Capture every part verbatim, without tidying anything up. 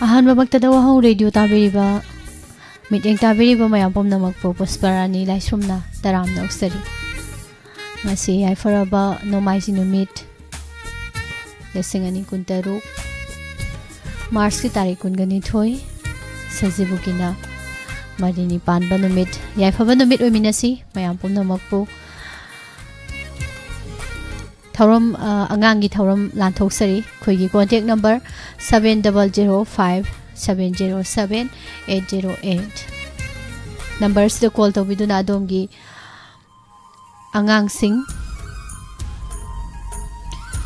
ꯑꯍꯥꯟꯕꯃꯛꯇꯗ ꯋꯥꯍꯧ radio ꯇꯥꯕꯤꯔꯤꯕ, ꯃꯤꯠꯌꯦꯡ ꯇꯥꯕꯤꯔꯤꯕ ꯃꯌꯥꯝ ꯄꯨꯝꯅꯃꯛꯄꯨ ꯄꯨꯁꯄꯔꯥꯅꯤ ꯂꯥꯏꯁ꯭ꯔꯝꯅ ꯇꯔꯥꯝꯅ ꯑꯣꯛꯆꯔꯤ꯫ ꯉꯁꯤ ꯌꯥꯏꯐꯔꯕ ꯅꯣꯡꯃꯥꯏꯖꯤꯡ ꯅꯨꯃꯤꯠ, ꯂꯤꯁꯤꯡ ꯑꯅꯤ ꯀꯨꯟꯇꯔꯨꯛ, ꯃꯥꯔꯆꯀꯤ ꯇꯥꯔꯤꯛ ꯀꯨꯟꯒ ꯅꯤꯊꯣꯏ, ꯁꯖꯤꯕꯨꯒꯤꯅ ꯃꯔꯤꯅꯤ ꯄꯥꯟꯕ ꯅꯨꯃꯤꯠ, ꯌꯥꯏꯐꯕ ꯅꯨꯃꯤꯠ ꯑꯣꯏꯃꯤꯟꯅꯁꯤ ꯃꯌꯥꯝ ꯄꯨꯝꯅꯃꯛꯄꯨ꯫ ꯊꯧꯔꯝ, ꯑ, ꯑꯉꯥꯡꯒꯤ ꯊꯧꯔꯝ ꯂꯥꯟꯊꯣꯛꯆꯔꯤ꯫ ꯑꯩꯈꯣꯏꯒꯤ contact number seven double zero five seven zero seven eight zero eight꯫ Numberꯁꯤꯗ call ꯇꯧꯕꯤꯗꯨꯅ ꯑꯗꯣꯝꯒꯤ ꯑꯉꯥꯡꯁꯤꯡ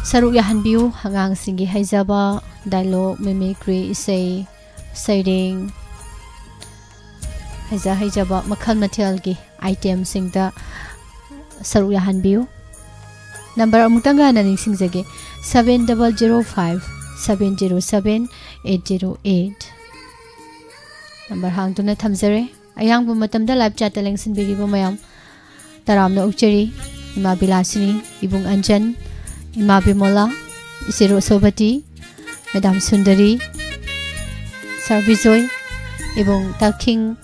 ꯁꯔꯨꯛ ꯌꯥꯍꯟꯕꯤꯌꯨ꯫ ꯑꯉꯥꯡꯁꯤꯡꯒꯤ ꯍꯩꯖꯕ, dialogue, mimicry, ꯏꯁꯩ ꯁꯩꯔꯦꯡ, ꯍꯩꯖ ꯍꯩꯖꯕ ꯃꯈꯜ ꯃꯊꯦꯜꯒꯤ itemꯁꯤꯡꯗ ꯁꯔꯨꯛ ꯌꯥꯍꯟꯕꯤꯌꯨ꯫ Number ꯑꯃꯨꯛꯇꯪꯒ ꯍꯟꯅ ꯅꯤꯡꯁꯤꯡꯖꯒꯦ, seven double zero five seven zero seven eight zero eight꯫ Number ꯍꯥꯡꯗꯨꯅ ꯊꯝꯖꯔꯦ꯫ ꯑꯌꯥꯡꯕ ꯃꯇꯝꯗ live chatꯇ ꯂꯦꯡꯁꯤꯟꯕꯤꯔꯤꯕ ꯃꯌꯥꯝ ꯇꯔꯥꯝꯅ ꯑꯣꯛꯆꯔꯤ꯫ ꯏꯃꯥ ꯕꯤꯂꯥꯁꯤꯅꯤ, ꯏꯕꯨꯡ ꯑꯟꯖꯟ, ꯏꯃꯥ ꯕꯤꯃꯣꯂꯥ, ꯏꯆꯦ ꯔꯣꯁꯣꯕꯇꯤ, Madam ꯁꯨꯟꯗꯔꯤ, Sir ꯕꯤꯖꯣꯏ, ꯏꯕꯨꯡ ꯇꯥꯈꯤꯡ,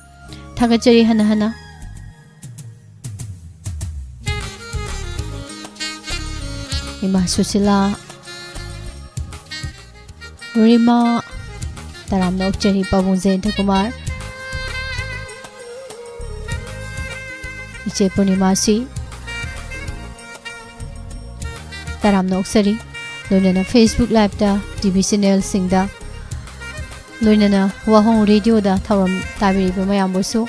ꯊꯥꯒꯠꯆꯔꯤ ꯍꯟꯅ ꯍꯟꯅ꯫ ꯏꯃꯥ ꯁꯨꯁꯤꯂꯥ, ꯔꯤꯃꯥ, ꯇꯔꯥꯝꯅ ꯑꯣꯛꯆꯔꯤ ꯄꯥꯕꯨꯡ ꯖꯌꯟꯇ ꯀꯨꯃꯥꯔ, ꯏꯆꯦ ꯄꯨꯔꯅꯤꯃꯥꯁꯤ, ꯇꯔꯥꯝꯅ ꯑꯣꯛꯆꯔꯤ꯫ ꯂꯣꯏꯅꯅ Facebook liveꯇ, TV channelꯁꯤꯡꯗ, ꯂꯣꯏꯅꯅ ꯋꯥꯍꯣꯡ ꯔꯦꯗꯤꯑꯣꯗ ꯊꯧꯔꯝ ꯇꯥꯕꯤꯔꯤꯕ ꯃꯌꯥꯝꯕꯨꯁꯨ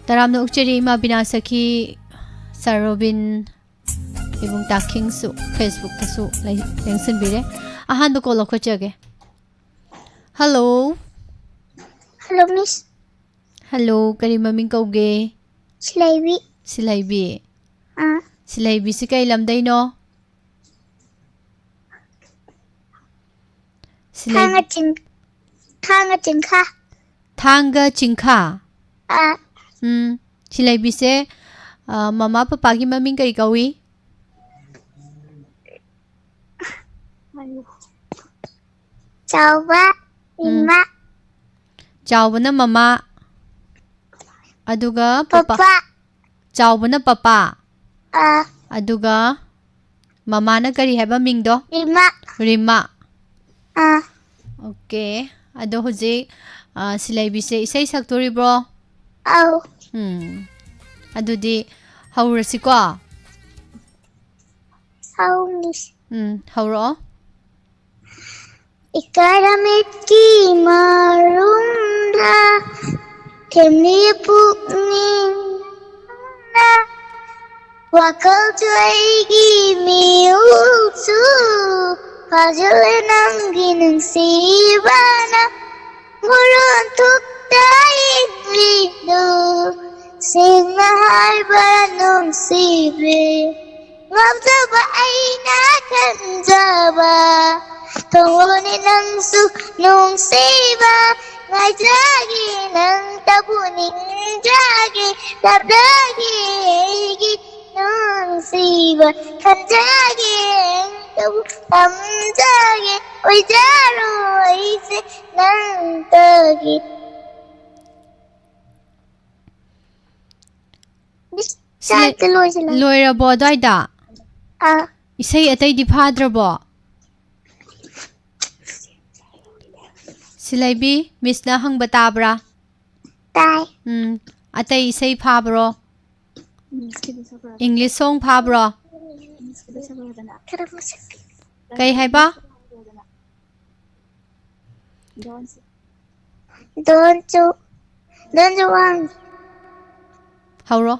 ꯇꯔꯥꯝꯅ ꯑꯣꯛꯆꯔꯤ꯫ ꯏꯃꯥ ꯕꯤꯅꯥ ꯁꯈꯤ, Sir ꯔꯣꯕꯤꯟ, ꯏꯕꯨꯡ ꯇꯥꯈꯤꯡꯁꯨ Facebookꯇꯁꯨ ꯂꯩ-, ꯂꯦꯡꯁꯤꯟꯕꯤꯔꯦ꯫ ꯑꯍꯥꯟꯕ call ꯂꯧꯈꯠꯆꯒꯦ꯫ Hello꯫ Hello, Miss꯫ Hello, ꯀꯔꯤ ꯃꯃꯤꯡ ꯀꯧꯒꯦ? ꯁꯤꯂꯩꯕꯤ꯫ ꯁꯤꯂꯩꯕꯤ꯫ ꯑꯥ꯫ ꯁꯤꯂꯩꯕꯤꯁꯤ ꯀꯩ ꯂꯝꯗꯩꯅꯣ? ꯁꯤꯂꯩ- ꯊꯥꯡꯒ ꯆꯤꯡ-, ꯊꯥꯡꯒ ꯆꯤꯡꯈꯥ꯫ ꯊꯥꯡꯒ ꯆꯤꯡꯈꯥ? ꯑꯥ꯫ ꯎꯝ, ꯁꯤꯂꯩꯕꯤꯁꯦ, ꯑ, ꯃꯃꯥ ꯄꯄꯥꯒꯤ ꯃꯃꯤꯡ ꯀꯔꯤ ꯀꯧꯏ? ꯆꯥꯎꯕ, ꯎꯝ꯫ ꯏꯃꯥ꯫ ꯆꯥꯎꯕꯅ ꯃꯃꯥ꯫ ꯑꯗꯨꯒ ꯄꯄꯥ꯫ ꯄꯄꯥ꯫ ꯆꯥꯎꯕꯅ ꯄꯄꯥ꯫ ꯑꯥ꯫ ꯑꯗꯨꯒ ꯃꯃꯥꯅ ꯀꯔꯤ ꯍꯥꯏꯕ ꯃꯤꯡꯗꯣ? ꯔꯤꯃꯥ꯫ ꯔꯤꯃꯥ꯫ ꯑꯥ꯫ ꯑꯣꯀꯦ꯫ ꯑꯗꯣ ꯍꯧꯖꯤꯛ, ꯑ, ꯁꯤꯂꯩꯕꯤꯁꯦ ꯏꯁꯩ ꯁꯛꯇꯣꯔꯤꯕ꯭ꯔꯣ? ꯑꯧ꯫ ꯎꯝ꯫ ꯑꯗꯨꯗꯤ ꯍꯧꯔꯁꯤꯀꯣ꯫ ꯍꯧꯔꯁꯤ꯫ ꯎꯝ, ꯍꯧꯔꯛꯑꯣ꯫ ꯏꯀꯥꯏꯔꯃꯤꯠꯀꯤ ꯃꯔꯨꯝꯗ ꯊꯦꯝꯂꯤ ꯄꯨꯛꯅꯤꯡꯅ ꯋꯥꯈꯜꯁꯨ ꯑꯩꯒꯤ ꯃꯤꯍꯨꯜꯁꯨ ꯐꯥꯖꯤꯜꯂꯦ ꯅꯪꯒꯤ ꯅꯨꯡꯁꯤꯕꯅ꯫ ꯃꯔꯣꯟ ꯊꯣꯛꯇ ꯏꯪꯂꯤꯗꯨ ꯁꯦꯡꯅ ꯍꯥꯏꯕ ꯅꯨꯡꯁꯤꯕꯤ꯫ ꯉꯥꯎꯖꯕ ꯑꯩꯅ ꯈꯟꯖꯕ ꯊꯣꯡꯂꯣꯅꯦ ꯅꯪꯁꯨ ꯅꯨꯡꯁꯤꯕ꯫ ꯉꯥꯏꯖꯒꯦ ꯅꯪꯇꯕꯨ ꯅꯤꯡꯖꯒꯦ ꯂꯥꯞꯂꯒꯦ ꯑꯩꯒꯤ ꯅꯨꯡꯁꯤꯕ ꯈꯟꯖꯒꯦ ꯅꯪꯇꯕꯨ ꯄꯥꯝꯖꯒꯦ ꯑꯣꯏꯖꯔꯣ ꯑꯩꯁꯦ ꯅꯪꯇꯒꯤ꯫ ꯁꯤꯂꯩ-, ꯆꯥꯛꯇ ꯂꯣꯏꯁꯤꯜꯂꯦ꯫ ꯂꯣꯏꯔꯕꯣ ꯑꯗ꯭ꯋꯥꯏꯗ? ꯑꯥ꯫ ꯏꯁꯩ ꯑꯇꯩꯗꯤ ꯐꯥꯗ꯭ꯔꯕꯣ? ꯁꯤꯂꯩꯕꯤ, ꯃꯤꯁꯅ ꯍꯪꯕ ꯇꯥꯕ꯭ꯔꯥ? ꯇꯥꯏ꯫ ꯎꯝ꯫ ꯑꯇꯩ ꯏꯁꯩ ꯐꯥꯕ꯭ꯔꯣ? ꯏꯪꯂꯤꯁ ꯁꯣꯡ ꯐꯥꯕ꯭ꯔꯣ? ꯈꯔ ꯃꯁꯛ ꯀꯩ ꯍꯥꯏꯕ? Don't you, don't you want? ꯍꯧꯔꯣ꯫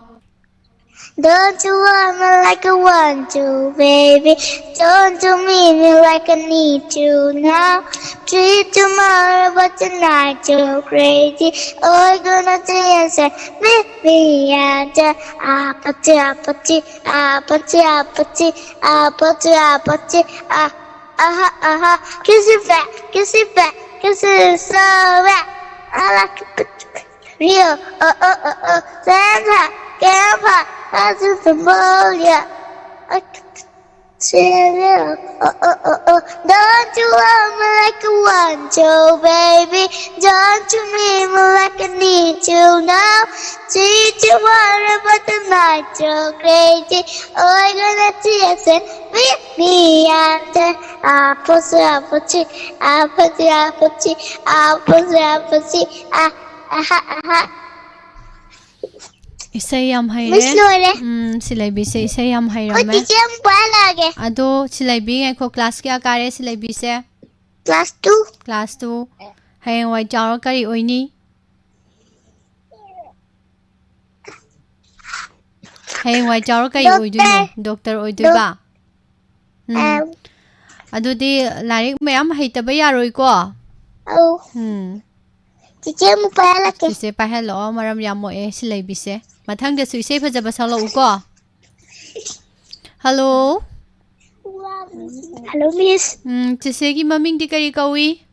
Don't you want me like I want you, baby? Don't you mean me like I need you now? Treat tomorrow, but tonight you're crazy. Oh, gonna dance and meet me at the apathy, apathy, apathy, apathy, apathy, apathy, ah, aha, aha. Kiss it back, kiss it back, kiss it so back. I like it. Rio, oh, oh, oh, oh, Santa, Grandpa, Cousin Samoya. Singing, oh, oh, oh, oh. Don't you love me like I want you, baby? Don't you need me like I need you now? Treat you water, but tonight you're crazy. Oh, I gonna tears and with me after. Apple, apple, apple, apple, apple, ah, aha, aha. ꯏꯁꯩ ꯌꯥꯝ Miss ꯍꯩꯔꯦ꯫ ꯂꯣꯏꯔꯦ꯫ ꯎꯝ, ꯁꯤꯂꯩꯕꯤꯁꯦ ꯏꯁꯩ ꯌꯥꯝ ꯑꯩꯈꯣꯏ ꯍꯩꯔꯝꯃꯦ꯫ ꯆꯤꯆꯦ ꯑꯃꯨꯛ ꯄꯥꯏꯍꯜꯂꯛꯑꯒꯦ꯫ ꯑꯗꯣ ꯁꯤꯂꯩꯕꯤ, ꯉꯥꯏꯈꯣ, ꯀ꯭ꯂꯥꯁ ꯀꯌꯥ ꯀꯥꯔꯦ ꯁꯤꯂꯩꯕꯤꯁꯦ? Class two꯫ Class two. ꯍꯌꯦꯡꯋꯥꯏ ꯆꯥꯎꯔ ꯀꯔꯤ ꯑꯣꯏꯅꯤ? ꯍꯌꯦꯡꯋꯥꯏ ꯆꯥꯎꯔ ꯀꯔꯤ Doctor꯫ ꯑꯣꯏꯗꯣꯏꯅꯣ? ꯗꯣꯛꯇꯔ ꯑꯣꯏꯗꯣꯏꯕ? ꯎꯝ꯫ ꯑꯝ, ꯑꯗꯨꯗꯤ ꯂꯥꯏꯔꯤꯛ ꯃꯌꯥꯝ ꯍꯩꯇꯕ ꯌꯥꯔꯣꯏꯀꯣ? ꯑꯧ꯫ ꯎꯝ꯫ ꯆꯤꯆꯦ ꯑꯃꯨꯛ ꯄꯥꯏꯍꯜꯂꯛꯀꯦ꯫ ꯆꯤꯆꯦ ꯄꯥꯏꯍꯜꯂꯛꯑꯣ, ꯃꯔꯝ ꯌꯥꯝ ꯃꯣꯛꯑꯦ ꯁꯤꯂꯩꯕꯤꯁꯦ꯫ ꯃꯊꯪꯗꯁꯨ ꯏꯁꯩ ꯐꯖꯕ ꯁꯛꯂꯛꯎꯀꯣ꯫ ꯍꯜꯂꯣ꯫ Hello, Miss꯫ ꯎꯝ, ꯆꯤꯆꯦꯒꯤ ꯃꯃꯤꯡꯗꯤ ꯀꯔꯤ ꯀꯧꯏ?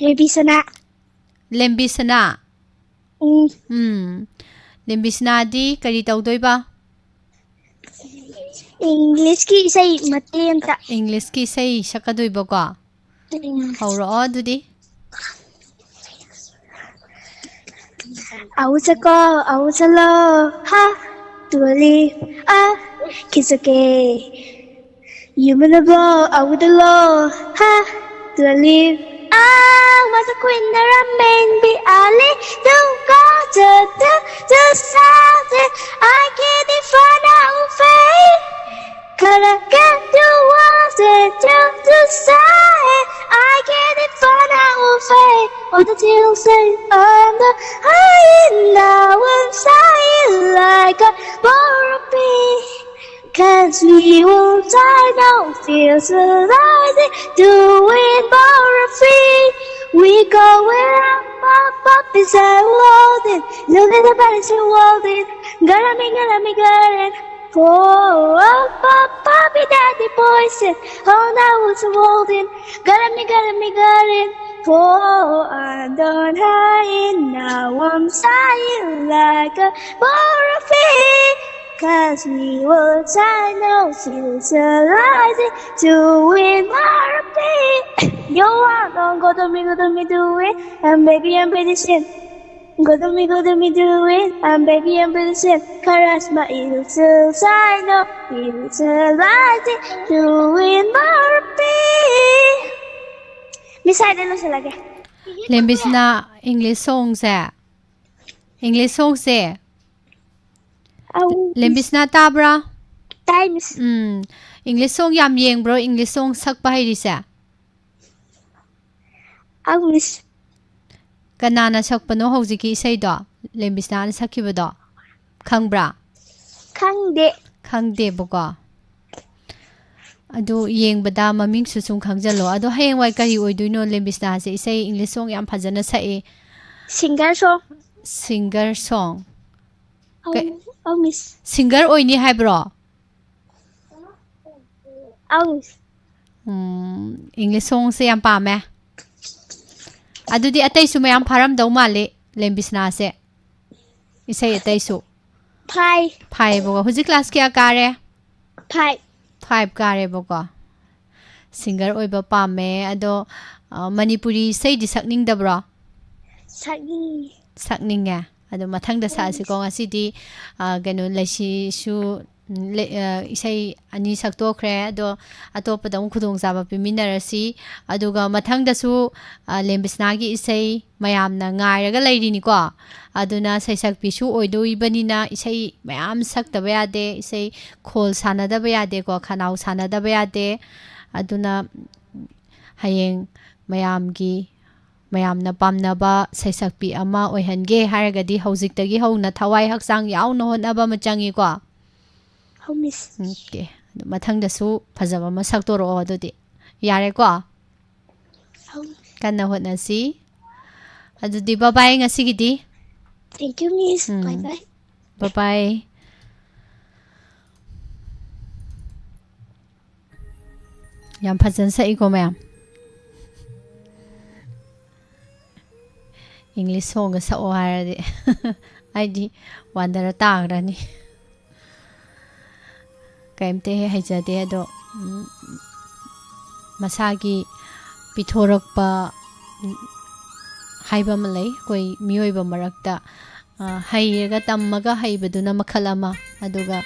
ꯔꯦꯕꯤꯁꯅꯥ꯫ ꯂꯦꯝꯕꯤꯁꯅꯥ꯫ ꯎꯝ, ꯎꯝ꯫ ꯂꯦꯝꯕꯤꯁꯅꯥꯗꯤ ꯀꯔꯤ ꯇꯧꯗꯣꯏꯕ? Englishꯀꯤ ꯏꯁꯩ ꯃꯇꯦꯛ ꯑꯝꯇ꯫ Englishꯀꯤ ꯏꯁꯩ ꯁꯛꯀꯗꯣꯏꯕꯀꯣ? ꯎꯝ꯫ ꯍꯧꯔꯛꯑꯣ ꯑꯗꯨꯗꯤ꯫ I will go, I will love, ha, to live, ah, kiss okay. You mean the blow, I would love, ha, to live, ah, was a queen, the ramen, be a little culture, to, to something, I can't define our fate. Gotta get you off the jump to side. I can't define our fate. All the tears say I'm the high and now I'm sighing like a butterfly. Cause we won't die now, feels rising, doing more free. We go where up, up, up is a loading. Look at the bodies rewarding. Gotta me, gotta me, gotta. Oh, up, up, up, be daddy boy said. Oh, now it's rewarding. Gotta me, gotta me, gotta. Oh, I don't hide now. I'm sighing like a butterfly. Cause we will try now, she's a rising to win our pain. Yo, I'm gonna go to me, go to me, do it. And baby, I'm pretty shit. Go to me, go to me, do it. And baby, I'm pretty shit. Karasma, it's a sign of, it's a rising to win our pain. Miss, I don't know, like. ꯂꯦꯝꯕꯤꯁꯅꯥ, English songꯁꯦ, English songꯁꯦ, Oh, ꯂꯦꯝꯕꯤꯁꯅꯥ ꯇꯥꯕ꯭ꯔꯥ? Times. ꯎꯝ, English song ꯌꯥꯝ ꯌꯦꯡꯕ꯭ꯔꯣ? English song ꯁꯛꯄ ꯍꯩꯔꯤꯁꯦ? Oh, Miss. ꯀꯅꯥꯅ ꯁꯛꯄꯅꯣ ꯍꯧꯖꯤꯛꯀꯤ ꯏꯁꯩꯗꯣ? ꯂꯦꯝꯕꯤꯁꯅꯥꯅ ꯁꯛꯈꯤꯕꯗꯣ ꯈꯪꯕ꯭ꯔꯥ? ꯈꯪꯗꯦ꯫ ꯈꯪꯗꯦꯕꯀꯣ꯫ ꯑꯗꯨ ꯌꯦꯡꯕꯗ ꯃꯃꯤꯡꯁꯨ ꯁꯨꯝ ꯈꯪꯖꯜꯂꯣ꯫ ꯑꯗꯣ ꯍꯌꯦꯡꯋꯥꯏ ꯀꯔꯤ ꯑꯣꯏꯗꯣꯏꯅꯣ? ꯂꯦꯝꯕꯤꯁꯅꯥꯁꯦ ꯏꯁꯩ English song ꯌꯥꯝ ꯐꯖꯅ ꯁꯛꯑꯦ꯫ Singer song. Singer song. Oh, ꯀꯩ- oh, Miss. Singer ꯑꯣꯏꯅꯤ ꯍꯥꯏꯕ꯭ꯔꯣ? Oh, Miss. ꯎꯝ, English songꯁꯦ ꯌꯥꯝ ꯄꯥꯝꯃꯦ꯫ ꯑꯗꯨꯗꯤ ꯑꯇꯩꯁꯨ ꯃꯌꯥꯝ ꯐꯥꯔꯝꯗꯧ ꯃꯥꯜꯂꯤ ꯂꯦꯝꯕꯤꯁꯅꯥꯁꯦ꯫ ꯏꯁꯩ ꯑꯇꯩꯁꯨ Five. ꯐꯥꯏꯌꯦꯕꯀꯣ꯫ ꯍꯧꯖꯤꯛ class ꯀꯌꯥ ꯀꯥꯔꯦ? Five. Five ꯀꯥꯔꯦꯕꯀꯣ꯫ Singer ꯑꯣꯏꯕ ꯄꯥꯝꯃꯦ꯫ ꯑꯗꯣ, ꯑ, ꯃꯅꯤꯄꯨꯔꯤ ꯏꯁꯩꯗꯤ ꯁꯛꯅꯤꯡꯗꯕ꯭ꯔꯣ? ꯁꯛꯅꯤꯡꯉꯤ꯫ ꯁꯛꯅꯤꯡꯉꯦ꯫ ꯑꯗꯣ ꯃꯊꯪꯗ ꯁꯛꯑꯁꯤꯀꯣ꯫ ꯉꯁꯤꯗꯤ, ꯑ, ꯀꯩꯅꯣ, ꯂꯩꯁꯤꯁꯨ, ꯎꯝ, ꯂꯩ-, ꯑ, ꯏꯁꯩ ꯑꯅꯤ ꯁꯛꯇꯣꯛꯈ꯭ꯔꯦ꯫ ꯑꯗꯣ ꯑꯇꯣꯞꯄꯗ ꯑꯃꯨꯛ ꯈꯨꯗꯣꯡꯆꯥꯕ ꯄꯤꯃꯤꯟꯅꯔꯁꯤ꯫ ꯑꯗꯨꯒ ꯃꯊꯪꯗꯁꯨ, ꯑ, ꯂꯦꯝꯕꯤꯁꯅꯥꯒꯤ ꯏꯁꯩ ꯃꯌꯥꯝꯅ ꯉꯥꯏꯔꯒ ꯂꯩꯔꯤꯅꯤꯀꯣ꯫ ꯑꯗꯨꯅ ꯁꯩꯁꯛꯄꯤꯁꯨ ꯑꯣꯏꯗꯣꯏꯕꯅꯤꯅ ꯏꯁꯩ ꯃꯌꯥꯝ ꯁꯛꯇꯕ ꯌꯥꯗꯦ꯫ ꯏꯁꯩ ꯈꯣꯜ ꯁꯥꯟꯅꯗꯕ ꯌꯥꯗꯦꯀꯣ꯫ ꯈꯅꯥꯎ ꯁꯥꯟꯅꯗꯕ ꯌꯥꯗꯦ꯫ ꯑꯗꯨꯅ ꯍꯌꯦꯡ ꯃꯌꯥꯝꯒꯤ, ꯃꯌꯥꯝꯅ ꯄꯥꯝꯅꯕ ꯁꯩꯁꯛꯄꯤ ꯑꯃ ꯑꯣꯏꯍꯟꯒꯦ ꯍꯥꯏꯔꯒꯗꯤ ꯍꯧꯖꯤꯛꯇꯒꯤ ꯍꯧꯅ ꯊꯋꯥꯏ ꯍꯛꯆꯥꯡ ꯌꯥꯎꯅ ꯍꯣꯠꯅꯕ ꯑꯃ ꯆꯪꯉꯤꯀꯣ꯫ Oh, Miss. OK꯫ ꯑꯗꯨ ꯃꯊꯪꯗꯁꯨ ꯐꯖꯕ ꯑꯃ ꯁꯛꯇꯣꯔꯛꯑꯣ ꯑꯗꯨꯗꯤ꯫ ꯌꯥꯔꯦꯀꯣ? Oh, ꯀꯟꯅ ꯍꯣꯠꯅꯁꯤ꯫ ꯑꯗꯨꯗꯤ bye bye ꯉꯁꯤꯒꯤꯗꯤ꯫ thank you, Miss. Um. Bye bye. Bye bye꯫ ꯌꯥꯝ ꯐꯖꯅ ꯁꯛꯏꯀꯣ ꯃꯌꯥꯝ꯫ English songꯒ ꯁꯛꯑꯣ ꯍꯥꯏꯔꯗꯤ ꯑꯩꯗꯤ ꯋꯥꯟꯗꯔ ꯇꯥꯈ꯭ꯔꯅꯤ꯫ ꯀꯔꯤꯝꯇ ꯍꯦꯛ ꯍꯩꯖꯗꯦ꯫ ꯑꯗꯣ ꯎꯝ, ꯃꯁꯥꯒꯤ ꯄꯤꯊꯣꯔꯛꯄ ꯍꯥꯏꯕ ꯑꯃ ꯂꯩ ꯑꯩꯈꯣꯏ ꯃꯤꯑꯣꯏꯕ ꯃꯔꯛꯇ꯫ ꯑ, ꯍꯩꯔꯒ ꯇꯝꯃꯒ ꯍꯩꯕꯗꯨꯅ ꯃꯈꯜ ꯑꯃ, ꯑꯗꯨꯒ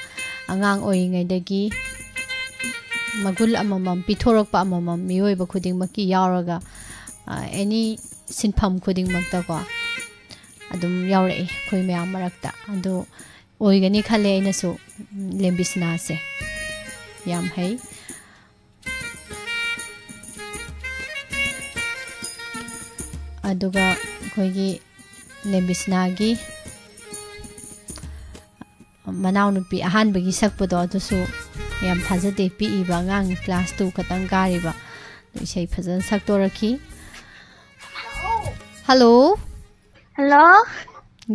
ꯑꯉꯥꯡ ꯑꯣꯏꯔꯤꯉꯩꯗꯒꯤ ꯃꯒꯨꯟ ꯑꯃꯃꯝ, ꯄꯤꯊꯣꯔꯛꯄ ꯑꯃꯃꯝ ꯃꯤꯑꯣꯏꯕ ꯈꯨꯗꯤꯡꯃꯛꯀꯤ ꯌꯥꯎꯔꯒ, ꯑ, ꯑꯦꯅꯤ ꯁꯤꯟꯐꯝ ꯈꯨꯗꯤꯡꯃꯛꯇꯀꯣ ꯑꯗꯨꯝ ꯌꯥꯎꯔꯛꯏ ꯑꯩꯈꯣꯏ ꯃꯌꯥꯝ ꯃꯔꯛꯇ꯫ ꯑꯗꯨ ꯑꯣꯏꯒꯅꯤ ꯈꯜꯂꯦ ꯑꯩꯅꯁꯨ, ꯎꯝ, ꯂꯦꯝꯕꯤꯁꯅꯥꯁꯦ ꯌꯥꯝ ꯍꯩ꯫ ꯑꯗꯨꯒ ꯑꯩꯈꯣꯏꯒꯤ ꯂꯦꯝꯕꯤꯁꯅꯥꯒꯤ ꯃꯅꯥꯎꯅꯨꯄꯤ ꯑꯍꯥꯟꯕꯒꯤ ꯁꯛꯄꯗꯣ, ꯑꯗꯨꯁꯨ ꯌꯥꯝ ꯊꯥꯖꯗꯦ, ꯄꯤꯛꯏꯕ ꯑꯉꯥꯡ, class two ꯈꯛꯇꯪ ꯀꯥꯔꯤꯕ꯫ ꯑꯗꯨ ꯏꯁꯩ ꯐꯖꯅ ꯁꯛꯇꯣꯔꯛꯈꯤ꯫ Hello꯫ Hello꯫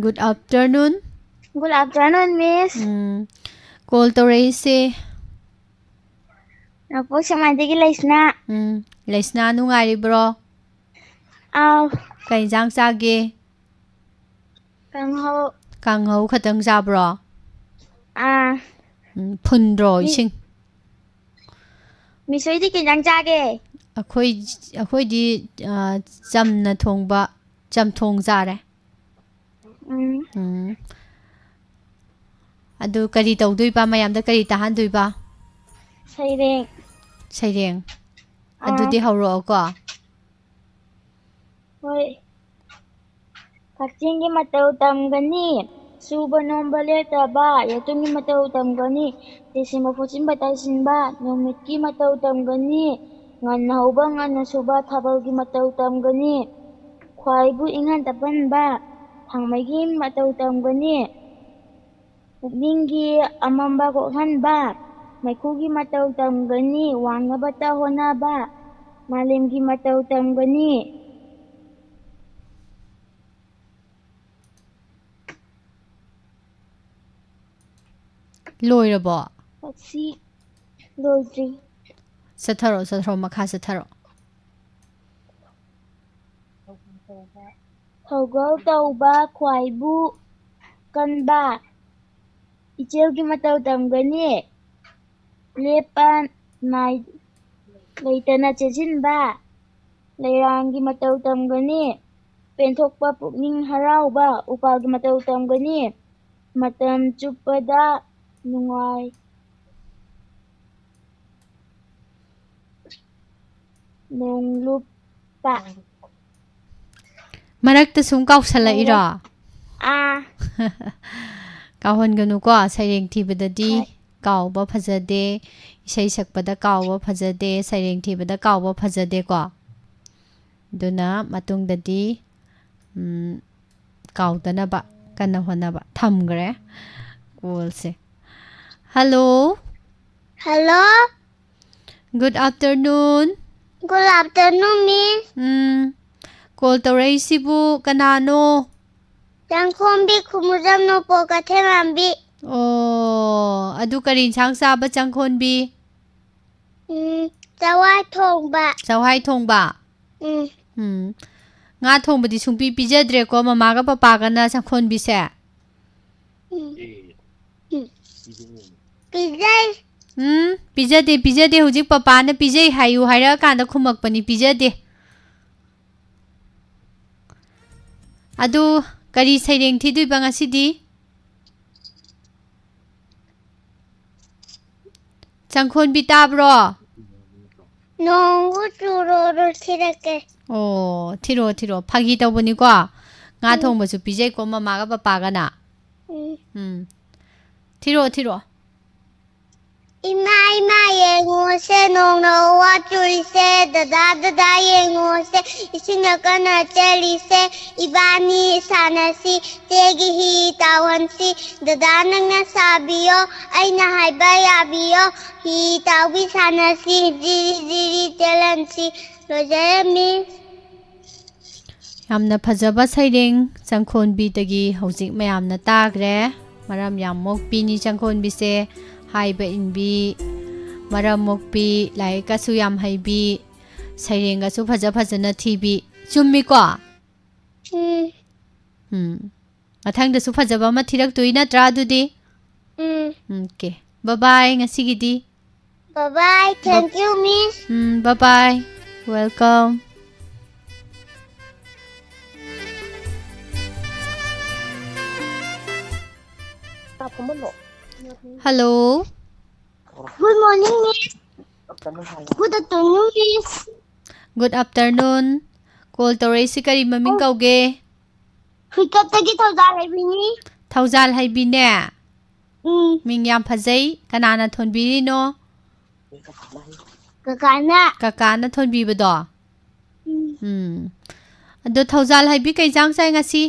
Good afternoon꯫ Good afternoon, Miss꯫ ꯎꯝ, call ꯇꯧꯔꯛꯏꯁꯦ꯫ ꯅꯣꯡꯄꯣꯛ ꯁꯦꯛꯃꯥꯏꯗꯒꯤ ꯂꯩꯁꯅꯥ꯫ ꯎꯝ, ꯂꯩꯁꯅꯥ ꯅꯨꯡꯉꯥꯏꯔꯤꯕ꯭ꯔꯣ? ꯑꯥꯎ꯫ ꯀꯩ ꯏꯟꯖꯥꯡ ꯆꯥꯒꯦ? ꯀꯥꯡꯍꯧ꯫ ꯀꯥꯡꯍꯧ ꯈꯛꯇꯪ ꯆꯥꯕ꯭ꯔꯣ? ꯑꯥ꯫ ꯎꯝ, ꯐꯨꯟꯗ꯭ꯔꯣ ꯃꯤ-, ꯏꯁꯤꯡ? Miss ꯍꯣꯏꯗꯤ ꯀꯩ ꯏꯟꯖꯥꯡ ꯆꯥꯒꯦ? ꯑꯩꯈꯣꯏ, ꯑꯩꯈꯣꯏꯗꯤ, ꯑ, ꯆꯝꯅ ꯊꯣꯡꯕ, ꯆꯝꯊꯣꯡ ꯆꯥꯔꯦ꯫ ꯎꯝ꯫ ꯎꯝ꯫ ꯑꯗꯨ ꯀꯔꯤ ꯇꯧꯗꯣꯏꯕ? ꯃꯌꯥꯝꯗ ꯀꯔꯤ ꯇꯥꯍꯟꯗꯣꯏꯕ? ꯁꯩꯔꯦꯡ꯫ ꯁꯩꯔꯦꯡ? ꯑꯥ꯫ ꯑꯗꯨꯗꯤ ꯍꯧꯔꯛꯑꯣꯀꯣ꯫ ꯍꯣꯏ꯫ ꯀꯛꯆꯤꯡꯒꯤ ꯃꯇꯧ ꯇꯝꯒꯅꯤ, ꯁꯨꯕ ꯅꯣꯝꯕ ꯂꯦꯞꯇꯕ, ꯌꯦꯇꯨꯝꯒꯤ ꯃꯇꯧ ꯇꯝꯒꯅꯤ, ꯇꯦꯁꯤꯟꯕ ꯈꯣꯠꯆꯤꯟꯕ ꯇꯥꯏꯁꯤꯟꯕ, ꯅꯨꯃꯤꯠꯀꯤ ꯃꯇꯧ ꯇꯝꯒꯅꯤ, ꯉꯟꯅ ꯍꯧꯕ ꯉꯟꯅ ꯁꯨꯕ, ꯊꯥꯕꯜꯒꯤ ꯃꯇꯧ ꯇꯝꯒꯅꯤ, ꯈ꯭ꯋꯥꯏꯕꯨ ꯏꯪꯍꯟ ꯇꯞꯍꯟꯕ, ꯊꯥꯡꯃꯩꯒꯤ ꯃꯇꯧ ꯇꯝꯒꯅꯤ, ꯄꯨꯛꯅꯤꯡꯒꯤ ꯑꯃꯝꯕ ꯀꯣꯛꯍꯟꯕ, ꯃꯩꯈꯨꯒꯤ ꯃꯇꯧ ꯇꯝꯒꯅꯤ, ꯋꯥꯡꯅꯕꯇ ꯍꯣꯠꯅꯕ, ꯃꯥꯂꯦꯝꯒꯤ ꯃꯇꯧ ꯇꯝꯒꯅꯤ꯫ ꯂꯣꯏꯔꯕꯣ? ꯑꯁꯤ ꯂꯣꯏꯗ꯭ꯔꯤ꯫ ꯆꯠꯊꯔꯣ, ꯆꯠꯊꯔꯣ, ꯃꯈꯥ ꯆꯠꯊꯔꯣ꯫ ꯊꯧꯒꯜ ꯇꯧꯕ ꯈ꯭ꯋꯥꯏꯕꯨ ꯀꯟꯕ ꯏꯆꯦꯜꯒꯤ ꯃꯇꯧ ꯇꯝꯒꯅꯤ꯫ ꯂꯦꯞꯄ ꯅꯥꯏ-, ꯂꯩꯇꯅ ꯆꯦꯟꯁꯤꯟꯕ, ꯂꯩꯔꯥꯡꯒꯤ ꯃꯇꯧ ꯇꯝꯒꯅꯤ꯫ ꯄꯦꯟꯊꯣꯛꯄ ꯄꯨꯛꯅꯤꯡ ꯍꯔꯥꯎꯕ, ꯎꯄꯥꯜꯒꯤ ꯃꯇꯧ ꯇꯝꯒꯅꯤ꯫ ꯃꯇꯝ ꯆꯨꯞꯄꯗ ꯅꯨꯡꯉꯥꯏ ꯅꯣꯡꯂꯨꯞ ꯄꯥ꯫ ꯃꯔꯛꯇ ꯁꯨꯝ ꯀꯥꯎꯁꯜꯂꯛꯏꯔꯣ? ꯑꯥ꯫ ꯀꯥꯎꯍꯟꯒꯅꯨꯀꯣ, ꯁꯩꯔꯦꯡ ꯊꯤꯕꯗꯗꯤ ꯍꯣꯏ꯫ ꯀꯥꯎꯕ ꯐꯖꯗꯦ, ꯏꯁꯩ ꯁꯛꯄꯗ ꯀꯥꯎꯕ ꯐꯖꯗꯦ, ꯁꯩꯔꯦꯡ ꯊꯤꯕꯗ ꯀꯥꯎꯕ ꯐꯖꯗꯦꯀꯣ꯫ ꯑꯗꯨꯅ ꯃꯇꯨꯡꯗꯗꯤ, ꯎꯝ, ꯀꯥꯎꯗꯅꯕ ꯀꯟꯅ ꯍꯣꯠꯅꯕ꯫ ꯊꯝꯈ꯭ꯔꯦ callꯁꯦ꯫ Hello꯫ Hello꯫ Good afternoon꯫ Good afternoon, Miss꯫ ꯎꯝ, call ꯇꯧꯔꯛꯏꯁꯤꯕꯨ ꯀꯅꯥꯅꯣ? ꯆꯪꯈꯣꯝꯕꯤ ꯈꯨꯃꯨꯖꯝ ꯅꯣꯡꯄꯣꯛ ꯀꯩꯊꯦꯜꯃꯥꯟꯕꯤ꯫ ꯑꯣ, ꯑꯗꯨ ꯀꯔꯤ ꯏꯟꯁꯥꯡ ꯆꯥꯕ ꯆꯪꯈꯣꯟꯕꯤ? ꯎꯝ, ꯆꯋꯥꯏ ꯊꯣꯡꯕ꯫ ꯆꯋꯥꯏ ꯊꯣꯡꯕ? ꯎꯝ꯫ ꯎꯝ꯫ ꯉꯥ ꯊꯣꯡꯕꯗꯤ ꯁꯨꯡꯄꯤ ꯄꯤꯖꯗ꯭ꯔꯦꯀꯣ ꯃꯃꯥꯒ ꯄꯄꯥꯒꯅ ꯆꯪꯈꯣꯟꯕꯤꯁꯦ? ꯎꯝ꯫ ꯎꯝ꯫ ꯄꯤꯖꯩ꯫ ꯎꯝ, ꯄꯤꯖꯗꯦ, ꯄꯤꯖꯗꯦ꯫ ꯍꯧꯖꯤꯛ ꯄꯄꯥꯅ ꯄꯤꯖꯩ ꯍꯥꯏꯌꯨ ꯍꯥꯏꯔꯛꯑꯀꯥꯟꯗ ꯈꯨꯝꯃꯛꯄꯅꯤ, ꯄꯤꯖꯗꯦ꯫ ꯑꯗꯨ ꯀꯔꯤ ꯁꯩꯔꯦꯡ ꯊꯤꯗꯣꯏꯕ ꯉꯁꯤꯗꯤ? ꯆꯪꯈꯣꯟꯕꯤ ꯇꯥꯕ꯭ꯔꯣ? ꯅꯣꯡꯕꯨ ꯆꯨꯔꯣꯔꯣ ꯊꯤꯔꯛꯀꯦ꯫ ꯑꯣ, ꯊꯤꯔꯛꯑꯣ, ꯊꯤꯔꯛꯑꯣ꯫ ꯐꯥꯒꯤ ꯇꯧꯕꯅꯤꯀꯣ꯫ ꯉꯥ ꯎꯝ꯫ ꯊꯣꯡꯕꯁꯨ ꯄꯤꯖꯩꯀꯣ ꯃꯃꯥꯒ ꯄꯄꯥꯒꯅ꯫ ꯎꯝ꯫ ꯎꯝ꯫ ꯊꯤꯔꯛꯑꯣ, ꯊꯤꯔꯛꯑꯣ꯫ ꯏꯃꯥ, ꯏꯃꯥ, ꯌꯦꯡꯉꯨꯁꯦ, ꯅꯣꯡꯅ ꯋꯥ ꯆꯨꯔꯤꯁꯦ꯫ ꯗꯗꯥ, ꯗꯗꯥ, ꯌꯦꯡꯉꯨꯁꯦ, ꯏꯁꯤꯡꯅ ꯀꯟꯅ ꯆꯦꯜꯂꯤꯁꯦ꯫ ꯏꯕꯥꯅꯤ ꯁꯥꯟꯅꯁꯤ, ꯆꯦꯒꯤ ꯍꯤ ꯇꯥꯎꯍꯟꯁꯤ꯫ ꯗꯗꯥ, ꯅꯪꯅ ꯁꯥꯕꯤꯌꯣ, ꯑꯩꯅ ꯍꯥꯏꯕ ꯌꯥꯕꯤꯌꯣ꯫ ꯍꯤ ꯇꯥꯎꯕꯤ ꯁꯥꯟꯅꯁꯤ, ꯖꯤꯔꯤ ꯖꯤꯔꯤ ꯆꯦꯜꯍꯟꯁꯤ꯫ ꯂꯣꯏꯖꯔꯦ, ꯃꯤꯁ꯫ ꯌꯥꯝꯅ ꯐꯖꯕ ꯁꯩꯔꯦꯡ ꯆꯪꯈꯣꯟꯕꯤꯗꯒꯤ ꯍꯧꯖꯤꯛ ꯃꯌꯥꯝꯅ ꯇꯥꯈ꯭ꯔꯦ꯫ ꯃꯔꯝ ꯌꯥꯝ ꯃꯣꯛꯄꯤꯅꯤ ꯆꯪꯈꯣꯟꯕꯤꯁꯦ, ꯍꯥꯏꯕ ꯏꯟꯕꯤ, ꯃꯔꯝ ꯃꯣꯛꯄꯤ, ꯂꯥꯏꯔꯤꯛꯀꯁꯨ ꯌꯥꯝ ꯍꯩꯕꯤ, ꯁꯩꯔꯦꯡꯒꯁꯨ ꯐꯖ ꯐꯖꯅ ꯊꯤꯕꯤ꯫ ꯆꯨꯝꯃꯤꯀꯣ? ꯎꯝ꯫ ꯎꯝ꯫ ꯃꯊꯪꯗꯁꯨ ꯐꯖꯕ ꯑꯃ ꯊꯤꯔꯛꯇꯣꯏ ꯅꯠꯇ꯭ꯔꯥ ꯑꯗꯨꯗꯤ? ꯎꯝ꯫ ꯎꯝ, ꯑꯣꯀꯦ꯫ ꯕꯥꯏ ꯕꯥꯏ ꯉꯁꯤꯒꯤꯗꯤ꯫ Bye bye. Thank you, Miss. Um, bye bye. Welcome. Hello. Good morning, Miss. Good afternoon, Miss. Good afternoon. Call ꯇꯧꯔꯛꯏꯁꯤ ꯀꯔꯤ ꯃꯃꯤꯡ ꯀꯧꯒꯦ? ꯍꯨꯏꯀꯞꯇꯒꯤ ꯊꯧꯖꯥꯜ ꯍꯩꯕꯤꯅꯤ꯫ ꯊꯧꯖꯥꯜ ꯍꯩꯕꯤꯅꯦ? ꯎꯝ꯫ ꯃꯤꯡ ꯌꯥꯝ ꯐꯖꯩ꯫ ꯀꯅꯥꯅ ꯊꯣꯟꯕꯤꯔꯤꯅꯣ? ꯀꯀꯥꯅ꯫ ꯀꯀꯥꯅ ꯊꯣꯟꯕꯤꯕꯗꯣ? ꯎꯝ꯫ ꯎꯝ꯫ ꯑꯗꯣ ꯊꯧꯖꯥꯜ ꯍꯩꯕꯤ ꯀꯩ ꯏꯟꯖꯥꯡ ꯆꯥꯏ ꯉꯁꯤ?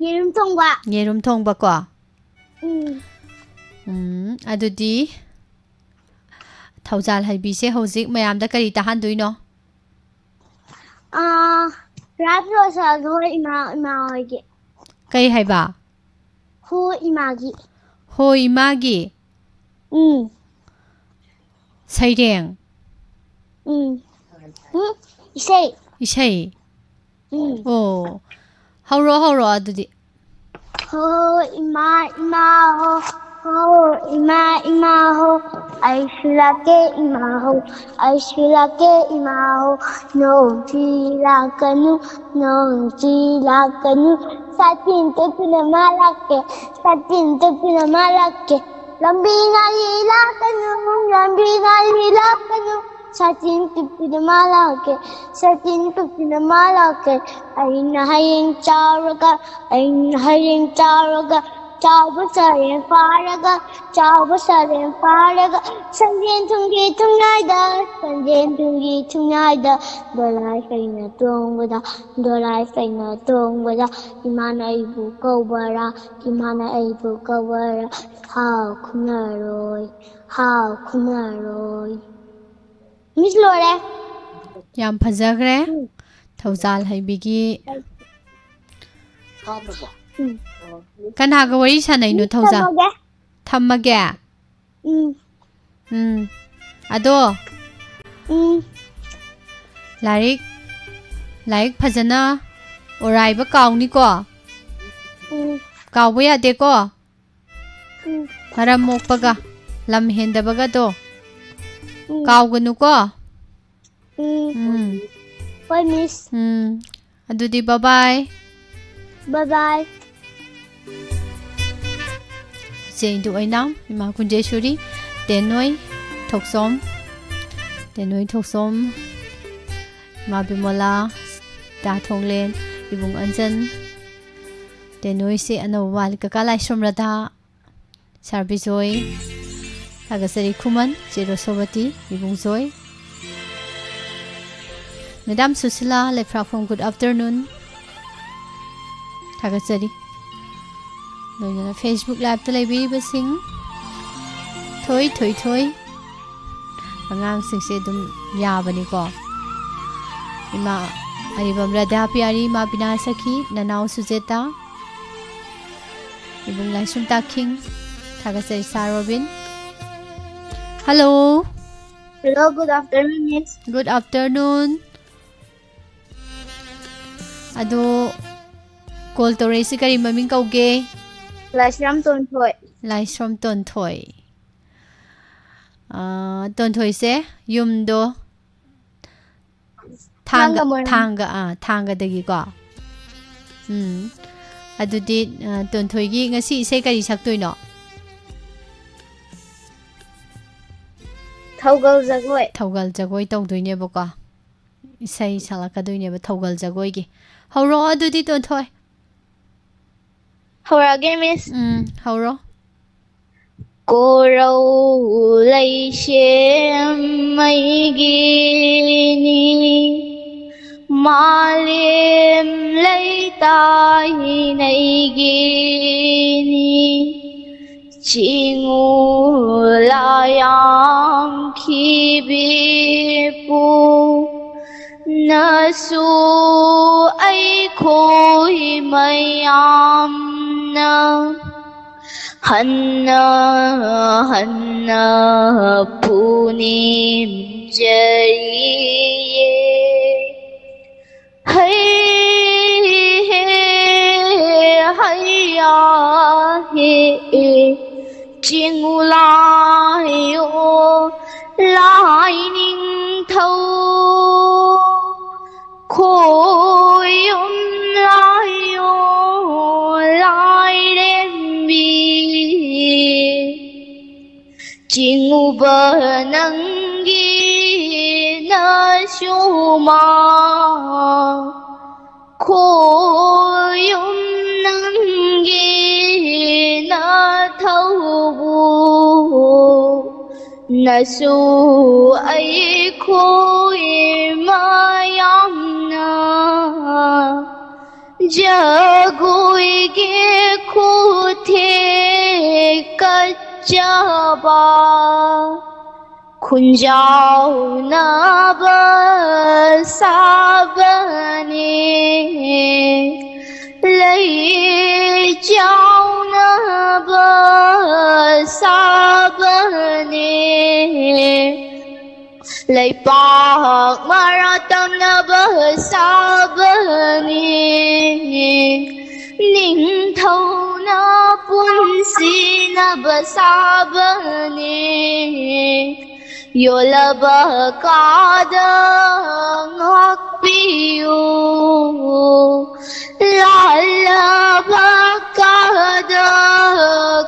ꯌꯦꯔꯨꯝ ꯊꯣꯡꯕ꯫ ꯌꯦꯔꯨꯝ ꯊꯣꯡꯕꯀꯣ? ꯎꯝ꯫ ꯎꯝ, ꯑꯗꯨꯗꯤ ꯊꯧꯖꯥꯜ ꯍꯩꯕꯤꯁꯦ ꯍꯧꯖꯤꯛ ꯃꯌꯥꯝꯗ ꯀꯔꯤ ꯇꯥꯍꯟꯗꯣꯏꯅꯣ? ꯑꯥ, ꯔꯥꯏꯝꯁ ꯂꯣꯏꯁꯜꯂꯣ, ꯏꯃꯥ, ꯏꯃꯥ ꯍꯣꯏꯒꯤ꯫ ꯀꯩ ꯍꯥꯏꯕ? ꯍꯣ, ꯏꯃꯥꯒꯤ꯫ ꯍꯣ, ꯏꯃꯥꯒꯤ? ꯎꯝ꯫ ꯁꯩꯔꯦꯡ? ꯎꯝ꯫ ꯎꯝ, ꯏꯁꯩ꯫ ꯏꯁꯩ? ꯎꯝ꯫ ꯑꯣ, ꯍꯧꯔꯛꯑꯣ, ꯍꯧꯔꯛꯑꯣ ꯑꯗꯨꯗꯤ꯫ ꯍꯣ ꯏꯃꯥ ꯏꯃꯥ ꯍꯣ, ꯍꯣ ꯏꯃꯥ ꯏꯃꯥ ꯍꯣ, ꯑꯩꯁꯨ ꯂꯥꯛꯀꯦ ꯏꯃꯥ ꯍꯣ, ꯑꯩꯁꯨ ꯂꯥꯛꯀꯦ ꯏꯃꯥ ꯍꯣ꯫ ꯅꯣꯡ ꯆꯨꯏ ꯂꯥꯛꯀꯅꯨ, ꯅꯣꯡ ꯆꯨꯏ ꯂꯥꯛꯀꯅꯨ, ꯁꯥꯇꯤꯟ ꯇꯨꯞꯇꯨꯅ ꯃꯥ ꯂꯥꯛꯀꯦ, ꯁꯥꯇꯤꯟ ꯇꯨꯞꯇꯨꯅ ꯃꯥ ꯂꯥꯛꯀꯦ꯫ ꯂꯝꯕꯤ ꯉꯥꯔꯤ ꯂꯥꯛꯀꯅꯨ, ꯂꯝꯕꯤ ꯉꯥꯔꯤ ꯂꯥꯛꯀꯅꯨ, ꯁꯥꯇꯤꯟ ꯇꯨꯞꯇꯨꯅ ꯃꯥ ꯂꯥꯛꯀꯦ, ꯁꯥꯇꯤꯟ ꯇꯨꯞꯇꯨꯅ ꯃꯥ ꯂꯥꯛꯀꯦ꯫ ꯑꯩꯅ ꯍꯌꯦꯡ ꯆꯥꯎꯔꯒ, ꯑꯩꯅ ꯍꯌꯦꯡ ꯆꯥꯎꯔꯒ, ꯆꯥꯎꯕ ꯁꯔꯦꯡ ꯐꯥꯔꯒ, ꯆꯥꯎꯕ ꯁꯔꯦꯡ ꯐꯥꯔꯒ, ꯁꯟꯖꯦꯟ ꯊꯨꯝꯒꯤ ꯊꯨꯝꯅꯥꯏꯗ, ꯁꯟꯖꯦꯟ ꯊꯨꯝꯒꯤ ꯊꯨꯝꯅꯥꯏꯗ, ꯗꯣꯂꯥꯏ ꯐꯩꯅ ꯇꯣꯡꯕꯗ, ꯗꯣꯂꯥꯏ ꯐꯩꯅ ꯇꯣꯡꯕꯗ, ꯏꯃꯥꯅ ꯑꯩꯕꯨ ꯀꯧꯕꯔꯥ, ꯏꯃꯥꯅ ꯑꯩꯕꯨ ꯀꯧꯕꯔꯥ, ꯍꯥꯎ ꯈꯨꯝꯃꯔꯣꯏ, ꯍꯥꯎ ꯈꯨꯝꯃꯔꯣꯏ꯫ ꯃꯤꯁ, ꯂꯣꯏꯔꯦ꯫ ꯌꯥꯝ ꯐꯖꯈ꯭ꯔꯦ꯫ ꯎꯝ꯫ ꯊꯧꯖꯥꯜ ꯍꯩꯕꯤꯒꯤ꯫ ꯎꯝ꯫ ꯀꯅꯥꯒ ꯋꯥꯔꯤ ꯁꯥꯟꯅꯩꯅꯣ, ꯃꯤꯁ, ꯊꯧꯖꯥꯜ? ꯊꯝꯃꯒꯦ꯫ ꯊꯝꯃꯒꯦ? ꯎꯝ꯫ ꯎꯝ꯫ ꯑꯗꯣ, ꯎꯝ꯫ ꯂꯥꯏꯔꯤꯛ, ꯂꯥꯏꯔꯤꯛ ꯐꯖꯅ ꯑꯣꯔꯥꯏꯕ ꯀꯥꯎꯅꯤꯀꯣ? ꯎꯝ꯫ ꯀꯥꯎꯕ ꯌꯥꯗꯦꯀꯣ? ꯎꯝ꯫ ꯃꯔꯝ ꯃꯣꯛꯄꯒ꯫ ꯂꯝ ꯍꯦꯟꯗꯕꯒꯗꯣ ꯎꯝ꯫ ꯀꯥꯎꯒꯅꯨꯀꯣ꯫ ꯎꯝ꯫ ꯎꯝ ꯍꯣꯏ, ꯃꯤꯁ꯫ ꯎꯝ꯫ ꯑꯗꯨꯗꯤ ꯕꯕꯥꯏ꯫ ꯕꯥꯏ ꯕꯥꯏ꯫ ꯏꯆꯦ ꯏꯟꯗꯨ ꯑꯣꯏꯅꯥꯝ, ꯏꯃꯥ ꯀꯨꯟꯖꯦꯁꯣꯔꯤ, ꯇꯦꯅꯣꯏ ꯊꯣꯛꯆꯣꯝ, ꯇꯦꯅꯣꯏ ꯊꯣꯛꯆꯣꯝ, ꯏꯃꯥ ꯕꯤꯃꯣꯂꯥ, ꯗꯥ ꯊꯣꯡꯂꯦꯟ, ꯏꯕꯨꯡ ꯑꯟꯖꯟ, ꯇꯦꯅꯣꯏꯁꯦ ꯑꯅꯧꯕ ꯃꯥꯜꯂꯤ, ꯀꯀꯥ ꯂꯥꯏꯁ꯭ꯔꯝ ꯔꯙꯥ, ꯁꯥꯔ ꯕꯤꯖꯣꯏ, ꯊꯥꯒꯠꯆꯔꯤ ꯈꯨꯃꯟ, ꯆꯦ ꯔꯣꯁꯣꯕꯇꯤ, ꯏꯕꯨꯡ ꯖꯣꯏ, ꯃꯦꯗꯥꯝ ꯁꯨꯁꯤꯂꯥ ꯂꯩꯐ꯭ꯔꯥꯐꯝ, good afternoon꯫ ꯊꯥꯒꯠꯆꯔꯤ꯫ ꯂꯣꯏꯅꯅ Facebook liveꯇ ꯂꯩꯕꯤꯔꯤꯕꯁꯤꯡ ꯊꯣꯏ ꯊꯣꯏ ꯊꯣꯏ꯫ ꯑꯉꯥꯡꯁꯤꯡꯁꯦ ꯑꯗꯨꯝ ꯌꯥꯕꯅꯤꯀꯣ꯫ ꯏꯃꯥ ꯑꯔꯤꯕꯝ ꯔꯥꯙꯥ ꯄꯤꯌꯥꯔꯤ, ꯏꯃꯥ ꯕꯤꯅꯥ ꯁꯈꯤ, ꯅꯅꯥꯎ ꯁꯨꯖꯦꯇꯥ, ꯏꯕꯨꯡ ꯂꯥꯏꯁ꯭ꯔꯝ ꯇꯥꯈꯤꯡ, ꯊꯥꯒꯠꯆꯔꯤ sir Robin. Hello꯫ Hello, good afternoon, Miss. Good afternoon꯫ ꯑꯗꯣ, call ꯇꯧꯔꯛꯏꯁꯤ ꯀꯔꯤ ꯃꯃꯤꯡ ꯀꯧꯒꯦ? ꯂꯥꯏꯁ꯭ꯔꯝ ꯇꯣꯟꯊꯣꯏ꯫ ꯂꯥꯏꯁ꯭ꯔꯝ ꯇꯣꯟꯊꯣꯏ꯫ ꯑꯥ, ꯇꯣꯟꯊꯣꯏꯁꯦ ꯌꯨꯝꯗꯣ ꯊꯥꯡꯒ, ꯊꯥꯡꯒ ꯃꯣꯏꯔꯥꯡ꯫ ꯊꯥꯡꯒ, ꯑꯥ, ꯊꯥꯡꯒꯗꯒꯤꯀꯣ꯫ ꯎꯝ꯫ ꯑꯗꯨꯗꯤ, ꯑꯥ, ꯇꯣꯟꯊꯣꯏꯒꯤ ꯉꯁꯤ ꯏꯁꯩ ꯀꯔꯤ ꯁꯛꯇꯣꯏꯅꯣ? ꯊꯧꯒꯜ ꯖꯒꯣꯏ꯫ ꯊꯧꯒꯜ ꯖꯒꯣꯏ ꯇꯧꯗꯣꯏꯅꯦꯕꯀꯣ꯫ ꯏꯁꯩ ꯁꯛꯂꯛꯀꯗꯣꯏꯅꯦꯕ ꯊꯧꯒꯜ ꯖꯒꯣꯏꯒꯤ꯫ ꯍꯧꯔꯛꯑꯣ ꯑꯗꯨꯗꯤ, ꯇꯣꯟꯊꯣꯏ꯫ ꯍꯧꯔꯛꯑꯒꯦ, ꯃꯤꯁ꯫ ꯎꯝ, ꯍꯧꯔꯣ꯫ ꯀꯣꯔꯧ ꯂꯩꯁꯦꯝ ꯑꯩꯒꯤꯅꯤ, ꯃꯥꯂꯦꯝ ꯂꯩꯇꯥꯏ ꯅꯩꯒꯤꯅꯤ, ꯆꯤꯡꯉꯨ ꯂꯥꯌꯥꯡꯈꯤꯕꯤꯄꯨ ꯅꯁꯨ ꯑꯩꯈꯣꯏ ꯃꯌꯥꯝꯅ ꯍꯟꯅ ꯍꯟꯅ ꯄꯨꯅꯤꯡꯖꯔꯤꯌꯦ꯫ ꯍꯩ ꯍꯦ ꯍꯩꯌꯥ ꯍꯦ ꯆꯤꯡꯉꯨ ꯂꯥꯏꯑꯣ ꯂꯥꯏ ꯅꯤꯡꯊꯧ, ꯈꯣꯏꯌꯨꯝ ꯂꯥꯏꯑꯣ ꯂꯥꯏꯔꯦꯝꯕꯤ꯫ ꯆꯤꯡꯉꯨꯕ ꯅꯪꯒꯤ ꯅꯁꯨꯃ, ꯈꯣꯏꯌꯨꯝ ꯅꯪꯒꯤ ꯅꯊꯧꯕꯨ꯫ ꯅꯁꯨ ꯑꯩꯈꯣꯏ ꯃꯌꯥꯝꯅ ꯖꯒꯣꯏꯒꯤ ꯈꯨꯊꯦꯛ ꯀꯠꯆꯕ, ꯈꯨꯟꯖꯥꯎꯅꯕ ꯁꯥꯕꯅꯦ, ꯂꯩ ꯆꯥꯎꯅꯕ ꯁꯥꯕꯅꯦ, ꯂꯩꯄꯥꯛ ꯃꯔꯥ ꯇꯝꯅꯕ ꯁꯥꯕꯅꯦ, ꯅꯤꯡꯊꯧꯅ ꯄꯨꯟꯁꯤꯅꯕ ꯁꯥꯕꯅꯦ꯫ ꯌꯣꯜꯂꯕ ꯀꯥꯗ ꯉꯥꯛꯄꯤꯌꯨ, ꯂꯥꯜꯂꯕ ꯀꯥꯗ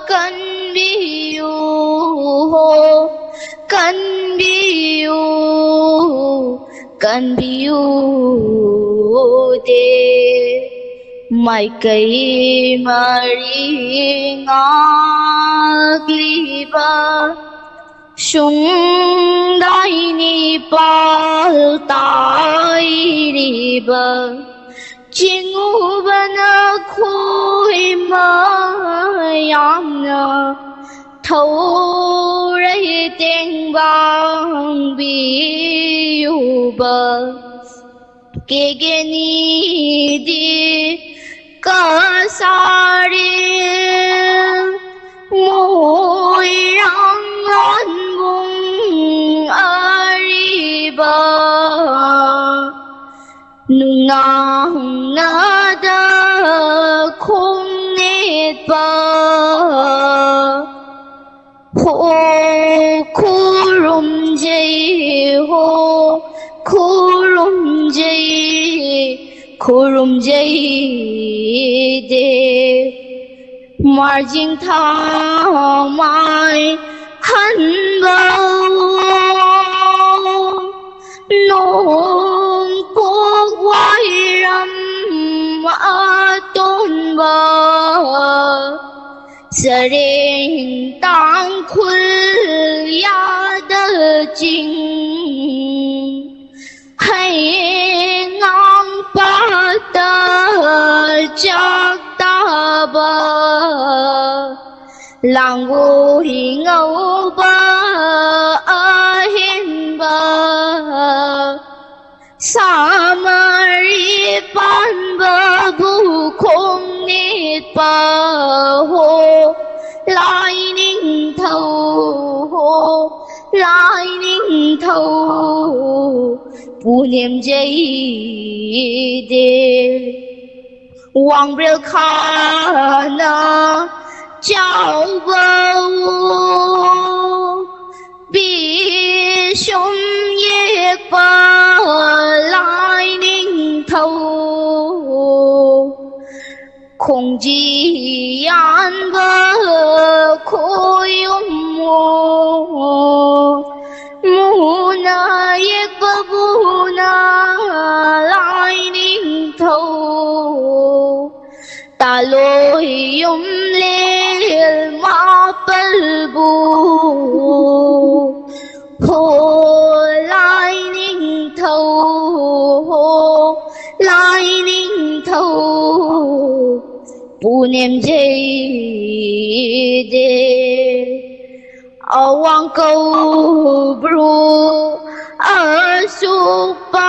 ꯀꯟꯕꯤꯌꯨ, ꯀꯟꯕꯤꯌꯨ, ꯀꯟꯕꯤꯌꯨ ꯗꯦ꯫ ꯃꯥꯏꯀꯩ ꯃꯔꯤ ꯉꯥꯛꯂꯤꯕ ꯁꯨꯡꯗꯥꯏ ꯅꯤꯄꯥꯜ ꯇꯥꯏꯔꯤꯕ ꯆꯤꯡꯉꯨꯕ ꯅꯈꯣꯏ ꯃꯌꯥꯝꯅ ꯊꯧꯔꯩ ꯇꯦꯡꯕꯥꯡꯕꯤꯌꯨꯕ꯫ ꯀꯦꯒꯦꯅꯤꯗꯤ ꯀꯁꯥꯔꯤ ꯃꯣꯏꯔꯥꯡ ꯂꯣꯟꯕꯨꯡ ꯑꯔꯤꯕ ꯅꯨꯡꯅꯥꯡꯅꯗ ꯈꯣꯡꯅꯦꯠꯄ ꯈꯨꯔꯨꯝꯖꯩ ꯍꯣ, ꯈꯨꯔꯨꯝꯖꯩ, ꯈꯨꯔꯨꯝꯖꯩ ꯗꯦꯕ꯫ ꯃꯥꯔꯖꯤꯡ ꯊꯥꯃꯥꯏ ꯍꯟꯕ, ꯅꯣꯡꯄꯣꯛ ꯋꯥꯏꯔꯝ ꯑꯇꯣꯟꯕ, ꯆꯔꯦꯡ ꯇꯥꯡꯈꯨꯜ ꯌꯥꯗ ꯆꯤꯡ, ꯍꯩꯉꯥꯡ ꯄꯥꯠꯇ ꯆꯥꯛ ꯇꯥꯕ, ꯂꯥꯡꯒꯣꯏ ꯉꯧꯕ ꯑꯍꯦꯟꯕ, ꯁꯥꯃꯔꯤ ꯄꯥꯟꯕꯕꯨ ꯈꯣꯡ ꯅꯦꯠꯄ ꯍꯣ, ꯂꯥꯏꯅꯤꯡꯊꯧ ꯍꯣ, ꯂꯥꯏꯅꯤꯡꯊꯧ ꯄꯨꯅꯦꯝꯖꯩ ꯗꯦꯕ꯫ ꯋꯥꯡꯕ꯭ꯔꯦꯜ ꯈꯥꯅ ꯆꯥꯎꯕ ꯄꯤꯁꯨꯝ ꯌꯦꯛꯄ ꯂꯥꯏꯅꯤꯡꯊꯧ, ꯈꯣꯡꯖꯤ ꯌꯥꯟꯕ ꯈꯣꯌꯨꯝ ꯃꯨꯅ ꯌꯦꯛꯄꯕꯨꯅ ꯂꯥꯏꯅꯤꯡꯊꯧ, ꯇꯥꯂꯣꯏ ꯌꯨꯝꯂꯦꯜ ꯃꯥꯄꯜꯕꯨ ꯍꯣ, ꯂꯥꯏꯅꯤꯡꯊꯧ ꯍꯣ, ꯂꯥꯏꯅꯤꯡꯊꯧ ꯄꯨꯅꯦꯝꯖꯩ ꯗꯦꯕ꯫ ꯑꯋꯥꯡ ꯀꯧꯕ꯭ꯔꯨ ꯑꯁꯨꯛꯄ,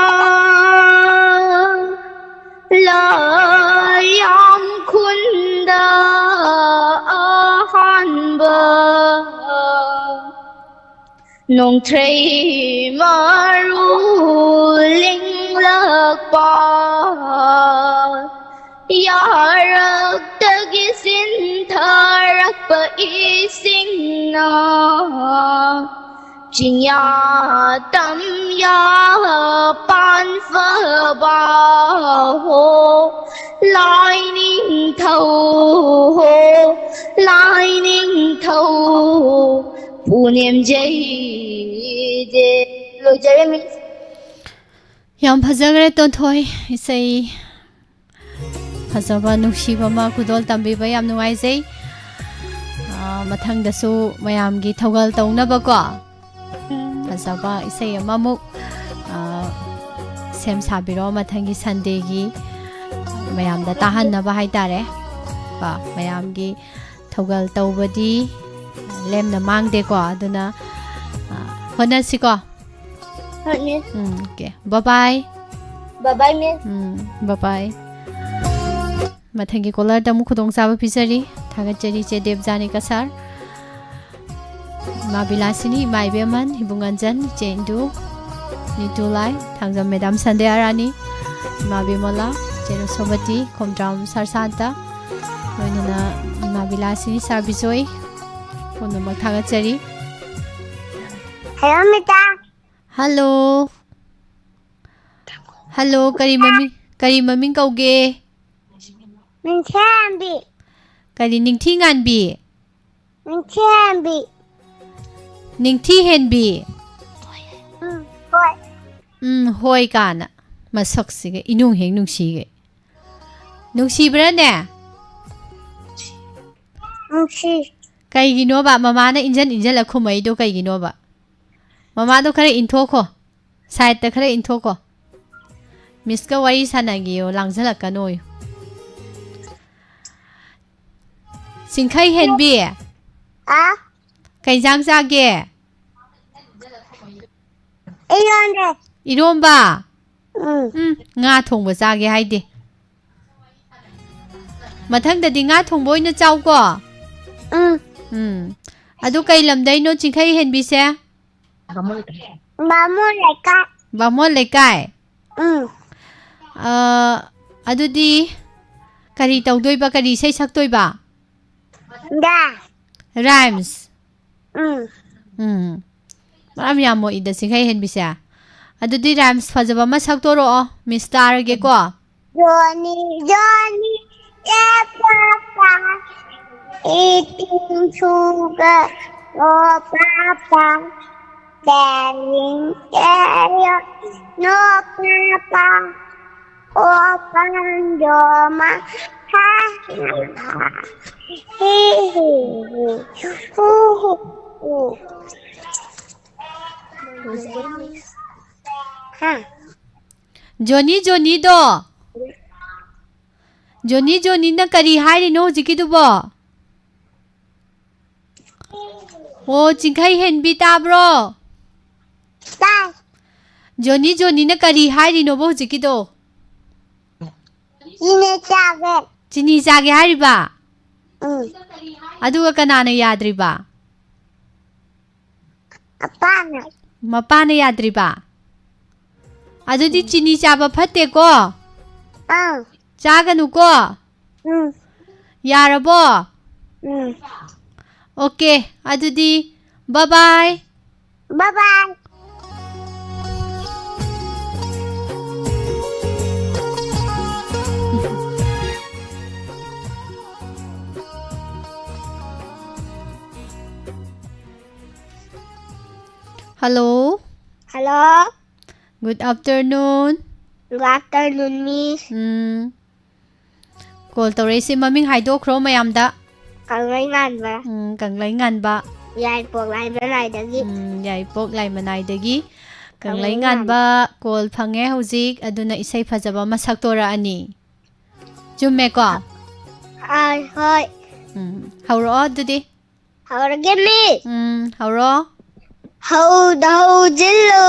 ꯂꯥꯌꯥꯝ ꯈꯨꯟꯗ ꯑꯍꯥꯟꯕ, ꯅꯣꯡꯊ꯭ꯔꯩ ꯃꯔꯨ ꯂꯤꯡꯂꯛꯄ, ꯌꯥꯔꯛꯇꯒꯤ ꯆꯤꯟꯊꯔꯛꯄ ꯏꯁꯤꯡ ꯆꯤꯡꯌꯥ ꯇꯝꯌꯥ ꯄꯥꯟꯐꯕ ꯍꯣ, ꯂꯥꯏꯅꯤꯡꯊꯧ ꯍꯣ, ꯂꯥꯏꯅꯤꯡꯊꯧ ꯄꯨꯅꯦꯝ ꯖꯩꯗꯦ꯫ ꯂꯣꯏꯖꯔꯦ, ꯃꯤꯁ꯫ ꯌꯥꯝ ꯐꯖꯈ꯭ꯔꯦ, ꯇꯣꯟꯊꯣꯏ꯫ ꯏꯁꯩ ꯐꯖꯕ, ꯅꯨꯡꯁꯤꯕ ꯑꯃ ꯈꯨꯗꯣꯜ ꯇꯝꯕꯤꯕ ꯌꯥꯝ ꯅꯨꯡꯉꯥꯏꯖꯩ꯫ ꯑꯥ, ꯃꯊꯪꯗꯁꯨ ꯃꯌꯥꯝꯒꯤ ꯊꯧꯒꯜ ꯇꯧꯅꯕꯀꯣ, ꯎꯝ꯫ ꯐꯖꯕ ꯏꯁꯩ ꯑꯃꯃꯨꯛ, ꯑꯥ, ꯁꯦꯝ ꯁꯥꯕꯤꯔꯣ, ꯃꯊꯪꯒꯤ ꯁꯟꯗꯦꯒꯤ ꯃꯌꯥꯝꯗ ꯇꯥꯍꯟꯅꯕ ꯍꯥꯏꯇꯥꯔꯦ꯫ ꯀꯣ, ꯃꯌꯥꯝꯒꯤ ꯊꯧꯒꯜ ꯇꯧꯕꯗꯤ ꯂꯦꯝꯅ ꯃꯥꯡꯗꯦꯀꯣ, ꯑꯗꯨꯅ, ꯑꯥ, ꯍꯣꯠꯅꯁꯤꯀꯣ꯫ ꯍꯣꯏ, ꯃꯤꯁ꯫ ꯎꯝ, ꯑꯣꯀꯦ꯫ ꯕꯥꯏ ꯕꯥꯏ꯫ ꯕꯥꯏ ꯕꯥꯏ, ꯃꯤꯁ꯫ ꯎꯝ, ꯕꯥꯏ ꯕꯥꯏ꯫ ꯃꯊꯪꯒꯤ ꯀꯣꯂꯔꯗ ꯑꯃꯨꯛ ꯈꯨꯗꯣꯡꯆꯥꯕ ꯄꯤꯖꯔꯤ꯫ ꯊꯥꯒꯠꯆꯔꯤ, ꯆꯦ ꯗꯦꯕꯖꯥꯅꯤ ꯀꯁꯥꯔ꯫ ꯏꯃꯥ ꯕꯤꯂꯥꯁꯤꯅꯤ, ꯏꯃꯥ ꯏꯕꯦꯝꯍꯟ, ꯏꯕꯨꯡ ꯑꯟꯖꯟ, ꯏꯆꯦ ꯏꯟꯗꯨ, ꯅꯤꯇꯨ ꯂꯥꯏ, ꯊꯥꯡꯖꯝ ꯃꯦꯗꯥꯝ ꯁꯟꯗ꯭ꯌꯥ ꯔꯥꯅꯤ, ꯏꯃꯥ ꯕꯤꯃꯣꯂꯥ, ꯏꯆꯦ ꯔꯣꯁꯣꯕꯇꯤ, ꯈꯣꯝꯗ꯭ꯔꯥꯝ ꯁꯥꯔ ꯁꯥꯟꯇ, ꯂꯣꯏꯅꯅ ꯏꯃꯥ ꯕꯤꯂꯥꯁꯤꯅꯤ, ꯁꯥꯔ ꯕꯤꯖꯣꯏ, ꯄꯨꯝꯅꯃꯛ ꯊꯥꯒꯠꯆꯔꯤ꯫ Hello, madam. ꯍꯜꯂꯣ꯫ ꯍꯜꯂꯣ, ꯀꯔꯤ ꯃꯃꯤꯡ, ꯀꯔꯤ ꯃꯃꯤꯡ ꯀꯧꯒꯦ? ꯅꯤꯡꯊꯤꯉꯥꯟꯕꯤ꯫ ꯀꯔꯤ, ꯅꯤꯡꯊꯤꯉꯥꯟꯕꯤ? ꯅꯤꯡꯊꯤꯉꯥꯟꯕꯤ꯫ ꯅꯤꯡꯊꯤꯍꯦꯟꯕꯤ꯫ ꯎꯝ, ꯍꯣꯏ꯫ ꯎꯝ, ꯍꯣꯏ ꯀꯥꯅ꯫ ꯃꯁꯛꯁꯤꯒ ꯏꯅꯨꯡ ꯍꯦꯛ ꯅꯨꯡꯁꯤꯒꯩ꯫ ꯅꯨꯡꯁꯤꯕ꯭ꯔꯥꯅꯦ? ꯅꯨꯡꯁꯤ꯫ ꯀꯩꯒꯤꯅꯣꯕ ꯃꯃꯥꯅ ꯏꯟꯖꯟ ꯏꯟꯖꯜꯂ ꯈꯨꯝꯃꯛꯏꯗꯣ ꯀꯩꯒꯤꯅꯣꯕ? ꯃꯃꯥꯗꯣ ꯈꯔ ꯏꯟꯊꯣꯛꯈꯣ꯫ ꯁꯥꯏꯠꯇ ꯈꯔ ꯏꯟꯊꯣꯛꯈꯣ꯫ ꯃꯤꯁꯀ ꯋꯥꯔꯤ ꯁꯥꯟꯅꯒꯦꯌꯣ, ꯂꯥꯡꯖꯜꯂꯛꯀꯅꯣꯌꯣ꯫ ꯆꯤꯡꯈꯩ ꯍꯦꯟꯕꯤ꯫ ꯑ? ꯀꯩ ꯏꯟꯖꯥꯡ ꯆꯥꯒꯦ? ꯏꯔꯣꯟꯗꯦ꯫ ꯏꯔꯣꯝꯕ? ꯎꯝ꯫ ꯎꯝ, ꯉꯥ ꯊꯣꯡꯕ ꯆꯥꯒꯦ ꯍꯥꯏꯗꯦ꯫ ꯃꯊꯪꯗꯗꯤ ꯉꯥ ꯊꯣꯡꯕ ꯑꯣꯏꯅ ꯆꯥꯎꯀꯣ꯫ ꯎꯝ꯫ ꯎꯝ꯫ ꯑꯗꯨ ꯀꯩ ꯂꯝꯗꯩꯅꯣ ꯆꯤꯡꯈꯩ ꯍꯦꯟꯕꯤꯁꯦ? ꯕꯥꯃꯣꯟ ꯂꯩꯀꯥꯏ꯫ ꯕꯥꯃꯣꯟ ꯂꯩꯀꯥꯏ? ꯎꯝ꯫ ꯑ, ꯑꯗꯨꯗꯤ ꯀꯔꯤ ꯇꯧꯗꯣꯏꯕ? ꯀꯔꯤ ꯏꯁꯩ ꯁꯛꯇꯣꯏꯕ? ꯗꯥ꯫ Rhymes꯫ ꯎꯝ꯫ ꯎꯝ꯫ ꯃꯔꯝ ꯌꯥꯝ ꯃꯣꯛꯏꯗ ꯆꯤꯡꯈꯩ ꯍꯦꯟꯕꯤꯁꯦ꯫ ꯑꯗꯨꯗꯤ rhymes ꯐꯖꯕ ꯑꯃ ꯁꯛꯇꯣꯔꯛꯑꯣ꯫ Miss ꯇꯥꯔꯒꯦꯀꯣ꯫ Johnny, Johnny, yes, Papa. Eating sugar, no, Papa. Telling carrot, no, Papa. Open your mouth. Ha, ha, ha. Hee, hee, hee. Hoo, hoo, hoo. Ha. Johnny, Johnnyꯗꯣ꯫ Johnny, Johnnyꯅ ꯀꯔꯤ ꯍꯥꯏꯔꯤꯅꯣ ꯍꯧꯖꯤꯛꯀꯤꯗꯨꯕꯣ? ꯑꯣ, ꯆꯤꯡꯈꯩ ꯍꯦꯟꯕꯤ ꯇꯥꯕ꯭ꯔꯣ? ꯇꯥꯏ꯫ Johnny, Johnnyꯅ ꯀꯔꯤ ꯍꯥꯏꯔꯤꯅꯣꯕ ꯍꯧꯖꯤꯛꯀꯤꯗꯣ? ꯆꯤꯅꯤ ꯆꯥꯒꯦ꯫ ꯆꯤꯅꯤ ꯆꯥꯒꯦ ꯍꯥꯏꯔꯤꯕ? ꯎꯝ꯫ ꯑꯗꯨꯒ ꯀꯅꯥꯅ ꯌꯥꯗ꯭ꯔꯤꯕ? ꯃꯄꯥꯅ꯫ ꯃꯄꯥꯅ ꯌꯥꯗ꯭ꯔꯤꯕ? ꯑꯗꯨꯗꯤ ꯎꯝ꯫ ꯆꯤꯅꯤ ꯆꯥꯕ ꯐꯠꯇꯦꯀꯣ? ꯑꯥ꯫ ꯆꯥꯒꯅꯨꯀꯣ? ꯎꯝ꯫ ꯌꯥꯔꯕꯣ? ꯎꯝ꯫ Okay, ꯑꯗꯨꯗꯤ bye bye꯫ Bye bye꯫ Hello꯫ Hello꯫ Good afternoon꯫ Good afternoon, Miss꯫ ꯎꯝ꯫ Call ꯇꯧꯔꯛꯏꯁꯦ ꯃꯃꯤꯡ ꯍꯥꯏꯗꯣꯛꯈ꯭ꯔꯣ ꯃꯌꯥꯝꯗ꯫ ꯀꯪꯂꯩ ꯉꯥꯟꯕ꯫ ꯎꯝ, ꯀꯪꯂꯩ ꯉꯥꯟꯕ꯫ ꯌꯥꯏꯄꯣꯛ ꯂꯥꯏꯃꯅꯥꯏꯗꯒꯤ꯫ ꯎꯝ, ꯌꯥꯏꯄꯣꯛ ꯂꯥꯏꯃꯅꯥꯏꯗꯒꯤ꯫ ꯀꯪꯂꯩ ꯀꯪꯂꯩ ꯉꯥꯟꯕ꯫ Call ꯐꯪꯉꯦ ꯍꯧꯖꯤꯛ, ꯑꯗꯨꯅ ꯏꯁꯩ ꯐꯖꯕ ꯑꯃ ꯁꯛꯇꯣꯔꯛꯑꯅꯤ꯫ ꯆꯨꯝꯃꯦꯀꯣ? ꯑꯥ, ꯍꯣꯏ꯫ ꯎꯝ, ꯍꯧꯔꯛꯑꯣ ꯑꯗꯨꯗꯤ꯫ ꯍꯧꯔꯒꯦ, Miss꯫ ꯎꯝ, ꯍꯧꯔꯣ꯫ ꯍꯧꯗ ꯍꯧꯖꯤꯜꯂꯨ,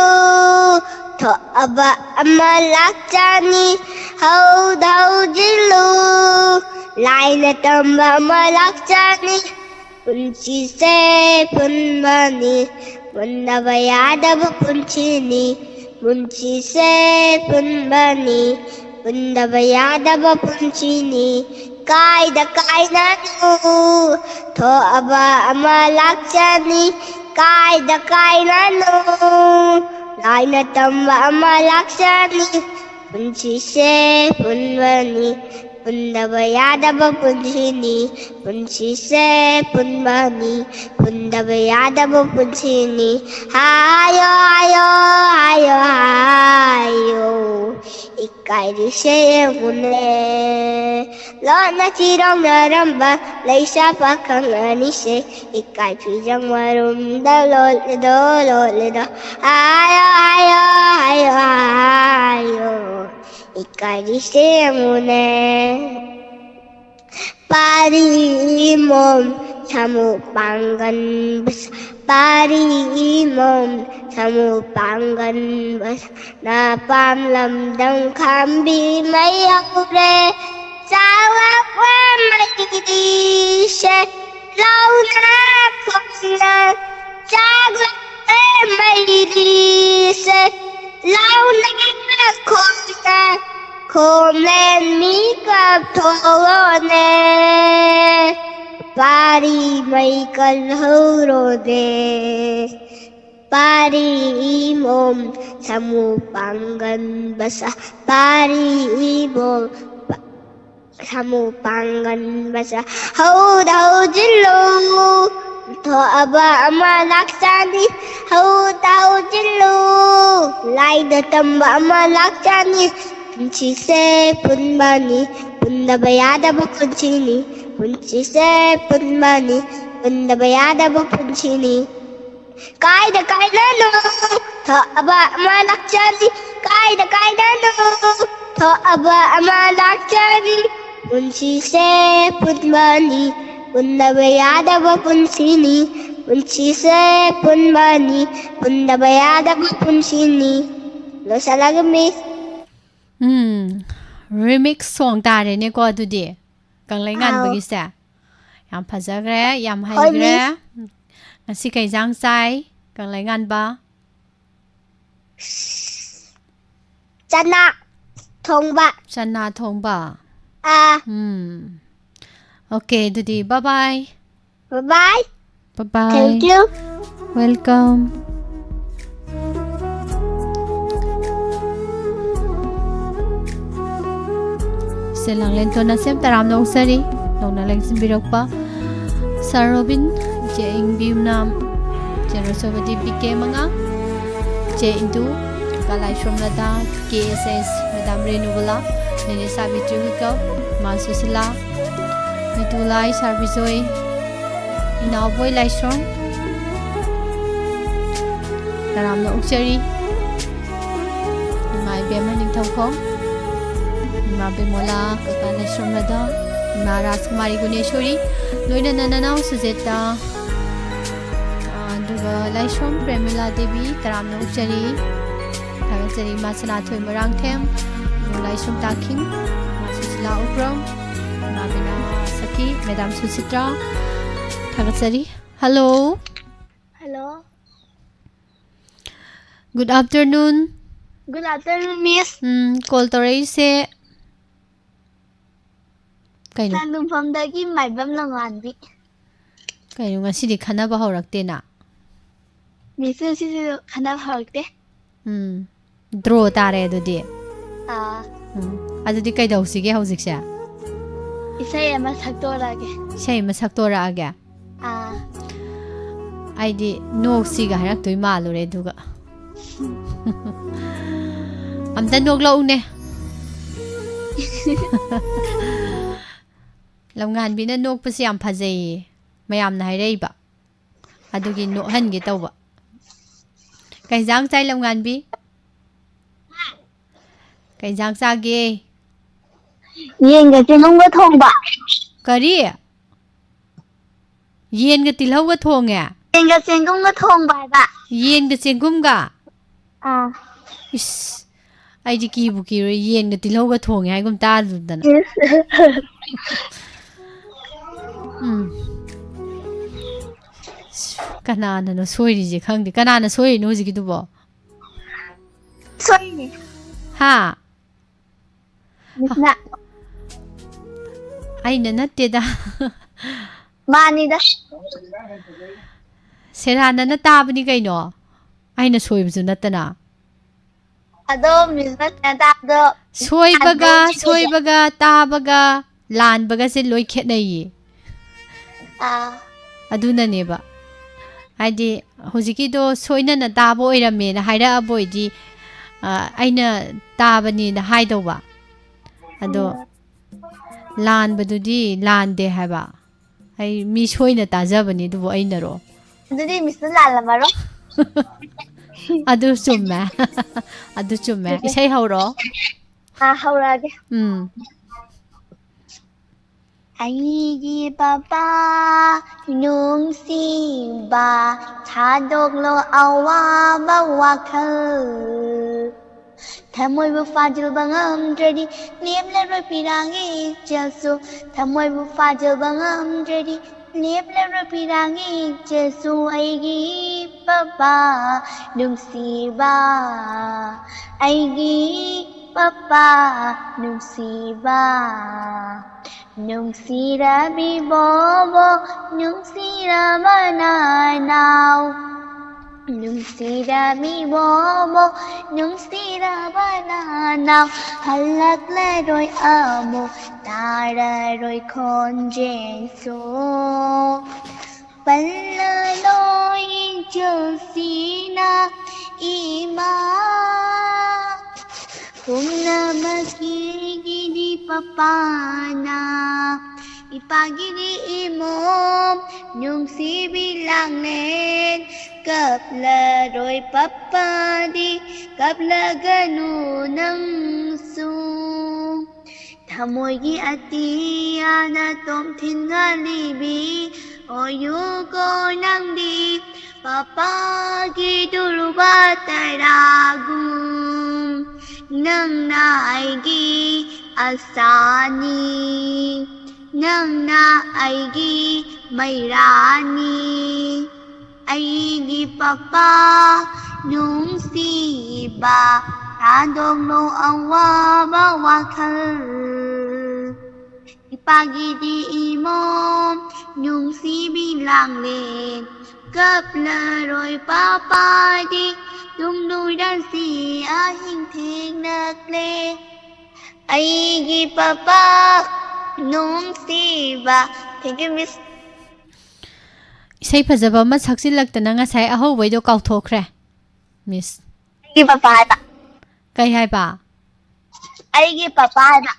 ꯊꯣꯛꯑꯕ ꯑꯃ ꯂꯥꯛꯆꯅꯤ꯫ ꯍꯧꯗ ꯍꯧꯖꯤꯜꯂꯨ, ꯂꯥꯏꯅ ꯇꯝꯕ ꯑꯃ ꯂꯥꯛꯆꯅꯤ꯫ ꯄꯨꯟꯁꯤꯁꯦ ꯄꯨꯟꯕꯅꯤ, ꯄꯨꯟꯗꯕ ꯌꯥꯗꯕ ꯄꯨꯟꯁꯤꯅꯤ꯫ ꯄꯨꯟꯁꯤꯁꯦ ꯄꯨꯟꯕꯅꯤ, ꯄꯨꯟꯗꯕ ꯌꯥꯗꯕ ꯄꯨꯟꯁꯤꯅꯤ꯫ ꯀꯥꯏꯗ ꯀꯥꯏꯅꯅꯨ, ꯊꯣꯛꯑꯕ ꯑꯃ ꯂꯥꯛꯆꯅꯤ꯫ ꯀꯥꯏꯗ ꯀꯥꯏꯅꯅꯨ, ꯂꯥꯏꯅ ꯇꯝꯕ ꯑꯃ ꯂꯥꯛꯆꯅꯤ꯫ ꯄꯨꯟꯁꯤꯁꯦ ꯄꯨꯟꯕꯅꯤ, ꯄꯨꯟꯗꯕ ꯌꯥꯗꯕ ꯄꯨꯟꯁꯤꯅꯤ꯫ ꯄꯨꯟꯁꯤꯁꯦ ꯄꯨꯟꯕꯅꯤ, ꯄꯨꯟꯗꯕ ꯌꯥꯗꯕ ꯄꯨꯟꯁꯤꯅꯤ꯫ ꯍꯥꯏꯌꯣ, ꯍꯥꯏꯌꯣ, ꯍꯥꯏꯌꯣ, ꯍꯥꯏꯌꯣ, ꯏꯀꯥꯏꯔꯤꯁꯦ ꯌꯦꯡꯉꯨꯅꯦ꯫ ꯂꯣꯟꯅ ꯆꯤꯔꯣꯡꯅꯔꯝꯕ ꯂꯩꯁꯥ ꯄꯥꯈꯪ ꯑꯅꯤꯁꯦ ꯏꯀꯥꯏ ꯐꯤꯖꯪ ꯃꯔꯨꯝꯗ ꯂꯣꯠꯂꯦꯗꯣ, ꯂꯣꯠꯂꯦꯗꯣ꯫ ꯍꯥꯏꯌꯣ, ꯍꯥꯏꯌꯣ, ꯍꯥꯏꯌꯣ, ꯍꯥꯏꯌꯣ, ꯏꯀꯥꯏꯔꯤꯁꯦ ꯌꯦꯡꯉꯨꯅꯦ꯫ ꯄꯥꯔꯤ ꯏꯃꯣꯝ ꯁꯥꯃꯨ ꯄꯥꯡꯒꯟ ꯕꯁ-, ꯄꯥꯔꯤ ꯏꯃꯣꯝ ꯁꯥꯃꯨ ꯄꯥꯡꯒꯟ ꯕꯁ-, ꯅꯄꯥꯝ ꯂꯝꯗꯝ ꯈꯥꯝꯕꯤ ꯃꯩ ꯍꯧꯔꯦ꯫ ꯆꯥꯛꯂꯛꯂꯦ ꯃꯩꯔꯤꯁꯦ ꯂꯥꯎꯅ ꯈꯣꯡꯅ, ꯆꯥꯛꯂꯛꯂꯦ ꯃꯩꯔꯤꯁꯦ ꯂꯥꯎꯅ ꯈꯣꯡꯅ, ꯈꯣꯝꯂꯦꯟ ꯃꯤ ꯀꯞꯊꯣꯛꯂꯣꯅꯦ꯫ ꯄꯥꯔꯤ ꯃꯩ ꯀꯜꯍꯧꯔꯣꯅꯦ꯫ ꯄꯥꯔꯤ ꯏꯃꯣꯝ ꯁꯥꯃꯨ ꯄꯥꯡꯒꯟ ꯕꯁꯥ, ꯄꯥꯔꯤ ꯏꯃꯣꯝ ꯄ-, ꯁꯥꯃꯨ ꯄꯥꯡꯒꯟ ꯕꯁꯥ꯫ ꯍꯧꯗ ꯍꯧꯖꯤꯜꯂꯨ, ꯊꯣꯛꯑꯕ ꯑꯃ ꯂꯥꯛꯆꯅꯤ꯫ ꯍꯧꯗ ꯍꯧꯖꯤꯜꯂꯨ, ꯂꯥꯏꯗ ꯇꯝꯕ ꯑꯃ ꯂꯥꯛꯆꯅꯤ꯫ ꯄꯨꯟꯁꯤꯁꯦ ꯄꯨꯟꯕꯅꯤ, ꯄꯨꯟꯗꯕ ꯌꯥꯗꯕ ꯄꯨꯟꯁꯤꯅꯤ꯫ ꯄꯨꯟꯁꯤꯁꯦ ꯄꯨꯟꯕꯅꯤ, ꯄꯨꯟꯗꯕ ꯌꯥꯗꯕ ꯄꯨꯟꯁꯤꯅꯤ꯫ ꯀꯥꯏꯗ ꯀꯥꯏꯗꯅꯣ ꯊꯣꯛꯑꯕ ꯑꯃ ꯂꯥꯛꯆꯅꯤ꯫ ꯀꯥꯏꯗ ꯀꯥꯏꯗꯅꯣ ꯊꯣꯛꯑꯕ ꯑꯃ ꯂꯥꯛꯆꯅꯤ꯫ ꯄꯨꯟꯁꯤꯁꯦ ꯄꯨꯟꯕꯅꯤ, ꯄꯨꯟꯗꯕ ꯌꯥꯗꯕ ꯄꯨꯟꯁꯤꯅꯤ꯫ ꯄꯨꯟꯁꯤꯁꯦ ꯄꯨꯟꯕꯅꯤ, ꯄꯨꯟꯗꯕ ꯌꯥꯗꯕ ꯄꯨꯟꯁꯤꯅꯤ꯫ ꯂꯣꯏꯁꯤꯜꯂꯒꯦ, ꯃꯤꯁ꯫ ꯎꯝ, ꯔꯤꯃꯤꯛꯁ ꯁꯣꯡ ꯇꯥꯔꯦꯅꯦꯀꯣ ꯑꯗꯨꯗꯤ, ꯀꯪꯂꯩ ꯑꯥꯎ꯫ ꯉꯥꯟꯕꯒꯤꯁꯦ꯫ ꯌꯥꯝ ꯐꯖꯈ꯭ꯔꯦ, ꯌꯥꯝ ꯍꯣꯏ, ꯍꯩꯈ꯭ꯔꯦ꯫ ꯃꯤꯁ꯫ ꯎꯝ, ꯉꯁꯤ ꯀꯩ ꯏꯟꯖꯥꯡ ꯆꯥꯏ, ꯀꯪꯂꯩ ꯉꯥꯟꯕ? ꯆꯅꯥ ꯊꯣꯡꯕ꯫ ꯆꯅꯥ ꯊꯣꯡꯕ꯫ ꯑꯥ꯫ ꯎꯝ꯫ Okay, ꯑꯗꯨꯗꯤ bye bye꯫ Bye bye꯫ Bye bye꯫ Thank you꯫ Welcome꯫ ꯁꯦ ꯂꯥꯡꯂꯦꯟ ꯇꯣꯟꯅ ꯁꯦꯝ ꯇꯔꯥꯝꯅ ꯑꯣꯛꯆꯔꯤ꯫ ꯅꯧꯅ ꯂꯦꯡꯁꯤꯟꯕꯤꯔꯛꯄ Sir Robin, ꯏꯆꯦ ꯏꯪꯕꯤꯝꯅ, ꯏꯆꯦ ꯔꯣꯁꯣꯕꯗꯤ ꯕꯤ ꯀꯦ ꯃꯉꯥ, ꯏꯆꯦ ꯏꯟꯗꯨ, ꯀꯥꯂꯥꯏꯁꯣꯝ ꯔꯗꯥ, ꯀꯦ ꯑꯦꯁ ꯑꯦꯁ, Madam ꯔꯦꯅꯨꯕꯂꯥ, ꯅꯦꯅꯦ ꯁꯥꯕꯤꯇ꯭ꯔꯤ ꯍꯨꯏꯀꯞ, ꯏꯃꯥ ꯁꯨꯁꯤꯂꯥ, ꯃꯤꯇꯨꯂꯥꯏ ꯁꯥꯔ ꯕꯤꯖꯣꯏ, ꯏꯅꯥꯎꯕꯣꯏ ꯂꯥꯏꯁ꯭ꯔꯣꯝ, ꯇꯔꯥꯝꯅ ꯑꯣꯛꯆꯔꯤ꯫ ꯏꯃꯥ ꯏꯕꯦꯝꯃ ꯅꯤꯡꯊꯧꯈꯣꯡ, ꯏꯃꯥ ꯕꯤꯃꯣꯂꯥ, ꯀꯀꯥ ꯂꯥꯏꯁ꯭ꯔꯣꯝ ꯔꯗꯥ, ꯏꯃꯥ ꯔꯥꯖꯀꯨꯃꯥꯔꯤ ꯒꯨꯅꯦꯁꯣꯔꯤ, ꯂꯣꯏꯅꯅ ꯅꯅꯥꯎ ꯁꯨꯖꯦꯇꯥ, ꯑꯗꯨꯒ ꯂꯥꯏꯁ꯭ꯔꯣꯝ ꯄ꯭ꯔꯦꯃꯤꯂꯥ ꯗꯦꯕꯤ, ꯇꯔꯥꯝꯅ ꯑꯣꯛꯆꯔꯤ꯫ ꯊꯥꯒꯠꯆꯔꯤ ꯏꯃꯥ ꯁꯅꯥꯊꯣꯏ ꯃꯣꯏꯔꯥꯡꯊꯦꯝ, ꯏꯕꯨꯡ ꯂꯥꯏꯁ꯭ꯔꯣꯝ ꯇꯥꯈꯤꯡ, ꯏꯃꯥ ꯁꯨꯁꯤꯂꯥ ꯎꯕ꯭ꯔꯣꯝ, ꯏꯃꯥ ꯕꯤꯅꯥ ꯁꯈꯤ, Madam ꯁꯨꯁꯤꯇ꯭ꯔꯥ꯫ ꯊꯥꯒꯠꯆꯔꯤ꯫ Hello꯫ Hello꯫ Good afternoon꯫ Good afternoon, Miss꯫ ꯎꯝ, call ꯇꯧꯔꯛꯏꯁꯦ ꯀꯩꯅꯣ? ꯆꯥꯛꯂꯨꯝꯐꯝꯗꯒꯤ ꯃꯥꯏꯕꯝ ꯂꯝꯉꯥꯟꯕꯤ꯫ ꯀꯩꯅꯣ, ꯉꯁꯤꯗꯤ ꯈꯟꯅꯕ ꯍꯧꯔꯛꯇꯦꯅ? Miss, ꯉꯁꯤꯁꯨ ꯈꯟꯅꯕ ꯍꯧꯔꯛꯇꯦ꯫ ꯎꯝ, draw ꯇꯥꯔꯦ ꯑꯗꯨꯗꯤ꯫ ꯑꯥ꯫ ꯎꯝ, ꯑꯗꯨꯗꯤ ꯀꯩꯗꯧꯁꯤꯒꯦ ꯍꯧꯖꯤꯛꯁꯦ? ꯏꯁꯩ ꯑꯃ ꯁꯛꯇꯣꯔꯛꯑꯒꯦ꯫ ꯏꯁꯩ ꯑꯃ ꯁꯛꯇꯣꯔꯛꯑꯒꯦ? ꯑꯥ꯫ ꯑꯩꯗꯤ ꯅꯣꯛꯁꯤꯒ ꯍꯥꯏꯔꯛꯇꯣꯏ ꯃꯥꯜꯂꯨꯔꯦ ꯑꯗꯨꯒ꯫ ꯑꯝꯇ ꯅꯣꯛꯂꯛꯎꯅꯦ꯫ ꯂꯝꯉꯥꯟꯕꯤꯅ ꯅꯣꯛꯄꯁꯦ ꯌꯥꯝ ꯐꯖꯩꯌꯦ, ꯃꯌꯥꯝꯅ ꯍꯥꯏꯔꯛꯏꯕ꯫ ꯑꯗꯨꯒꯤ ꯅꯣꯛꯍꯟꯒꯦ ꯇꯧꯕ꯫ ꯀꯩ ꯏꯟꯖꯥꯡ ꯆꯥꯏ, ꯂꯝꯉꯥꯟꯕꯤ? ꯀꯩ ꯏꯟꯖꯥꯡ ꯆꯥꯒꯦ? ꯌꯦꯟꯒ ꯆꯦꯡꯒꯨꯝꯒ ꯊꯣꯡꯕ꯫ ꯀꯔꯤ? ꯌꯦꯟꯒ ꯇꯤꯜꯍꯧꯒ ꯊꯣꯡꯉꯦ? ꯌꯦꯟꯒ ꯆꯦꯡꯒꯨꯝꯒ ꯊꯣꯡꯕ ꯍꯥꯏꯕ꯫ ꯌꯦꯟꯒ ꯆꯦꯡꯒꯨꯝꯒ? ꯑꯥ꯫ ꯏꯁ, ꯑꯩꯗꯤ ꯀꯤꯕꯨ ꯀꯤꯔꯨꯔꯦ, ꯌꯦꯟꯒ ꯇꯤꯜꯍꯧꯒ ꯊꯣꯡꯉꯦ ꯍꯥꯏꯒꯨꯝ ꯇꯥꯗꯅ꯫ ꯏꯁ꯫ ꯎꯝ꯫ ꯀꯅꯥꯅꯅꯣ ꯁꯣꯏꯔꯤꯁꯦ ꯈꯪꯗꯦ꯫ ꯀꯅꯥꯅ ꯁꯣꯏꯔꯤꯅꯣ ꯍꯧꯖꯤꯛꯀꯤꯗꯨꯕꯣ? ꯁꯣꯏꯔꯤꯅꯦ꯫ ꯍꯥ? Miss ꯅ꯫ ꯑꯩꯅ ꯅꯠꯇꯦꯗ꯫ ꯃꯥꯅꯤꯗ꯫ ꯁꯦꯔꯥꯟꯅꯅ ꯇꯥꯕꯅꯤ ꯀꯩꯅꯣ꯫ ꯑꯩꯅ ꯁꯣꯏꯕꯁꯨ ꯅꯠꯇꯅ꯫ ꯑꯗꯣ ꯃꯤꯁꯅ ꯁꯦꯔꯥꯟ ꯇꯥꯕꯗꯣ ꯁꯣꯏꯕꯒ ꯂꯥꯟꯕ ꯑꯣꯏꯗꯤ ꯁꯣꯏꯕꯒ ꯇꯥꯕꯒ ꯂꯥꯟꯕꯒꯁꯦ ꯂꯣꯏ ꯈꯦꯠꯅꯩꯌꯦ꯫ ꯑꯥ, ꯑꯗꯨꯅꯅꯦꯕ꯫ ꯍꯥꯏꯗꯤ ꯍꯧꯖꯤꯛꯀꯤꯗꯣ ꯁꯣꯏꯅꯅ ꯇꯥꯕ ꯑꯣꯏꯔꯝꯃꯦꯅ ꯍꯥꯏꯔꯛꯑꯕ ꯑꯣꯏꯗꯤ, ꯑ, ꯑꯩꯅ ꯇꯥꯕꯅꯦꯅ ꯍꯥꯏꯗꯧꯕ꯫ ꯑꯗꯣ ꯂꯥꯟꯕꯗꯨꯗꯤ ꯂꯥꯟꯗꯦ ꯍꯥꯏꯕ꯫ ꯑꯩ ꯃꯤ ꯁꯣꯏꯅ ꯇꯥꯖꯕꯅꯤ, ꯑꯗꯨꯕꯨ ꯑꯩꯅꯔꯣ? ꯑꯗꯨꯗꯤ ꯃꯤꯁꯅ ꯂꯥꯜꯂꯝꯃꯔꯣꯏ꯫ ꯑꯗꯨ ꯆꯨꯝꯃꯦ꯫ ꯑꯗꯨ ꯆꯨꯝꯃꯦ꯫ ꯏꯁꯩ ꯍꯧꯔꯣ꯫ ꯑꯥ, ꯍꯧꯔꯛꯑꯒꯦ꯫ ꯎꯝ꯫ ꯑꯩꯒꯤ ꯄꯄꯥ ꯅꯨꯡꯁꯤꯕ, ꯊꯥꯗꯣꯛꯂꯣ ꯑꯋꯥꯕ ꯋꯥꯈꯜ꯫ ꯊꯃꯣꯏꯕꯨ ꯐꯥꯖꯤꯜꯕ ꯉꯝꯗ꯭ꯔꯗꯤ, ꯂꯦꯞꯂꯔꯣꯏ ꯄꯤꯔꯥꯡꯒꯤ ꯏꯆꯦꯜꯁꯨ꯫ ꯊꯃꯣꯏꯕꯨ ꯐꯥꯖꯤꯜꯕ ꯉꯝꯗ꯭ꯔꯗꯤ, ꯂꯦꯞꯂꯔꯣꯏ ꯄꯤꯔꯥꯡꯒꯤ ꯏꯆꯦꯜꯁꯨ꯫ ꯑꯩꯒꯤ ꯄꯄꯥ ꯅꯨꯡꯁꯤꯕ, ꯑꯩꯒꯤ ꯄꯄꯥ ꯅꯨꯡꯁꯤꯕ꯫ ꯅꯨꯡꯁꯤꯔꯕꯤ ꯕꯣꯕꯣ, ꯅꯨꯡꯁꯤꯔꯕ ꯅꯅꯥꯎ꯫ ꯅꯨꯡꯁꯤꯔꯕꯤ ꯕꯣꯕꯣ, ꯅꯨꯡꯁꯤꯔꯕ ꯅꯅꯥꯎ꯫ ꯍꯜꯂꯛꯂꯔꯣꯏ ꯑꯃꯨꯛ, ꯇꯥꯔꯔꯣꯏ ꯈꯣꯟꯖꯦꯜꯁꯨ꯫ ꯄꯜꯂꯅꯣ ꯏꯆꯜꯁꯤꯅ ꯏꯃꯥ꯫ ꯄꯨꯝꯅꯃꯛꯀꯤꯒꯤꯗꯤ ꯄꯄꯥꯅ, ꯏꯄꯥꯒꯤꯗꯤ ꯏꯃꯣꯝ, ꯅꯨꯡꯁꯤꯕꯤ ꯂꯥꯡꯂꯦꯟ꯫ ꯀꯞꯂꯔꯣꯏ ꯄꯄꯥꯗꯤ, ꯀꯞꯂꯒꯅꯨ ꯅꯪꯁꯨ꯫ ꯊꯃꯣꯏꯒꯤ ꯑꯇꯤꯌꯥꯅ ꯇꯣꯝꯊꯤꯟ ꯉꯥꯜꯂꯤꯕꯤ ꯑꯣꯏꯌꯨꯀꯣ ꯅꯪꯗꯤ, ꯄꯄꯥꯒꯤ ꯗꯨꯔꯨꯕ ꯇꯔꯥꯒꯨꯝ꯫ ꯅꯪꯅ ꯑꯩꯒꯤ ꯑꯁꯥꯅꯤ, ꯅꯪꯅ ꯑꯩꯒꯤ ꯃꯩꯔꯥꯅꯤ꯫ ꯑꯩꯒꯤ ꯄꯄꯥ ꯅꯨꯡꯁꯤꯕ, ꯊꯥꯗꯣꯛꯂꯣ ꯑꯋꯥꯕ ꯋꯥꯈꯜ꯫ ꯄꯥꯒꯤꯗꯤ ꯏꯃꯣꯝ ꯅꯨꯡꯁꯤꯕꯤ ꯂꯥꯡꯂꯦꯟ ꯀꯞꯂꯔꯣꯏ ꯄꯥꯄꯥꯗꯤ ꯇꯨꯝꯂꯣꯏꯔꯁꯤ ꯑꯍꯤꯡ ꯊꯦꯡꯂꯛꯂꯦ ꯑꯩꯒꯤ ꯄꯥꯄꯥ ꯅꯨꯡꯁꯤꯕ꯫ Thank you, Miss. ꯏꯁꯩ ꯐꯖꯕ ꯑꯃ ꯁꯛꯆꯤꯜꯂꯛꯇꯅ ꯉꯁꯥꯏ ꯑꯍꯧꯕꯩꯗꯣ ꯀꯥꯎꯊꯣꯛꯈ꯭ꯔꯦ, Miss. ꯑꯩꯒꯤ ꯄꯥꯄꯥ ꯍꯥꯏꯕ꯫ ꯀꯩ ꯍꯥꯏꯕ? ꯑꯩꯒꯤ ꯄꯥꯄꯥ ꯍꯥꯏꯕ꯫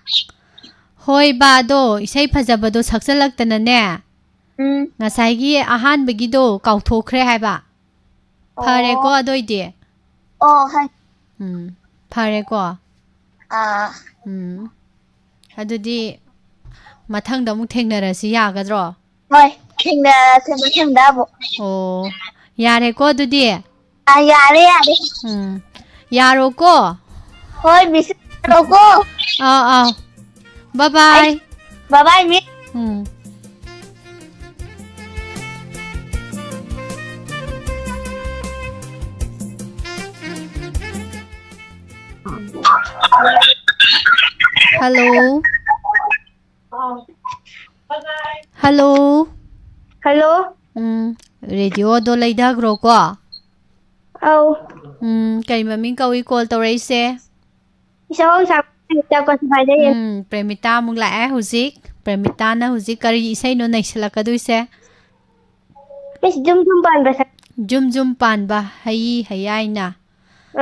ꯍꯣꯏꯕ, ꯑꯗꯣ ꯏꯁꯩ ꯐꯖꯕꯗꯣ ꯁꯛꯆꯜꯂꯛꯇꯅꯅꯦ, ꯎꯝ꯫ ꯉꯁꯥꯏꯒꯤ ꯑꯍꯥꯟꯕꯒꯤꯗꯣ ꯀꯥꯎꯊꯣꯛꯈ꯭ꯔꯦ ꯍꯥꯏꯕ꯫ ꯐꯔꯦꯀꯣ, ꯑꯣ꯫ ꯑꯗꯣꯏꯗꯤ꯫ ꯑꯣ, ꯍꯣꯏ꯫ ꯎꯝ, ꯐꯔꯦꯀꯣ꯫ ꯑꯥ꯫ ꯎꯝ꯫ ꯑꯗꯨꯗꯤ ꯃꯊꯪꯗ ꯑꯃꯨꯛ ꯊꯦꯡꯅꯔꯁꯤ, ꯌꯥꯒꯗ꯭ꯔꯣ? ꯍꯣꯏ, ꯊꯦꯡꯅꯔꯁꯦ ꯃꯊꯪꯗ ꯑꯃꯨꯛ꯫ ꯑꯣ, ꯌꯥꯔꯦꯀꯣ ꯑꯗꯨꯗꯤ? ꯑꯥ, ꯌꯥꯔꯦ, ꯌꯥꯔꯦ꯫ ꯎꯝ, ꯌꯥꯔꯣꯀꯣ? ꯍꯣꯏ, Miss, ꯌꯥꯔꯣꯀꯣ? ꯑꯥ, ꯑꯥ꯫ Bye bye꯫ ꯑꯩ, bye bye, Miss꯫ ꯎꯝ꯫ Hello꯫ Hello꯫ Hello꯫ ꯎꯝ, radioꯗꯣ ꯂꯩꯊꯈ꯭ꯔꯣꯀꯣ꯫ ꯑꯧ꯫ ꯎꯝ, ꯀꯩ ꯃꯃꯤꯡ ꯀꯧꯏ call ꯇꯧꯔꯛꯏꯁꯦ? ꯏꯁꯥ ꯏꯁꯥ ꯀꯣꯁꯤꯐꯥꯏꯗ ꯌꯦꯡ-, ꯎꯝ, ꯄ꯭ꯔꯦꯃꯤꯇꯥ ꯑꯃꯨꯛ ꯂꯥꯛꯑꯦ ꯍꯧꯖꯤꯛ꯫ ꯄ꯭ꯔꯦꯃꯤꯇꯥꯅ ꯍꯧꯖꯤꯛ ꯀꯔꯤ ꯏꯁꯩꯅꯣ ꯅꯩꯁꯤꯜꯂꯛꯀꯗꯣꯏꯁꯦ? Miss, ꯖꯨꯝ ꯖꯨꯝ ꯄꯥꯟꯕ ꯁꯛ-, ꯖꯨꯝ ꯖꯨꯝ ꯄꯥꯟꯕ ꯍꯩ ꯍꯩꯌꯥꯏꯅ꯫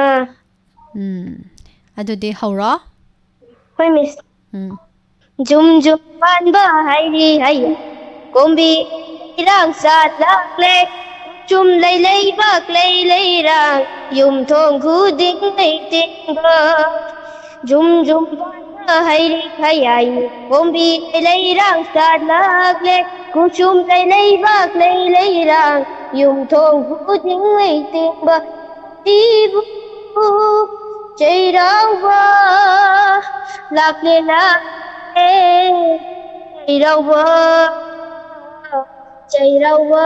ꯑꯥ꯫ ꯎꯝ, ꯑꯗꯨꯗꯤ ꯍꯧꯔꯣ꯫ ꯍꯣꯏ, Miss꯫ ꯎꯝ꯫ ꯖꯨꯝ ꯖꯨꯝ ꯄꯥꯟꯕ ꯍꯩꯔꯤ ꯍꯩ, ꯀꯣꯝꯕꯤ ꯏꯔꯥꯡ ꯆꯥ ꯂꯥꯛꯂꯦ꯫ ꯆꯨꯝ ꯂꯩ ꯂꯩꯕꯥꯛ ꯂꯩ ꯂꯩꯔꯥꯡ, ꯌꯨꯝꯊꯣꯡ ꯈꯨꯗꯤꯡ ꯂꯩꯇꯦꯡꯕ꯫ ꯖꯨꯝ ꯖꯨꯝ ꯄꯥꯟꯕ ꯍꯩꯔꯤ ꯍꯩꯌꯥꯏ, ꯀꯣꯝꯕꯤ ꯂꯩ ꯂꯩꯔꯥꯡ ꯆꯥ ꯂꯥꯛꯂꯦ꯫ ꯀꯨꯆꯨꯝ ꯂꯩ ꯂꯩꯕꯥꯛ ꯂꯩ ꯂꯩꯔꯥꯡ, ꯌꯨꯝꯊꯣꯡ ꯈꯨꯗꯤꯡ ꯂꯩꯇꯦꯡꯕ꯫ ꯏꯕꯨ ꯆꯩꯔꯥꯎꯕ ꯂꯥꯛꯂꯦ ꯂꯥꯛꯂꯦ, ꯆꯩꯔꯥꯎꯕ, ꯆꯩꯔꯥꯎꯕ꯫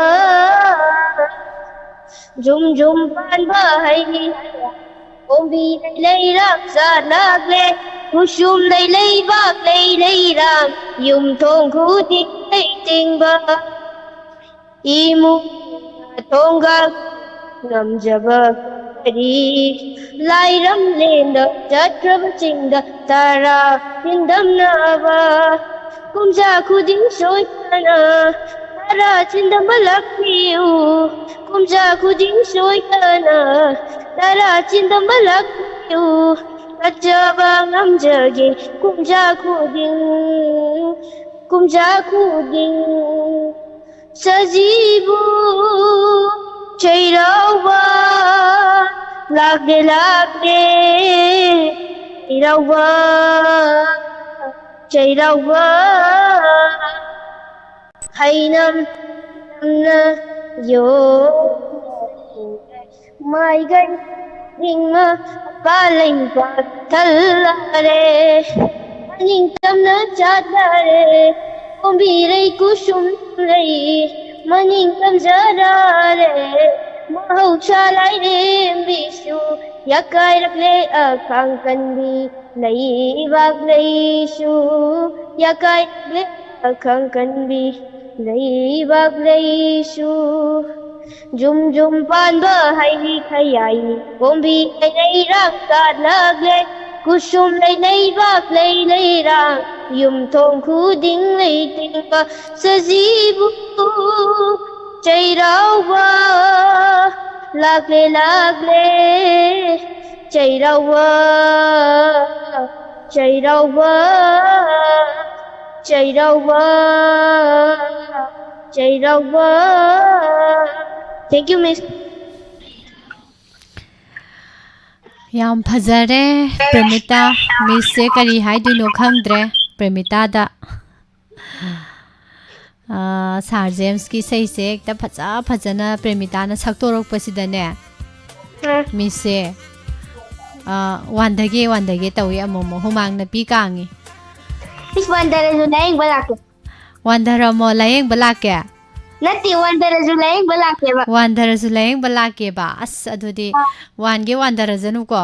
ꯖꯨꯝ ꯖꯨꯝ ꯄꯥꯟꯕ ꯍꯩ, ꯀꯣꯝꯕꯤ ꯂꯩ ꯂꯩꯔꯥꯡ ꯆꯥ ꯂꯥꯛꯂꯦ꯫ ꯈꯨꯁꯨꯝ ꯂꯩ ꯂꯩꯕꯥꯛ ꯂꯩ ꯂꯩꯔꯥꯡ, ꯌꯨꯝꯊꯣꯡ ꯈꯨꯗꯤꯡ ꯂꯩ ꯇꯤꯡꯕ꯫ ꯏꯃꯨꯡ ꯊꯣꯡꯒ ꯉꯝꯖꯕ ꯀꯔꯤ? ꯂꯥꯏꯔꯝꯂꯦꯟꯗ ꯆꯠꯈ꯭ꯔꯕꯁꯤꯡꯗ ꯇꯔꯥ ꯆꯤꯟꯗꯝꯅꯕ꯫ ꯀꯨꯝꯖꯥ ꯈꯨꯗꯤꯡ ꯁꯣꯏꯗꯅ ꯇꯔꯥ ꯆꯤꯟꯗꯝꯕ ꯂꯥꯛꯄꯤꯌꯨ꯫ ꯀꯨꯝꯖꯥ ꯈꯨꯗꯤꯡ ꯁꯣꯏꯗꯅ ꯇꯔꯥ ꯆꯤꯟꯗꯝꯕ ꯂꯥꯛꯄꯤꯌꯨ꯫ ꯀꯠꯆꯕ ꯉꯝꯖꯒꯦ ꯀꯨꯝꯖꯥ ꯈꯨꯗꯤꯡ, ꯀꯨꯝꯖꯥ ꯈꯨꯗꯤꯡ꯫ ꯁꯖꯤꯕꯨ ꯆꯩꯔꯥꯎꯕ ꯂꯥꯛꯂꯦ ꯂꯥꯛꯂꯦ꯫ ꯆꯩꯔꯥꯎꯕ, ꯆꯩꯔꯥꯎꯕ꯫ ꯍꯩꯅꯝ ꯅꯝꯅ ꯌꯣ ꯃꯥꯏꯒꯩ ꯍꯤꯡꯃ ꯄꯥꯜꯂꯩꯕ ꯊꯜꯂꯔꯦ꯫ ꯃꯅꯤꯡ ꯇꯝꯅ ꯆꯠꯂꯔꯦ꯫ ꯀꯣꯝꯕꯤꯔꯩ ꯀꯨꯁꯨꯝ ꯂꯩ ꯃꯅꯤꯡ ꯇꯝꯖꯔꯔꯦ꯫ ꯃꯍꯧꯁꯥ ꯂꯥꯏꯔꯦꯝꯕꯤꯁꯨ ꯌꯥꯀꯥꯏꯔꯛꯂꯦ ꯑꯈꯥꯡ ꯀꯟꯕꯤ꯫ ꯂꯩꯕꯥꯛ ꯂꯩꯁꯨ ꯌꯥꯀꯥꯏꯔꯛꯂꯦ ꯑꯈꯥꯡ ꯀꯟꯕꯤ꯫ ꯂꯩꯕꯥꯛ ꯂꯩꯁꯨ ꯖꯨꯝ ꯖꯨꯝ ꯄꯥꯟꯕ ꯍꯩꯔꯤ ꯈꯌꯥꯏ ꯀꯣꯝꯕꯤ ꯂꯩꯔꯥꯡ ꯀꯥꯠꯂꯛꯂꯦ꯫ ꯀꯨꯁꯨꯝ ꯂꯩ ꯂꯩꯕꯥꯛ ꯂꯩ ꯂꯩꯔꯥꯡ ꯌꯨꯝꯊꯣꯡ ꯈꯨꯗꯤꯡ ꯂꯩꯇꯤꯡꯕ ꯁꯖꯤꯕꯨ ꯆꯩꯔꯥꯎꯕ ꯂꯥꯛꯂꯦ ꯂꯥꯛꯂꯦ꯫ ꯆꯩꯔꯥꯎꯕ, ꯆꯩꯔꯥꯎꯕ, ꯆꯩꯔꯥꯎꯕ, ꯆꯩꯔꯥꯎꯕ꯫ Thank you, Miss. ꯌꯥꯝ ꯐꯖꯔꯦ ꯄ꯭ꯔꯦꯃꯤꯇꯥ꯫ ꯃꯤꯁꯁꯦ ꯀꯔꯤ ꯍꯥꯏꯗꯣꯏꯅꯣ ꯈꯪꯗ꯭ꯔꯦ ꯄ꯭ꯔꯦꯃꯤꯇꯥꯗ꯫ ꯑꯥ, ꯁꯥꯔ ꯖꯦꯝꯁꯀꯤ ꯏꯁꯩꯁꯦ ꯍꯦꯛꯇ ꯐꯖ ꯐꯖꯅ ꯄ꯭ꯔꯦꯃꯤꯇꯥꯅ ꯁꯛꯇꯣꯔꯛꯄꯁꯤꯗꯅꯦ, ꯑ꯫ ꯃꯤꯁꯁꯦ, ꯑꯥ, ꯋꯥꯟꯊꯒꯦ ꯋꯥꯟꯊꯒꯦ ꯇꯧꯏ, ꯑꯃꯨꯛ ꯑꯃꯨꯛ ꯍꯨꯃꯥꯡꯅ ꯄꯤ ꯀꯥꯡꯉꯤ꯫ ꯃꯤꯁ ꯋꯥꯟꯗꯔꯁꯨ ꯂꯥꯌꯦꯡꯕ ꯂꯥꯛꯀꯦ꯫ ꯋꯥꯟꯊꯔꯝꯃꯣ, ꯂꯥꯌꯦꯡꯕ ꯂꯥꯛꯀꯦ꯫ ꯅꯠꯇꯦ, ꯋꯥꯟꯗꯔꯁꯨ ꯂꯥꯌꯦꯡꯕ ꯂꯥꯛꯀꯦꯕ꯫ ꯋꯥꯟꯊꯔꯁꯨ ꯂꯥꯌꯦꯡꯕ ꯂꯥꯛꯀꯦꯕ꯫ ꯑꯁ, ꯑꯗꯨꯗꯤ ꯑ꯫ ꯋꯥꯟꯒꯦ ꯋꯥꯟꯊꯔꯖꯅꯨꯀꯣ꯫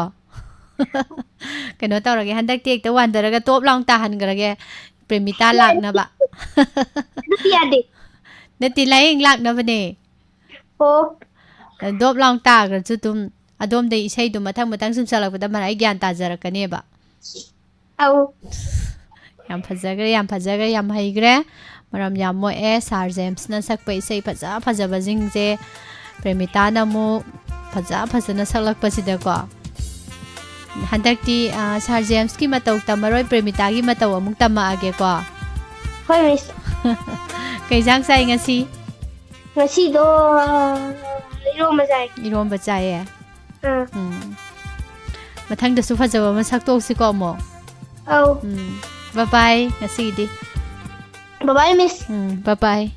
ꯀꯩꯅꯣ ꯇꯧꯔꯒꯦ, ꯍꯟꯗꯛꯇꯤ ꯍꯦꯛꯇ ꯋꯥꯟꯊꯔꯒ ꯇꯣꯞ ꯂꯥꯎ ꯇꯥꯍꯟꯈ꯭ꯔꯒꯦ, ꯄ꯭ꯔꯦꯃꯤꯇꯥ ꯂꯥꯛꯅꯕ꯫ ꯑꯗꯨꯗꯤ ꯌꯥꯗꯦ꯫ ꯅꯠꯇꯦ, ꯂꯥꯏꯌꯦꯡ ꯂꯥꯛꯅꯕꯅꯦ꯫ ꯑꯣ꯫ ꯗꯣꯞ ꯂꯥꯎ ꯇꯥꯈ꯭ꯔꯁꯨ ꯑꯗꯨꯝ ꯑꯗꯣꯝꯗꯩ ꯏꯁꯩꯗꯣ ꯃꯊꯪ ꯃꯊꯪ ꯁꯨꯝ ꯁꯛꯂꯛꯄꯗ ꯃꯔꯥꯏ ꯒ꯭ꯌꯥꯟ ꯇꯥꯖꯔꯛꯀꯅꯦꯕ꯫ ꯑꯧ꯫ ꯌꯥꯝ ꯐꯖꯈ꯭ꯔꯦ, ꯌꯥꯝ ꯐꯖꯈ꯭ꯔꯦ, ꯌꯥꯝ ꯍꯩꯈ꯭ꯔꯦ꯫ ꯃꯔꯝ ꯌꯥꯝ ꯃꯣꯛꯑꯦ ꯁꯥꯔ ꯖꯦꯝꯁꯅ ꯁꯛꯄ ꯏꯁꯩ ꯐꯖ ꯐꯖꯕꯁꯤꯡꯁꯦ꯫ ꯄ꯭ꯔꯦꯃꯤꯇꯥꯅ ꯑꯃꯨꯛ ꯐꯖ ꯐꯖꯅ ꯁꯛꯂꯛꯄꯁꯤꯗꯀꯣ꯫ ꯍꯟꯗꯛꯇꯤ, ꯑ, ꯁꯥꯔ ꯖꯦꯝꯁꯀꯤ ꯃꯇꯧ ꯇꯝꯃꯔꯣꯏ, ꯄ꯭ꯔꯦꯃꯤꯇꯥꯒꯤ ꯃꯇꯧ ꯑꯃꯨꯛ ꯇꯝꯃꯛꯑꯒꯦꯀꯣ꯫ ꯍꯣꯏ, ꯃꯤꯁ꯫ ꯀꯩ ꯏꯟꯁꯥꯡ ꯆꯥꯏ ꯉꯁꯤ? ꯉꯁꯤꯗꯣ, ꯑ, ꯏꯔꯣꯝꯕ ꯆꯥꯏ꯫ ꯏꯔꯣꯝꯕ ꯆꯥꯏꯌꯦ꯫ ꯑꯥ꯫ ꯎꯝ꯫ ꯃꯊꯪꯗꯁꯨ ꯐꯖꯕ ꯑꯃ ꯁꯛꯇꯣꯛꯁꯤꯀꯣ ꯑꯃꯨꯛ꯫ ꯑꯧ꯫ ꯎꯝ꯫ ꯕꯕꯥꯏ ꯉꯁꯤꯒꯤꯗꯤ꯫ ꯕꯕꯥꯏ, ꯃꯤꯁ꯫ ꯎꯝ, ꯕꯕꯥꯏ꯫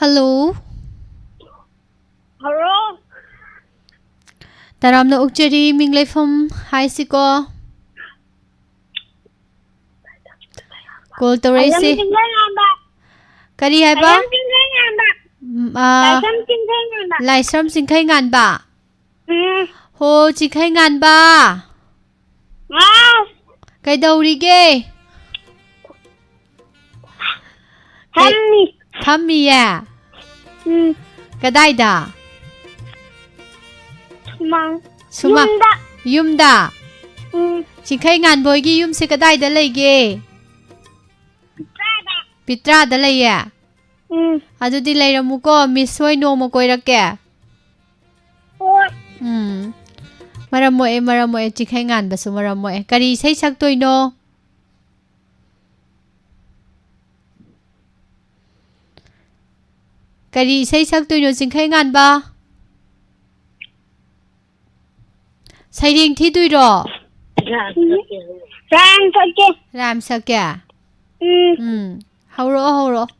ꯍꯜꯂꯣ꯫ ꯍꯜꯂꯣ꯫ ꯇꯔꯥꯝꯅ ꯑꯣꯛꯆꯔꯤ, ꯃꯤꯡ ꯂꯩꯐꯝ ꯍꯥꯏꯁꯤꯀꯣ꯫ ꯀꯣꯜ ꯇꯧꯔꯛꯏꯁꯤ꯫ ꯂꯥꯏꯁ꯭ꯔꯝ ꯆꯤꯡꯈꯩꯉꯥꯟꯕ꯫ ꯀꯔꯤ ꯍꯥꯏꯕ? ꯂꯥꯏꯁ꯭ꯔꯝ ꯆꯤꯡꯈꯩꯉꯥꯟꯕ꯫ ꯎꯝ, ꯑ, ꯂꯥꯏꯁ꯭ꯔꯝ ꯆꯤꯡꯈꯩꯉꯥꯟꯕ꯫ ꯂꯥꯏꯁ꯭ꯔꯝ ꯆꯤꯡꯈꯩꯉꯥꯟꯕ꯫ ꯎꯝ꯫ ꯍꯣ, ꯆꯤꯡꯈꯩꯉꯥꯟꯕ꯫ ꯍꯥꯎ꯫ ꯀꯩꯗꯧꯔꯤꯒꯦ? ꯀꯩ-, ꯐꯝꯃꯤ꯫ ꯐꯝꯃꯤꯌꯦ? ꯎꯝ꯫ ꯀꯗꯥꯏꯗ? ꯁꯨꯃꯥꯡ꯫ ꯁꯨꯃꯥꯡ꯫ ꯌꯨꯝꯗ꯫ ꯌꯨꯝꯗ? ꯎꯝ꯫ ꯆꯤꯡꯈꯩꯉꯥꯟꯕ ꯍꯣꯏꯒꯤ ꯌꯨꯝꯁꯦ ꯀꯗꯥꯏꯗ ꯂꯩꯒꯦ? ꯄꯤꯇ꯭ꯔꯥꯗ ꯂꯩꯌꯦ? ꯎꯝ꯫ ꯑꯗꯨꯗꯤ ꯂꯩꯔꯝꯃꯨꯀꯣ, ꯃꯤꯁ ꯍꯣꯏ ꯅꯣꯡꯃ ꯀꯣꯏꯔꯛꯀꯦ꯫ ꯍꯣꯏ꯫ ꯎꯝ꯫ ꯃꯔꯝ ꯃꯣꯛꯑꯦ, ꯃꯔꯝ ꯃꯣꯛꯑꯦ, ꯆꯤꯡꯈꯩꯉꯥꯟꯕꯁꯨ ꯃꯔꯝ ꯃꯣꯛꯑꯦ꯫ ꯀꯔꯤ ꯏꯁꯩ ꯁꯛꯇꯣꯏꯅꯣ? ꯀꯔꯤ ꯏꯁꯩ ꯁꯛꯇꯣꯏꯅꯣ, ꯆꯤꯡꯈꯩꯉꯥꯟꯕ? ꯁꯩꯔꯦꯡ ꯊꯤꯗꯣꯏꯔꯣ? ꯔꯥꯏꯝ ꯁꯛꯀꯦ꯫ ꯔꯥꯏꯝ ꯁꯛꯀꯦ? ꯎꯝ꯫ ꯎꯝ꯫ ꯍꯧꯔꯛꯑꯣ, ꯍꯧꯔꯛꯑꯣ꯫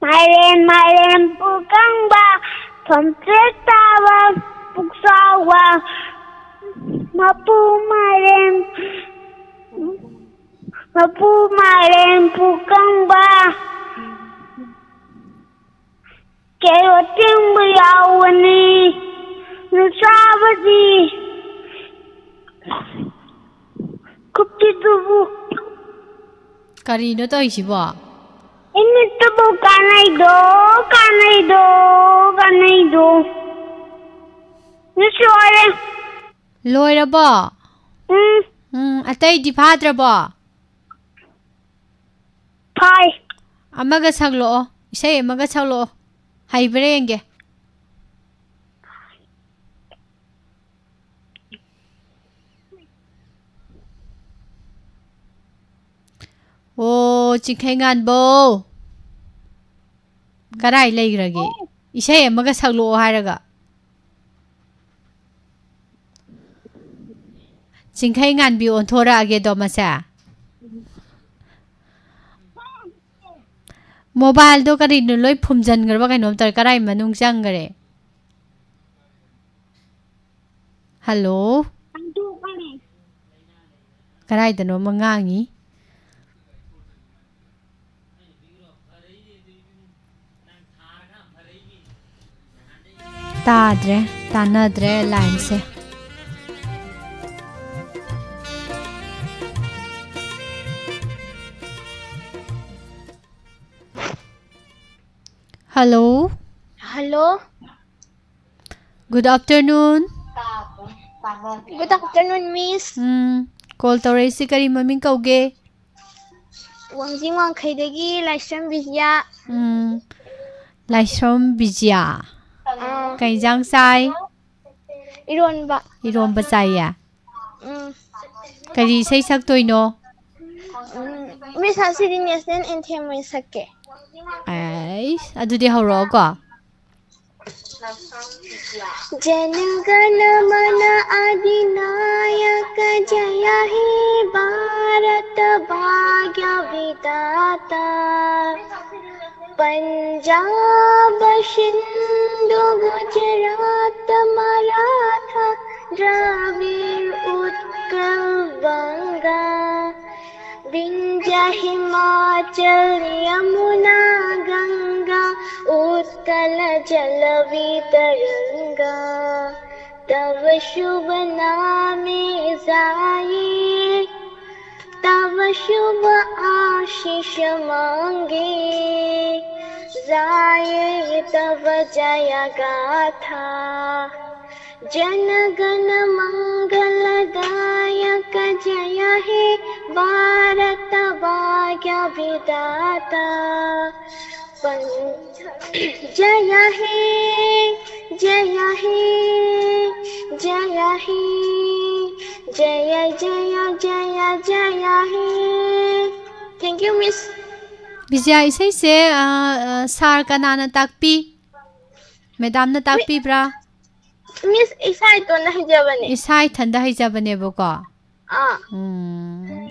ꯃꯥꯏꯔꯦꯟ, ꯃꯥꯏꯔꯦꯟ ꯄꯨꯀꯪꯕ, ꯊꯣꯝꯆꯦꯠ ꯆꯥꯕ, ꯄꯨꯛꯆꯥꯎꯕ, ꯃꯄꯨ ꯃꯥꯏꯔꯦꯟ, ꯃꯄꯨ ꯃꯥꯏꯔꯦꯟ ꯄꯨꯀꯪꯕ, ꯀꯦꯔꯣꯠ ꯆꯦꯡꯕ ꯌꯥꯎꯕꯅꯤ꯫ ꯅꯨꯡꯁꯥꯕꯗꯤ ꯈꯨꯞꯇꯤꯗꯨꯕꯨ꯫ ꯀꯔꯤꯅꯣ ꯇꯧꯔꯤꯁꯤꯕꯣ? ꯏꯃꯤꯠꯇꯕꯨ ꯀꯥꯟꯅꯩꯗꯣ, ꯀꯥꯟꯅꯩꯗꯣ, ꯀꯥꯟꯅꯩꯗꯣ꯫ ꯃꯤꯁ ꯂꯣꯏꯔꯦ꯫ ꯂꯣꯏꯔꯕꯣ? ꯎꯝ꯫ ꯎꯝ, ꯑꯇꯩꯗꯤ ꯐꯥꯗ꯭ꯔꯕꯣ? ꯐꯥꯏ꯫ ꯑꯃꯒ ꯁꯛꯂꯛꯑꯣ, ꯏꯁꯩ ꯑꯃꯒ ꯁꯛꯂꯛꯑꯣ꯫ ꯍꯩꯕ꯭ꯔꯥ ꯌꯦꯡꯒꯦ꯫ ꯑꯣ, ꯆꯤꯡꯈꯩ ꯉꯥꯟꯕꯧ꯫ ꯀꯔꯥꯏ ꯂꯩꯈ꯭ꯔꯒꯦ? ꯏꯁꯩ ꯑꯃꯒ ꯁꯛꯂꯛꯑꯣ ꯍꯥꯏꯔꯒ꯫ ꯆꯤꯡꯈꯩ ꯉꯥꯟꯕꯤ ꯑꯣꯟꯊꯣꯔꯛꯑꯒꯦꯗꯣ ꯃꯁꯦ꯫ ꯃꯣꯕꯥꯏꯜꯗꯣ ꯀꯔꯤꯅꯣ ꯂꯣꯏ ꯐꯨꯝꯖꯤꯟꯈ꯭ꯔꯕ ꯀꯩꯅꯣꯝ ꯇꯧꯔꯦ꯫ ꯀꯔꯥꯏ ꯃꯅꯨꯡ ꯆꯪꯈ꯭ꯔꯦ? ꯍꯜꯂꯣ? ꯀꯗꯥꯏꯗꯅꯣꯃ ꯉꯥꯡꯉꯤ꯫ ꯇꯥꯗ꯭ꯔꯦ, ꯇꯥꯟꯅꯗ꯭ꯔꯦ ꯂꯥꯏꯟꯁꯦ꯫ Hello. Hello. Good afternoon꯫ Good afternoon, Miss꯫ Um, call ꯇꯧꯔꯛꯏꯁꯤ ꯀꯔꯤ ꯃꯃꯤꯡ ꯀꯧꯒꯦ? ꯋꯥꯡꯖꯤꯡ ꯋꯥꯡꯈꯩꯗꯒꯤ ꯂꯥꯏꯁ꯭ꯔꯝ ꯕꯤꯖꯤꯌꯥ꯫ ꯎꯝ, ꯂꯥꯏꯁ꯭ꯔꯝ ꯕꯤꯖꯤꯌꯥ꯫ ꯑꯥ꯫ ꯀꯩ ꯏꯟꯖꯥꯡ ꯆꯥꯏ? ꯏꯔꯣꯟꯕ꯫ ꯏꯔꯣꯝꯕ ꯆꯥꯏꯌꯦ? ꯎꯝ꯫ ꯀꯔꯤ ꯏꯁꯩ ꯁꯛꯇꯣꯏꯅꯣ? ꯎꯝ, Miss, ꯉꯁꯤꯗꯤ national anthem ꯑꯣꯏꯅ ꯁꯛꯀꯦ꯫ ꯑꯩꯁ, ꯑꯗꯨꯗꯤ ꯍꯧꯔꯛꯑꯣꯀꯣ꯫ जन गण मन अधिनायक जय हे भारत भाग्य विधाता। पंजाब सिंधु गुजरात मराठा द्राविड़ हिमाचल यमुना गंगा उत्कल जल वितरंगा। तव शुभ नामे जाये, तव शुभ आशीष मांगे, जाये तव जय गाथा। जन गण मंगलदायक जय हे भारत भाग्य विधाता। पं- जय हे, जय हे, जय हे, जय जय जय जय हे। Thank you, Miss. ꯕꯤꯖꯌꯥ, ꯏꯁꯩꯁꯦ ꯁꯥꯔ ꯀꯅꯥꯅ ꯇꯥꯛꯄꯤ? ꯃꯦꯗꯥꯝꯅ ꯇꯥꯛꯄꯤꯕ꯭ꯔꯥ? Miss, ꯏꯁꯥ ꯏꯇꯣꯟꯗ ꯍꯩꯖꯕꯅꯦ꯫ ꯏꯁꯥ ꯏꯊꯟꯗ ꯍꯩꯖꯕꯅꯦꯕꯀꯣ꯫ ꯑꯥ꯫ ꯎꯝ,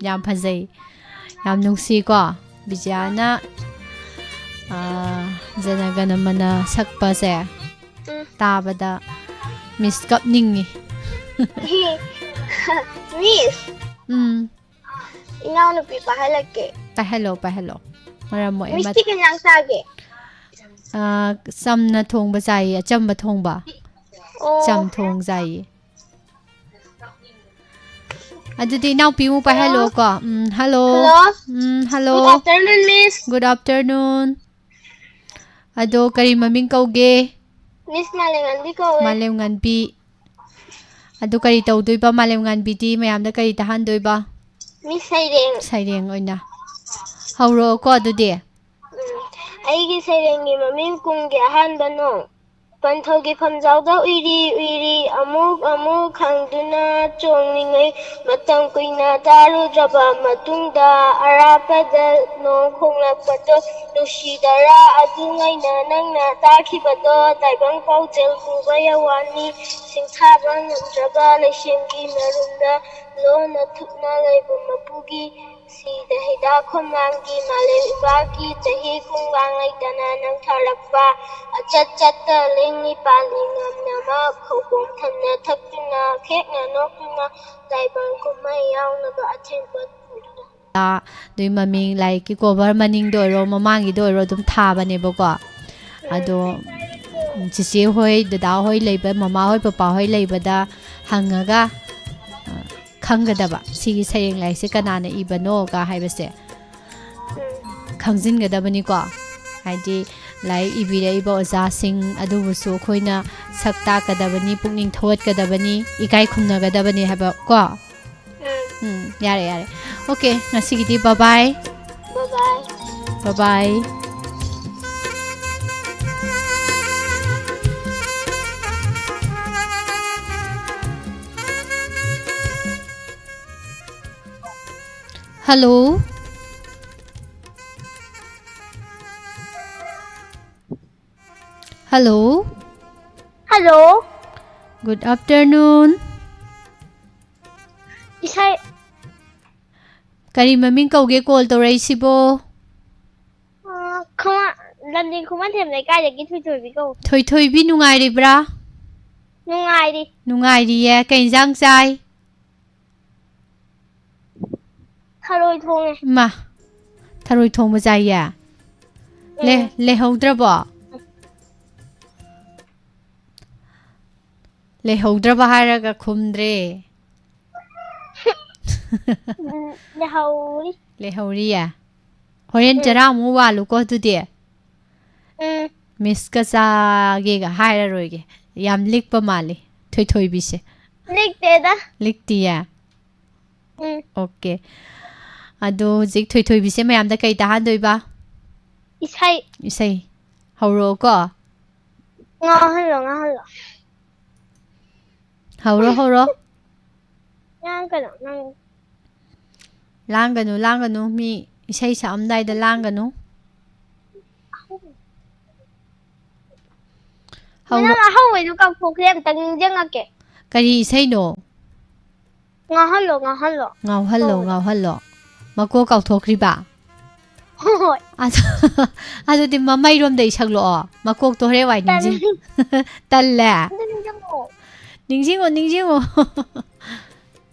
ꯌꯥꯝ ꯐꯖꯩ, ꯌꯥꯝ ꯅꯨꯡꯁꯤꯀꯣ꯫ ꯕꯤꯖꯌꯥꯅ ꯖꯅꯒꯅꯃꯅ ꯁꯛꯄꯁꯦ ꯎꯝ꯫ ꯇꯥꯕꯗ ꯃꯤꯁ ꯀꯞꯅꯤꯡꯉꯤ꯫ Miss, ꯎꯝ꯫ ꯏꯅꯥꯎꯅꯨꯄꯤ ꯄꯥꯍꯜꯂꯛꯀꯦ꯫ ꯄꯥꯍꯜꯂꯣ, ꯄꯥꯍꯜꯂꯣ꯫ ꯃꯔꯝ ꯃꯣꯛꯑꯦ꯫ Miss ꯇꯤ ꯀꯩ ꯏꯟꯖꯥꯡ ꯆꯥꯒꯦ? ꯑꯥ, ꯆꯝꯅ ꯊꯣꯡꯕ ꯆꯥꯏꯌꯦ, ꯑꯆꯝꯕ ꯊꯣꯡꯕ꯫ ꯑꯣ꯫ ꯆꯝꯊꯣꯡ ꯆꯥꯏꯌꯦ꯫ ꯑꯗꯨꯗꯤ ꯏꯅꯥꯎꯄꯤ ꯑꯃꯨꯛ ꯄꯥꯏꯍꯜꯂꯣꯀꯣ꯫ ꯎꯝ, hello꯫ Hello꯫ ꯎꯝ, hello꯫ Good afternoon, Miss꯫ Good afternoon꯫ ꯑꯗꯣ ꯀꯔꯤ ꯃꯃꯤꯡ ꯀꯧꯒꯦ? Miss ꯃꯥꯂꯦꯝꯉꯥꯟꯕꯤ ꯀꯧꯋꯦ꯫ ꯃꯥꯂꯦꯝꯉꯥꯟꯕꯤ꯫ ꯑꯗꯨ ꯀꯔꯤ ꯇꯧꯗꯣꯏꯕ? ꯃꯥꯂꯦꯝꯉꯥꯟꯕꯤꯗꯤ ꯃꯌꯥꯝꯗ ꯀꯔꯤ ꯇꯥꯍꯟꯗꯣꯏꯕ? Miss ꯁꯩꯔꯦꯡ꯫ ꯁꯩꯔꯦꯡ ꯑꯣꯏꯅ꯫ ꯍꯧꯔꯛꯑꯣꯀꯣ ꯑꯗꯨꯗꯤ꯫ ꯎꯝ꯫ ꯑꯩꯒꯤ ꯁꯩꯔꯦꯡꯒꯤ ꯃꯃꯤꯡ ꯀꯨꯝꯒꯤ ꯑꯍꯥꯟꯕ ꯅꯣꯡ꯫ ꯄꯟꯊꯧꯒꯤ ꯐꯝꯖꯥꯎꯗ ꯎꯏꯔꯤ ꯎꯏꯔꯤ ꯑꯃꯨꯛ ꯑꯃꯨꯛ ꯈꯪꯗꯨꯅ ꯆꯣꯡꯂꯤꯉꯩ, ꯃꯇꯝ ꯀꯨꯏꯅ ꯇꯥꯔꯨꯗ꯭ꯔꯕ ꯃꯇꯨꯡꯗ ꯑꯔꯥꯞꯄꯗ ꯅꯣꯡ ꯈꯣꯡꯂꯛꯄꯗꯣ ꯅꯨꯡꯁꯤꯗꯔꯥ? ꯑꯗꯨꯉꯩꯅ ꯅꯪꯅ ꯇꯥꯈꯤꯕꯗꯣ ꯇꯥꯏꯕꯪ ꯄꯥꯎꯖꯦꯜ ꯄꯨꯕ ꯌꯥꯋꯥꯅꯤ꯫ ꯁꯤꯡꯊꯥꯕ ꯉꯝꯗ꯭ꯔꯕ ꯂꯩꯁꯦꯝꯒꯤ ꯃꯔꯨꯝꯗ ꯂꯣꯟꯅ ꯊꯨꯞꯅ ꯂꯩꯕ ꯃꯄꯨꯒꯤ ꯁꯤꯗ ꯍꯤꯗꯥꯛ ꯈꯣꯝꯂꯥꯡꯒꯤ ꯃꯥꯂꯦꯝ ꯏꯕꯥꯛꯀꯤ ꯆꯍꯤ ꯈꯣꯡꯕꯥꯡ ꯂꯩꯇꯅ ꯅꯪ ꯊꯥꯔꯛꯄ꯫ ꯑꯆꯠ ꯆꯠꯇ ꯂꯦꯡꯃꯤ ꯄꯥꯜꯂꯤ ꯉꯝꯅꯃꯛ ꯈꯧꯄꯨꯝ ꯊꯟꯅ ꯊꯛꯇꯨꯅ ꯈꯦꯛꯅ ꯅꯣꯛꯇꯨꯅ ꯇꯥꯏꯕꯪ ꯀꯨꯝꯍꯩ ꯌꯥꯎꯅꯕ ꯑꯊꯦꯟ ꯄꯣꯠ ꯄꯨꯗꯨꯅ꯫ ꯑꯗꯨꯒꯤ ꯃꯃꯤꯡ ꯂꯥꯏꯔꯤꯛꯀꯤ ꯀꯣꯚꯔ ꯃꯅꯤꯡꯗ ꯑꯣꯏꯔꯣ, ꯃꯃꯥꯡꯒꯤꯗ ꯑꯣꯏꯔꯣ, ꯑꯗꯨꯝ ꯊꯥꯕꯅꯦꯕꯀꯣ꯫ ꯑꯗꯣ ꯆꯤꯆꯦ ꯍꯣꯏ, ꯗꯗꯥ ꯍꯣꯏ ꯂꯩꯕ, ꯃꯃꯥ ꯍꯣꯏ, ꯄꯄꯥ ꯍꯣꯏ ꯂꯩꯕꯗ ꯍꯪꯉꯒ, ꯑ, ꯈꯪꯒꯗꯕ, ꯁꯤꯒꯤ ꯁꯩꯔꯦꯡ ꯂꯥꯏꯔꯤꯛꯁꯦ ꯀꯅꯥꯅ ꯏꯕꯅꯣꯒ ꯍꯥꯏꯕꯁꯦ ꯈꯪꯖꯤꯟꯒꯗꯕꯅꯤꯀꯣ꯫ ꯍꯥꯏꯗꯤ ꯂꯥꯏꯔꯤꯛ ꯏꯕꯤꯔꯛꯏꯕ ꯑꯣꯖꯥꯁꯤꯡ ꯑꯗꯨꯕꯨꯁꯨ ꯑꯩꯈꯣꯏꯅ ꯁꯛ ꯇꯥꯛꯀꯗꯕꯅꯤ, ꯄꯨꯛꯅꯤꯡ ꯊꯧꯒꯠꯀꯗꯕꯅꯤ, ꯏꯀꯥꯏ ꯈꯨꯝꯅꯒꯗꯕꯅꯤ ꯍꯥꯏꯕ ꯀꯣ꯫ ꯎꯝ꯫ ꯎꯝ, ꯌꯥꯔꯦ, ꯌꯥꯔꯦ꯫ ꯑꯣꯀꯦ, ꯉꯁꯤꯒꯤꯗꯤ bye bye꯫ Bye bye꯫ Bye bye꯫ Hello? Hello? Hello? Good afternoon. ꯏꯁꯩ꯫ ꯀꯔꯤ ꯃꯃꯤꯡ ꯀꯧꯒꯦ call ꯇꯧꯔꯛꯏꯁꯤꯕꯣ? ꯑ, ꯈꯨꯃꯟ-, ꯂꯝꯗꯤꯡ ꯈꯨꯃꯟꯊꯦꯝ ꯂꯩꯀꯥꯏꯗꯒꯤ ꯊꯣꯏꯊꯣꯏꯕꯤ ꯀꯧ꯫ ꯊꯣꯏꯊꯣꯏꯕꯤ, ꯅꯨꯡꯉꯥꯏꯔꯤꯕ꯭ꯔꯥ? ꯅꯨꯡꯉꯥꯏꯔꯤ꯫ ꯅꯨꯡꯉꯥꯏꯔꯤꯌꯦ꯫ ꯀꯩ ꯏꯟꯖꯥꯡ ꯆꯥꯏ? ꯊꯔꯣꯏ ꯊꯣꯡꯉꯦ꯫ ꯏꯃꯥ, ꯊꯔꯣꯏ ꯊꯣꯡꯕ ꯆꯥꯏꯌꯦ? ꯂꯦ-, ꯎꯝ꯫ ꯂꯩꯍꯧꯗ꯭ꯔꯕꯣ? ꯂꯩꯍꯧꯗ꯭ꯔꯕ ꯍꯥꯏꯔꯒ ꯈꯨꯝꯗ꯭ꯔꯦ꯫ ꯎꯝ, ꯂꯩꯍꯧꯔꯤ꯫ ꯂꯩꯍꯧꯔꯤꯌꯦ? ꯍꯣꯔꯦꯟ ꯎꯝ꯫ ꯆꯔꯥ ꯑꯃꯨꯛ ꯋꯥꯜꯂꯨꯀꯣ ꯑꯗꯨꯗꯤ꯫ ꯎꯝ꯫ Missꯀ ꯆꯥꯒꯦꯒ ꯍꯥꯏꯔꯔꯣꯏꯒꯦ꯫ ꯌꯥꯝ ꯂꯤꯛꯄ ꯃꯥꯜꯂꯤ ꯊꯣꯏꯊꯣꯏꯕꯤꯁꯦ꯫ ꯂꯤꯛꯇꯦꯗ꯫ ꯂꯤꯛꯇꯤꯌꯦ? ꯎꯝ꯫ ꯑꯣꯀꯦ꯫ ꯑꯗꯣ ꯍꯧꯖꯤꯛ ꯊꯣꯏꯊꯣꯏꯕꯤꯁꯦ ꯃꯌꯥꯝꯗ ꯀꯩ ꯇꯥꯍꯟꯗꯣꯏꯕ? ꯏꯁꯩ꯫ ꯏꯁꯩ꯫ ꯍꯧꯔꯛꯑꯣꯀꯣ꯫ ꯉꯥꯡꯍꯜꯂꯣ, ꯉꯥꯡꯍꯜꯂꯣ꯫ ꯍꯧꯔꯣ, ꯍꯧꯔꯣ꯫ ꯉꯥꯡꯒꯅꯣ, ꯅꯪ꯫ ꯂꯥꯡꯒꯅꯨ, ꯂꯥꯡꯒꯅꯨ꯫ ꯃꯤ ꯏꯁꯩ ꯁꯛꯑꯝꯗꯥꯏꯗ ꯂꯥꯡꯒꯅꯨ꯫ ꯍꯧꯔꯣ꯫ ꯅꯪ ꯑꯍꯧꯕꯩꯗꯣ ꯀꯥꯎꯊꯣꯛꯈ꯭ꯔꯦ, ꯑꯝꯇ ꯅꯤꯡꯁꯤꯡꯉꯛꯀꯦ꯫ ꯀꯔꯤ ꯏꯁꯩꯅꯣ? ꯉꯥꯎꯍꯜꯂꯣ, ꯉꯥꯎꯍꯜꯂꯣ꯫ ꯉꯥꯎꯍꯜꯂꯣ, ꯇꯧꯕꯗꯣ꯫ ꯉꯥꯎꯍꯜꯂꯣ꯫ ꯃꯀꯣꯛ ꯀꯥꯎꯊꯣꯛꯈ꯭ꯔꯤꯕ? ꯍꯣꯏ꯫ ꯑꯗꯨ-, ꯑꯗꯨꯗꯤ ꯃꯃꯩꯔꯣꯝꯗ ꯏꯁꯛꯂꯛꯑꯣ꯫ ꯃꯀꯣꯛꯇꯣ ꯍꯣꯔꯦꯟ ꯋꯥꯏ ꯅꯤꯡꯁꯤꯡ-, ꯇꯜꯂꯦ꯫ ꯇꯜꯂꯦ? ꯑꯗꯨ ꯅꯤꯡꯁꯤꯡꯉꯛꯑꯣ꯫ ꯅꯤꯡꯁꯤꯡꯉꯣ, ꯅꯤꯡꯁꯤꯡꯉꯣ꯫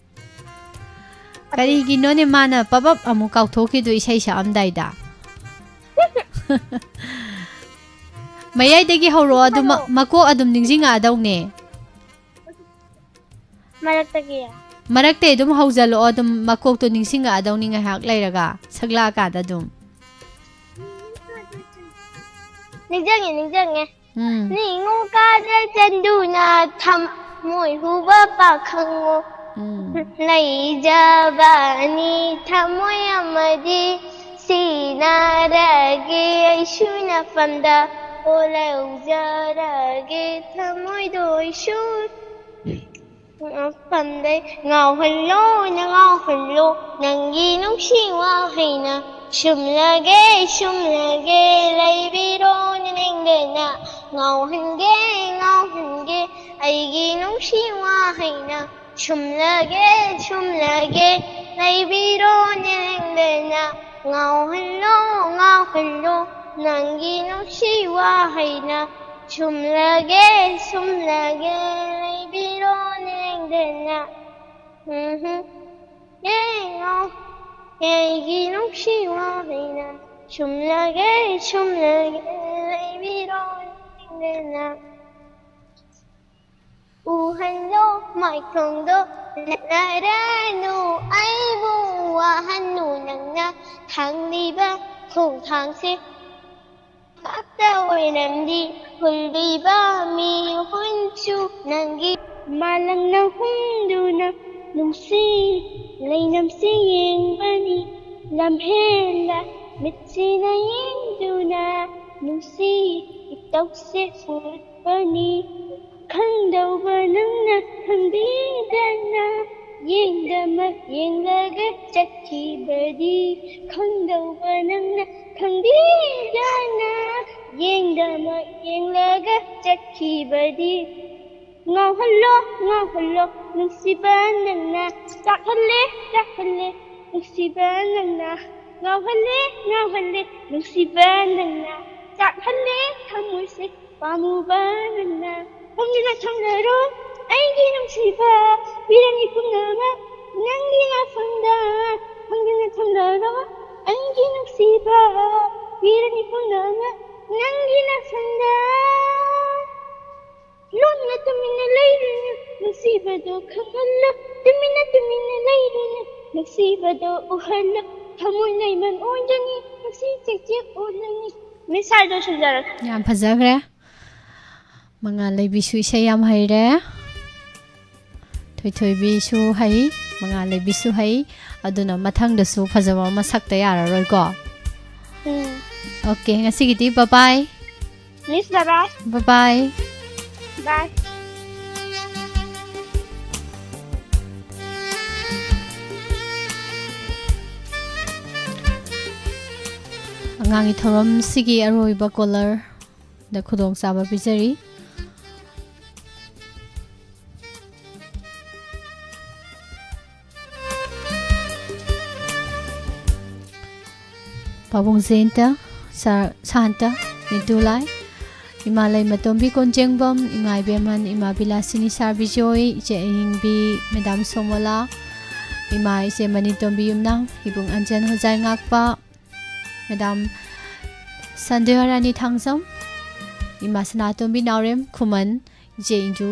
ꯀꯔꯤꯒꯤꯅꯣꯅꯦ ꯃꯥꯅ ꯄꯕꯞ ꯑꯃꯨꯛ ꯀꯥꯎꯊꯣꯛꯈꯤꯗꯣ ꯏꯁꯩ ꯁꯛꯑꯝꯗꯥꯏꯗ? ꯃꯌꯥꯏꯗꯒꯤ ꯍꯧꯔꯛꯑꯣ, ꯑꯗꯨ ꯃ-, ꯃꯀꯣꯛ ꯑꯗꯨꯝ ꯅꯤꯡꯁꯤꯡꯉꯛꯑꯗꯧꯅꯦ꯫ ꯃꯔꯛꯇꯒꯤ꯫ ꯃꯔꯛꯇꯩ ꯑꯗꯨꯝ ꯍꯧꯖꯜꯂꯛꯑꯣ, ꯑꯗꯨꯝ ꯃꯀꯣꯛꯇꯣ ꯅꯤꯡꯁꯤꯡꯉꯛꯑꯗꯧꯅꯤ ꯉꯥꯏꯍꯥꯛ ꯂꯩꯔꯒ, ꯁꯛꯂꯛꯑꯀꯥꯟꯗ ꯑꯗꯨꯝ꯫ ꯅꯤꯡꯁꯤꯡꯉꯦ, ꯅꯤꯡꯁꯤꯡꯉꯦ꯫ ꯎꯝ꯫ ꯅꯤꯡꯉꯨ ꯀꯥꯗ ꯆꯟꯗꯨꯅ ꯊꯃꯣꯏ ꯍꯨꯕ ꯄꯥꯈꯪꯉꯣ꯫ ꯎꯝ꯫ ꯂꯩꯖꯕꯅꯤ ꯊꯃꯣꯏ ꯑꯃꯗꯤ ꯁꯤꯟꯅꯔꯒꯦ ꯑꯩꯁꯨ ꯅꯐꯝꯗ꯫ ꯑꯣ ꯂꯧꯖꯔꯒꯦ ꯊꯃꯣꯏꯗꯣ ꯑꯩꯁꯨ꯫ ꯃꯐꯝꯗꯩ ꯉꯥꯎꯍꯜꯂꯣ ꯅ ꯉꯥꯎꯍꯜꯂꯣ ꯅꯪꯒꯤ ꯅꯨꯡꯁꯤ ꯋꯥꯍꯩꯅ꯫ ꯁꯨꯝꯂꯒꯦ ꯁꯨꯝꯂꯒꯦ ꯂꯩꯕꯤꯔꯣ ꯅꯤꯡꯗꯅ꯫ ꯉꯥꯎꯍꯟꯒꯦ ꯉꯥꯎꯍꯟꯒꯦ ꯑꯩꯒꯤ ꯅꯨꯡꯁꯤ ꯋꯥꯍꯩꯅ꯫ ꯁꯨꯝꯂꯒꯦ ꯁꯨꯝꯂꯒꯦ ꯂꯩꯕꯤꯔꯣ ꯅꯤꯡꯗꯅ꯫ ꯉꯥꯎꯍꯜꯂꯣ ꯉꯥꯎꯍꯜꯂꯣ ꯅꯪꯒꯤ ꯅꯨꯡꯁꯤ ꯋꯥꯍꯩꯅ꯫ ꯁꯨꯝꯂꯒꯦ ꯁꯨꯝꯂꯒꯦ ꯂꯩꯕꯤꯔꯣ ꯅꯤꯡꯗꯅ꯫ ꯎꯝꯍꯨꯝ꯫ ꯌꯦꯡꯉꯣ ꯑꯩꯒꯤ ꯅꯨꯡꯁꯤ ꯋꯥꯍꯩꯅ꯫ ꯁꯨꯝꯂꯒꯦ ꯁꯨꯝꯂꯒꯦ ꯂꯩꯕꯤꯔꯣ ꯅꯤꯡꯗꯅ꯫ ꯎꯍꯜꯂꯣ ꯃꯥꯏꯊꯣꯡꯗꯣ ꯂꯠꯅꯔꯅꯨ ꯑꯩꯕꯨ ꯋꯥꯍꯟꯅꯨ ꯅꯪꯅ ꯊꯥꯡꯂꯤꯕ ꯈꯣꯡꯊꯥꯡꯁꯦ꯫ ꯉꯥꯛꯇ ꯑꯣꯏꯔꯝꯗꯤ ꯍꯨꯜꯂꯤꯕ ꯃꯤꯍꯨꯟꯁꯨ ꯅꯪꯒꯤ ꯃꯥꯂꯪꯅ ꯍꯨꯝꯗꯨꯅ ꯅꯨꯡꯁꯤ ꯂꯩꯅꯝꯁꯤ ꯌꯦꯡꯕꯅꯤ꯫ ꯂꯝꯍꯦꯟꯂ ꯃꯤꯠꯁꯤꯅ ꯌꯦꯡꯗꯨꯅ ꯅꯨꯡꯁꯤ ꯏꯇꯧꯁꯦ ꯎꯠꯄꯅꯤ꯫ ꯈꯪꯗꯧꯕ ꯅꯪꯅ ꯈꯪꯕꯤꯗꯅ ꯌꯦꯡꯗꯃꯛ ꯌꯦꯡꯂꯒ ꯆꯠꯈꯤꯕꯗꯤ꯫ ꯈꯪꯗꯧꯕ ꯅꯪꯅ ꯈꯪꯕꯤꯗꯅ ꯌꯦꯡꯗꯃꯛ ꯌꯦꯡꯂꯒ ꯆꯠꯈꯤꯕꯗꯤ꯫ ꯉꯥꯎꯍꯜꯂꯣ ꯉꯥꯎꯍꯜꯂꯣ ꯅꯨꯡꯁꯤꯕ ꯅꯪꯅ ꯆꯥꯛꯍꯜꯂꯦ ꯆꯥꯛꯍꯜꯂꯦ ꯅꯨꯡꯁꯤꯕ ꯅꯪꯅ꯫ ꯉꯥꯎꯍꯜꯂꯦ ꯉꯥꯎꯍꯜꯂꯦ ꯅꯨꯡꯁꯤꯕ ꯅꯪꯅ꯫ ꯆꯥꯛꯍꯜꯂꯦ ꯊꯃꯣꯏꯁꯦ ꯄꯥꯝꯃꯨꯕ ꯅꯪꯅ꯫ ꯈꯪꯗꯅ ꯈꯪꯅꯔꯣ ꯑꯩꯒꯤ ꯅꯨꯡꯁꯤꯕ ꯄꯤꯔꯅꯤ ꯄꯨꯝꯅꯃꯛ꯫ ꯅꯪꯒꯤ ꯅꯥꯐꯝꯗ ꯈꯪꯗꯅ ꯊꯝꯂꯔꯣ ꯑꯩꯒꯤ ꯅꯨꯡꯁꯤꯕ, ꯄꯤꯔꯅꯤ ꯄꯨꯝꯅꯃꯛ ꯅꯪꯒꯤ ꯅꯥꯐꯝꯗ꯫ ꯂꯣꯟꯅ ꯇꯨꯃꯤꯟꯅ ꯂꯩꯔꯨꯅꯨ, ꯅꯨꯡꯁꯤꯕꯗꯣ ꯈꯪꯍꯜꯂꯨ꯫ ꯇꯨꯃꯤꯟꯅ ꯇꯨꯃꯤꯟꯅ ꯂꯩꯔꯨꯅꯨ, ꯅꯨꯡꯁꯤꯕꯗꯣ ꯎꯍꯜꯂꯨ꯫ ꯊꯃꯣꯏ ꯂꯩꯃꯟ ꯑꯣꯏꯒꯅꯤ, ꯅꯨꯡꯁꯤ ꯆꯦꯛꯆꯦꯛ ꯑꯣꯜꯂꯅꯤ꯫ ꯃꯤꯁ ꯍꯥꯏꯗꯣ ꯁꯤꯟꯖꯔꯒꯦ꯫ ꯌꯥꯝ ꯐꯖꯈ꯭ꯔꯦ꯫ ꯃꯉꯥꯜ ꯂꯩꯕꯤꯁꯨ ꯏꯁꯩ ꯌꯥꯝ ꯍꯩꯔꯦ꯫ ꯊꯣꯏꯊꯣꯏꯕꯤꯁꯨ ꯍꯩ, ꯃꯉꯥꯜ ꯂꯩꯕꯤꯁꯨ ꯍꯩ꯫ ꯑꯗꯨꯅ ꯃꯊꯪꯗꯁꯨ ꯐꯖꯕ ꯑꯃ ꯁꯛꯇ ꯌꯥꯔꯔꯣꯏꯀꯣ꯫ ꯎꯝ꯫ ꯑꯣꯀꯦ, ꯉꯁꯤꯒꯤꯗꯤ bye bye꯫ ꯃꯤꯁ, bye bye꯫ Bye bye꯫ Bye꯫ ꯑꯉꯥꯡꯒꯤ ꯊꯧꯔꯝꯁꯤꯒꯤ ꯑꯔꯣꯏꯕ caller ꯗ ꯈꯨꯗꯣꯡꯆꯥꯕ ꯄꯤꯖꯔꯤ꯫ ꯄꯥꯕꯨꯡ ꯖꯌꯟꯇ, ꯁꯥꯔ ꯁꯥꯟꯇ, ꯅꯤꯇꯨ ꯂꯥꯏ, ꯏꯃꯥ ꯂꯩꯃꯇꯣꯝꯕꯤ ꯀꯣꯟꯖꯦꯡꯕꯝ, ꯏꯃꯥ ꯏꯕꯦꯝꯍꯟ, ꯏꯃꯥ ꯕꯤꯂꯥꯁꯤꯅꯤ, ꯁꯥꯔ ꯕꯤꯖꯣꯏ, ꯏꯆꯦ ꯑꯍꯤꯡꯕꯤ, ꯃꯦꯗꯥꯝ ꯁꯣꯃꯣꯂꯥ, ꯏꯃꯥ ꯏꯆꯦ ꯃꯅꯤꯇꯣꯝꯕꯤ ꯌꯨꯝꯅꯥꯝ, ꯏꯕꯨꯡ ꯑꯟꯖꯟ ꯍꯣꯖꯥꯏ ꯉꯥꯛꯄ, ꯃꯦꯗꯥꯝ ꯁꯟꯗ꯭ꯌꯥꯔꯥꯅꯤ ꯊꯥꯡꯖꯝ, ꯏꯃꯥ ꯁꯅꯥꯇꯣꯝꯕꯤ ꯅꯥꯎꯔꯦꯝ ꯈꯨꯃꯟ, ꯏꯆꯦ ꯏꯟꯖꯨ,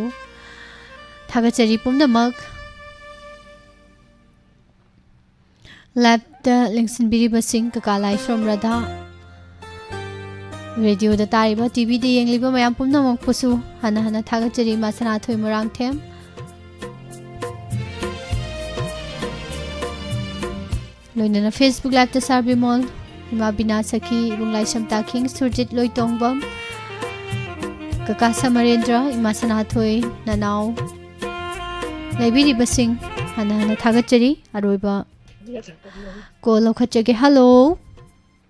ꯊꯥꯒꯠꯆꯔꯤ ꯄꯨꯝꯅꯃꯛ꯫ Live ꯇ ꯂꯦꯡꯁꯤꯟꯕꯤꯔꯤꯕꯁꯤꯡ, ꯀꯀꯥ ꯂꯥꯏꯁ꯭ꯔꯝ ꯔꯥꯙꯥ, radio ꯗ ꯇꯥꯔꯤꯕ, TV ꯗ ꯌꯦꯡꯂꯤꯕ ꯃꯌꯥꯝ ꯄꯨꯝꯅꯃꯛꯄꯨꯁꯨ ꯍꯟꯅ ꯍꯟꯅ ꯊꯥꯒꯠꯆꯔꯤ, ꯏꯃꯥ ꯁꯅꯥꯊꯣꯏ ꯃꯣꯏꯔꯥꯡꯊꯦꯝ꯫ ꯂꯣꯏꯅꯅ Facebook Live ꯇ ꯁꯥꯔ ꯕꯤꯃꯣꯜ, ꯏꯃꯥ ꯕꯤꯅꯥ ꯁꯈꯤ, ꯏꯕꯨꯡ ꯂꯥꯏꯁ꯭ꯔꯝ ꯇꯥꯈꯤꯡ, ꯁꯨꯔꯖꯤꯠ ꯂꯣꯏꯇꯣꯡꯕꯝ, ꯀꯀꯥ ꯁꯃꯔꯦꯟꯗ꯭ꯔ, ꯏꯃꯥ ꯁꯅꯥꯊꯣꯏ, ꯅꯅꯥꯎ ꯂꯩꯕꯤꯔꯤꯕꯁꯤꯡ ꯍꯟꯅ ꯍꯟꯅ ꯊꯥꯒꯠꯆꯔꯤ꯫ ꯑꯔꯣꯏꯕ call ꯂꯧꯈꯠꯆꯒꯦ꯫ Hello꯫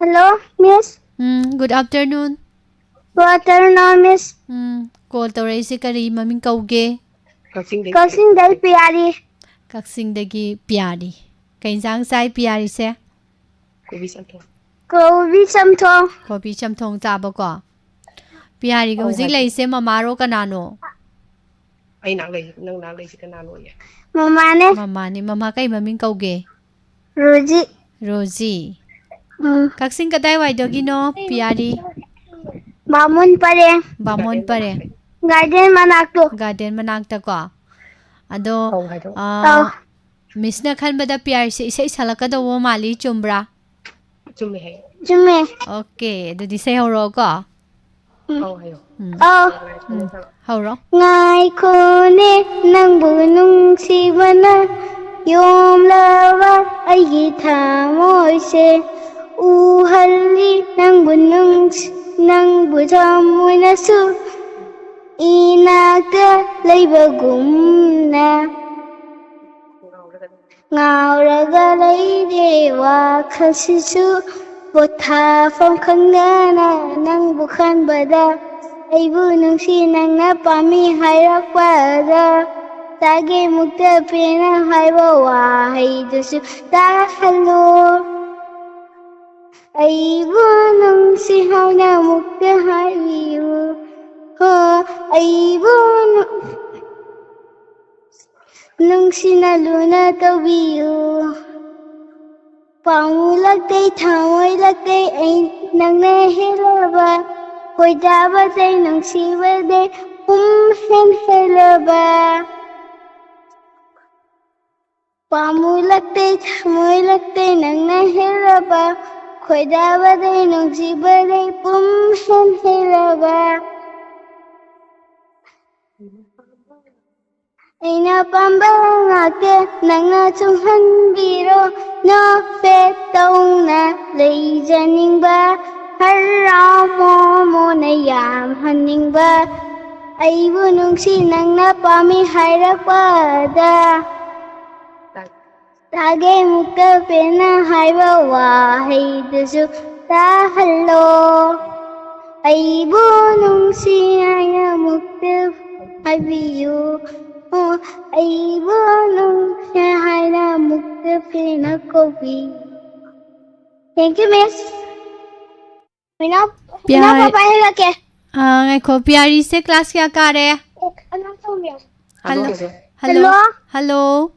Hello, Miss꯫ ꯎꯝ, good afternoon꯫ Good afternoon, Miss꯫ ꯎꯝ, call ꯇꯧꯔꯛꯏꯁꯦ ꯀꯔꯤ ꯃꯃꯤꯡ ꯀꯧꯒꯦ? ꯀꯛꯆꯤꯡꯗꯒꯤ꯫ ꯀꯛꯆꯤꯡꯗꯩ ꯄꯤꯌꯥꯔꯤ꯫ ꯀꯛꯆꯤꯡꯗꯒꯤ ꯄꯤꯌꯥꯔꯤ꯫ ꯀꯩ ꯏꯟꯁꯥꯡ ꯆꯥꯏ ꯄꯤꯌꯥꯔꯤꯁꯦ? ꯀꯣꯕꯤ ꯆꯝꯊꯣꯡ꯫ ꯀꯣꯕꯤ ꯆꯝꯊꯣꯡ꯫ ꯀꯣꯕꯤ ꯆꯝꯊꯣꯡ ꯆꯥꯕꯀꯣ꯫ ꯄꯤꯌꯥꯔꯤꯒ ꯑꯧ, ꯍꯧꯖꯤꯛ ꯍꯥꯏꯕꯤꯌꯨ꯫ ꯂꯩꯔꯤꯁꯦ ꯃꯃꯥꯔꯣ ꯀꯅꯥꯅꯣ? ꯑꯩ ꯅꯥꯛ ꯂꯩ, ꯅꯪ ꯅꯥꯛ ꯂꯩꯁꯤ ꯀꯅꯥꯅꯣꯌꯦ? ꯃꯃꯥꯅꯦ꯫ ꯃꯃꯥꯅꯤ꯫ ꯃꯃꯥ ꯀꯩ ꯃꯃꯤꯡ ꯀꯧꯒꯦ? ꯔꯣꯖꯤ꯫ ꯔꯣꯖꯤ꯫ ꯎꯝ꯫ ꯀꯛꯆꯤꯡ ꯀꯗꯥꯏꯋꯥꯏꯗꯒꯤꯅꯣ, ꯄꯤꯌꯥꯔꯤ? ꯕꯥꯃꯣꯟ ꯄꯔꯦꯡ꯫ ꯕꯥꯃꯣꯟ ꯄꯔꯦꯡ꯫ ꯒꯥꯔꯗꯦꯟ ꯃꯅꯥꯛꯇꯣ꯫ ꯒꯥꯔꯗꯦꯟ ꯃꯅꯥꯛꯇꯀꯣ꯫ ꯑꯗꯣ, ꯑꯧ, ꯍꯥꯏꯔꯛꯑꯣ꯫ ꯑꯥ, ꯑꯧ꯫ ꯃꯤꯁꯅ ꯈꯟꯕꯗ ꯄꯤꯌꯥꯔꯤꯁꯦ ꯏꯁꯩ ꯁꯛꯂꯛꯀꯗꯧꯕ ꯃꯥꯜꯂꯤ, ꯆꯨꯝꯕ꯭ꯔꯥ? ꯆꯨꯝꯃꯦ ꯍꯥꯏꯌꯣ꯫ ꯆꯨꯝꯃꯦ꯫ ꯑꯣꯀꯦ, ꯑꯗꯨꯗꯤ ꯏꯁꯩ ꯍꯧꯔꯛꯑꯣꯀꯣ꯫ ꯎꯝ꯫ ꯑꯧ, ꯍꯥꯏꯌꯣ꯫ ꯎꯝ꯫ ꯑꯧ꯫ ꯎꯝ, ꯍꯧꯔꯣ꯫ ꯉꯥꯏꯈꯣꯅꯦ, ꯅꯪꯕꯨ ꯅꯨꯡꯁꯤꯕꯅ ꯌꯣꯝꯂꯕ ꯑꯩꯒꯤ ꯊꯃꯣꯏꯁꯦ ꯎꯍꯜꯂꯤ꯫ ꯅꯪꯕꯨ ꯅꯨꯡꯁꯤ-, ꯅꯪꯕꯨ ꯊꯃꯣꯏꯅꯁꯨ ꯏꯅꯥꯛꯇ ꯂꯩꯕꯒꯨꯝꯅ ꯉꯥꯎꯔꯒ ꯂꯩꯔꯦ ꯋꯥꯈꯜꯁꯤꯁꯨ꯫ ꯄꯣꯊꯥꯐꯝ ꯈꯪꯗꯅ ꯅꯪꯕꯨ ꯈꯟꯕꯗ ꯑꯩꯕꯨ ꯅꯨꯡꯁꯤ ꯅꯪꯅ ꯄꯥꯝꯃꯤ ꯍꯥꯏꯔꯛꯄꯗ ꯇꯥꯒꯦ ꯃꯨꯛꯇ ꯄꯦꯟꯅ ꯍꯥꯏꯕ ꯋꯥꯍꯩꯗꯨꯁꯨ ꯇꯥꯍꯜꯂꯣ꯫ ꯑꯩꯕꯨ ꯅꯨꯡꯁꯤ ꯍꯥꯏꯅ ꯑꯃꯨꯛꯇ ꯍꯥꯏꯕꯤꯌꯨ꯫ ꯍꯣ, ꯑꯩꯕꯨ ꯅꯨ-, ꯅꯨꯡꯁꯤꯅ ꯂꯨꯅ ꯇꯧꯕꯤꯌꯨ꯫ ꯄꯥꯝꯃꯨꯂꯛꯇꯦ, ꯊꯃꯣꯏꯂꯛꯇꯦ, ꯑꯩ ꯅꯪꯅ ꯍꯦꯜꯂꯕ꯫ ꯈꯣꯏꯗꯥꯕꯗꯩ ꯅꯨꯡꯁꯤꯕꯗꯩ ꯄꯨꯝ ꯍꯦꯟ ꯍꯦꯜꯂꯕ꯫ ꯄꯥꯝꯃꯨꯂꯛꯇꯦ, ꯊꯃꯣꯏꯂꯛꯇꯦ, ꯅꯪꯅ ꯍꯦꯜꯂꯕ꯫ ꯈꯣꯏꯗꯥꯕꯗꯩ ꯅꯨꯡꯁꯤꯕꯗꯩ ꯄꯨꯝ ꯍꯦꯟ ꯍꯦꯜꯂꯕ꯫ ꯑꯩꯅ ꯄꯥꯝꯕ ꯉꯥꯛꯇ ꯅꯪꯅ ꯆꯨꯝꯍꯟꯕꯤꯔꯣ꯫ ꯅꯣꯛꯐꯦꯠ ꯇꯧꯅ ꯂꯩꯖꯅꯤꯡꯕ, ꯍꯔꯥꯎ ꯃꯣꯃꯣꯅ ꯌꯥꯝꯍꯟꯅꯤꯡꯕ꯫ ꯑꯩꯕꯨ ꯅꯨꯡꯁꯤ ꯅꯪꯅ ꯄꯥꯝꯃꯤ ꯍꯥꯏꯔꯛꯄꯗ ꯇꯥꯒꯦ ꯃꯨꯛꯇ ꯄꯦꯟꯅ ꯍꯥꯏꯕ ꯋꯥꯍꯩꯗꯨꯁꯨ ꯇꯥꯍꯜꯂꯣ꯫ ꯑꯩꯕꯨ ꯅꯨꯡꯁꯤ ꯍꯥꯏꯅ ꯃꯨꯛꯇ ꯍꯥꯏꯕꯤꯌꯨ꯫ ꯑꯣ, ꯑꯩꯕꯨ ꯅꯨꯡꯁꯤ ꯍꯥꯏꯅ ꯃꯨꯛꯇ ꯄꯦꯟꯅ ꯀꯧꯕꯤꯌꯨ꯫ Thank you, Miss. ꯃꯤꯅꯥꯎ, ꯄꯤꯌꯥꯔꯤ-, ꯃꯤꯅꯥꯎ ꯄꯥꯄꯥ ꯍꯦꯜꯂꯛꯀꯦ꯫ ꯑꯥ, ꯉꯥꯏꯈꯣ, ꯄꯤꯌꯥꯔꯤꯁꯦ class ꯀꯌꯥ ꯀꯥꯔꯦ? ꯑꯦ, ꯑꯉꯥꯡ ꯍꯜꯂꯣ, ꯍꯜꯂꯣ꯫ ꯍꯜꯂꯣ꯫ ꯍꯜꯂꯣ꯫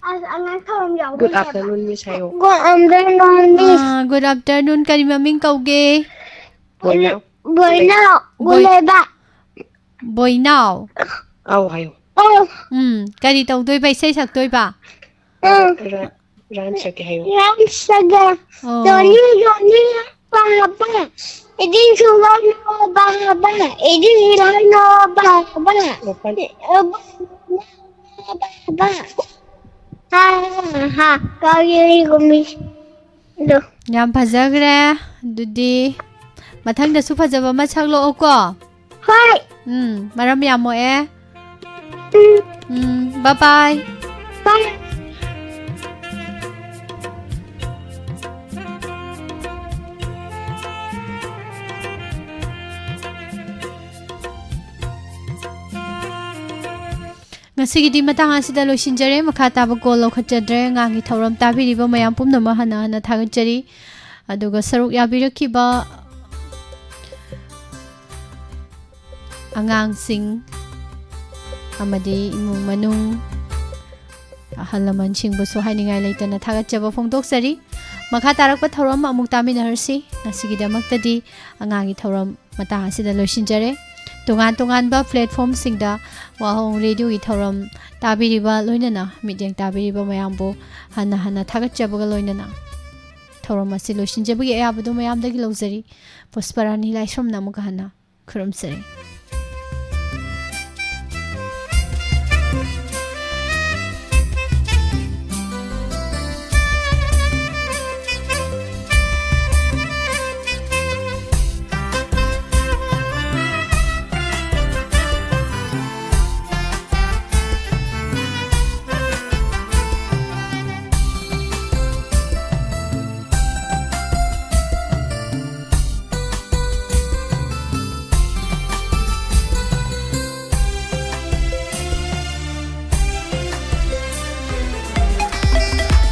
ꯑꯁ, ꯑꯉꯥꯡ ꯊꯧꯔꯝ ꯌꯥꯎꯕ ꯒꯨꯗ ꯑꯐꯇꯔꯅꯨꯟ, ꯃꯤꯁ ꯍꯥꯏꯌꯣ꯫ ꯒꯨꯗ ꯑꯐꯇꯔꯅꯨꯟ, ꯃꯤꯁ꯫ ꯑꯥ, ꯒꯨꯗ ꯑꯐꯇꯔꯅꯨꯟ꯫ ꯀꯔꯤ ꯃꯃꯤꯡ ꯀꯧꯒꯦ? ꯕꯣꯏꯅꯥꯎ꯫ ꯕꯣꯏꯅꯥꯎ꯫ ꯕꯣꯏ-, ꯒꯨꯂꯦꯕ꯫ ꯕꯣꯏꯅꯥꯎ꯫ ꯑꯧ ꯍꯥꯏꯌꯣ꯫ ꯑꯧ꯫ ꯎꯝ, ꯀꯔꯤ ꯇꯧꯗꯣꯏꯕ? ꯏꯁꯩ ꯁꯛꯇꯣꯏꯕ? ꯎꯝ꯫ ꯔ-, ꯔꯥꯏꯝꯁ ꯁꯛꯀꯦ ꯍꯥꯏꯌꯣ꯫ ꯔꯥꯏꯝꯁ ꯁꯛꯀꯦ꯫ ꯑꯣ꯫ ꯌꯣꯅꯤ, ꯌꯣꯅꯤ, ꯕꯥꯕꯥ꯫ ꯏꯗꯤ ꯁꯨꯕꯥꯅꯣ ꯕꯥꯕꯥ꯫ ꯏꯗꯤ ꯏꯔꯥꯅꯣ ꯕꯥꯕꯥ꯫ ꯃꯄꯥꯟ꯫ ꯕꯥꯕꯥ꯫ ꯍꯥ, ꯍꯥ, ꯀꯥꯎꯔꯦ ꯑꯩꯒꯨꯝꯃꯤ꯫ ꯑꯗꯣ꯫ ꯌꯥꯝ ꯐꯖꯈ꯭ꯔꯦ꯫ ꯑꯗꯨꯗꯤ ꯃꯊꯪꯗꯁꯨ ꯐꯖꯕ ꯑꯃ ꯁꯛꯂꯛꯑꯣꯀꯣ꯫ ꯍꯣꯏ꯫ ꯎꯝ, ꯃꯔꯝ ꯌꯥꯝ ꯃꯣꯛꯑꯦ꯫ ꯎꯝ꯫ ꯎꯝ, bye bye꯫ Bye꯫ ꯉꯁꯤꯒꯤꯗꯤ ꯃꯇꯥꯡ ꯑꯁꯤꯗ ꯂꯣꯏꯁꯤꯟꯖꯔꯦ꯫ ꯃꯈꯥ ꯇꯥꯕ ꯀꯣꯜ ꯂꯧꯈꯠꯆꯗ꯭ꯔꯦ꯫ ꯑꯉꯥꯡꯒꯤ ꯊꯧꯔꯝ ꯇꯥꯕꯤꯔꯤꯕ ꯃꯌꯥꯝ ꯄꯨꯝꯅꯃꯛ ꯍꯟꯅ ꯍꯟꯅ ꯊꯥꯒꯠꯆꯔꯤ꯫ ꯑꯗꯨꯒ ꯁꯔꯨꯛ ꯌꯥꯕꯤꯔꯛꯈꯤꯕ ꯑꯉꯥꯡꯁꯤꯡ ꯑꯃꯗꯤ ꯏꯃꯨꯡ ꯃꯅꯨꯡ, ꯑꯍꯜ ꯂꯃꯟꯁꯤꯡꯕꯨꯁꯨ ꯍꯥꯏꯅꯤꯡꯉꯥꯏ ꯂꯩꯇꯅ ꯊꯥꯒꯠꯆꯕ ꯐꯣꯡꯗꯣꯛꯆꯔꯤ꯫ ꯃꯈꯥ ꯇꯥꯔꯛꯄ ꯊꯧꯔꯝ ꯑꯃꯨꯛ ꯇꯥꯃꯤꯟꯅꯔꯁꯤ꯫ ꯉꯁꯤꯒꯤꯗꯃꯛꯇꯗꯤ ꯑꯉꯥꯡꯒꯤ ꯊꯧꯔꯝ ꯃꯇꯥꯡ ꯑꯁꯤꯗ ꯂꯣꯏꯁꯤꯟꯖꯔꯦ꯫ ꯇꯣꯉꯥꯟ ꯇꯣꯉꯥꯟꯕ platformꯁꯤꯡꯗ ꯋꯥꯍꯣꯡ ꯔꯦꯗꯤꯑꯣꯒꯤ ꯊꯧꯔꯝ ꯇꯥꯕꯤꯔꯤꯕ, ꯂꯣꯏꯅꯅ ꯃꯤꯠꯌꯦꯡ ꯇꯥꯕꯤꯔꯤꯕ ꯃꯌꯥꯝꯕꯨ ꯍꯟꯅ ꯍꯟꯅ ꯊꯥꯒꯠꯆꯕꯒ ꯂꯣꯏꯅꯅ ꯊꯧꯔꯝ ꯑꯁꯤ ꯂꯣꯏꯁꯤꯟꯖꯕꯒꯤ ꯑꯌꯥꯕꯗꯨ ꯃꯌꯥꯝꯗꯒꯤ ꯂꯧꯖꯔꯤ꯫ ꯄꯨꯁꯄꯔꯥꯅꯤ ꯂꯥꯏꯁ꯭ꯔꯝꯅ ꯑꯃꯨꯛꯀ ꯍꯟꯅ ꯈꯨꯔꯨꯝꯖꯔꯤ꯫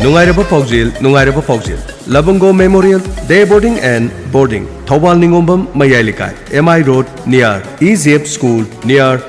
ꯅꯨꯡꯉꯥꯏꯔꯕ ꯄꯥꯎꯖꯦꯜ, ꯅꯨꯡꯉꯥꯏꯔꯕ ꯄꯥꯎꯖꯦꯜ꯫ ꯂꯕꯪꯒꯣ Memorial Day Boarding and Boarding, Thoubal ꯅꯤꯉꯣꯝꯕꯝ ꯃꯌꯥꯏ ꯂꯩꯀꯥꯏ, M I Road near, E J F School near,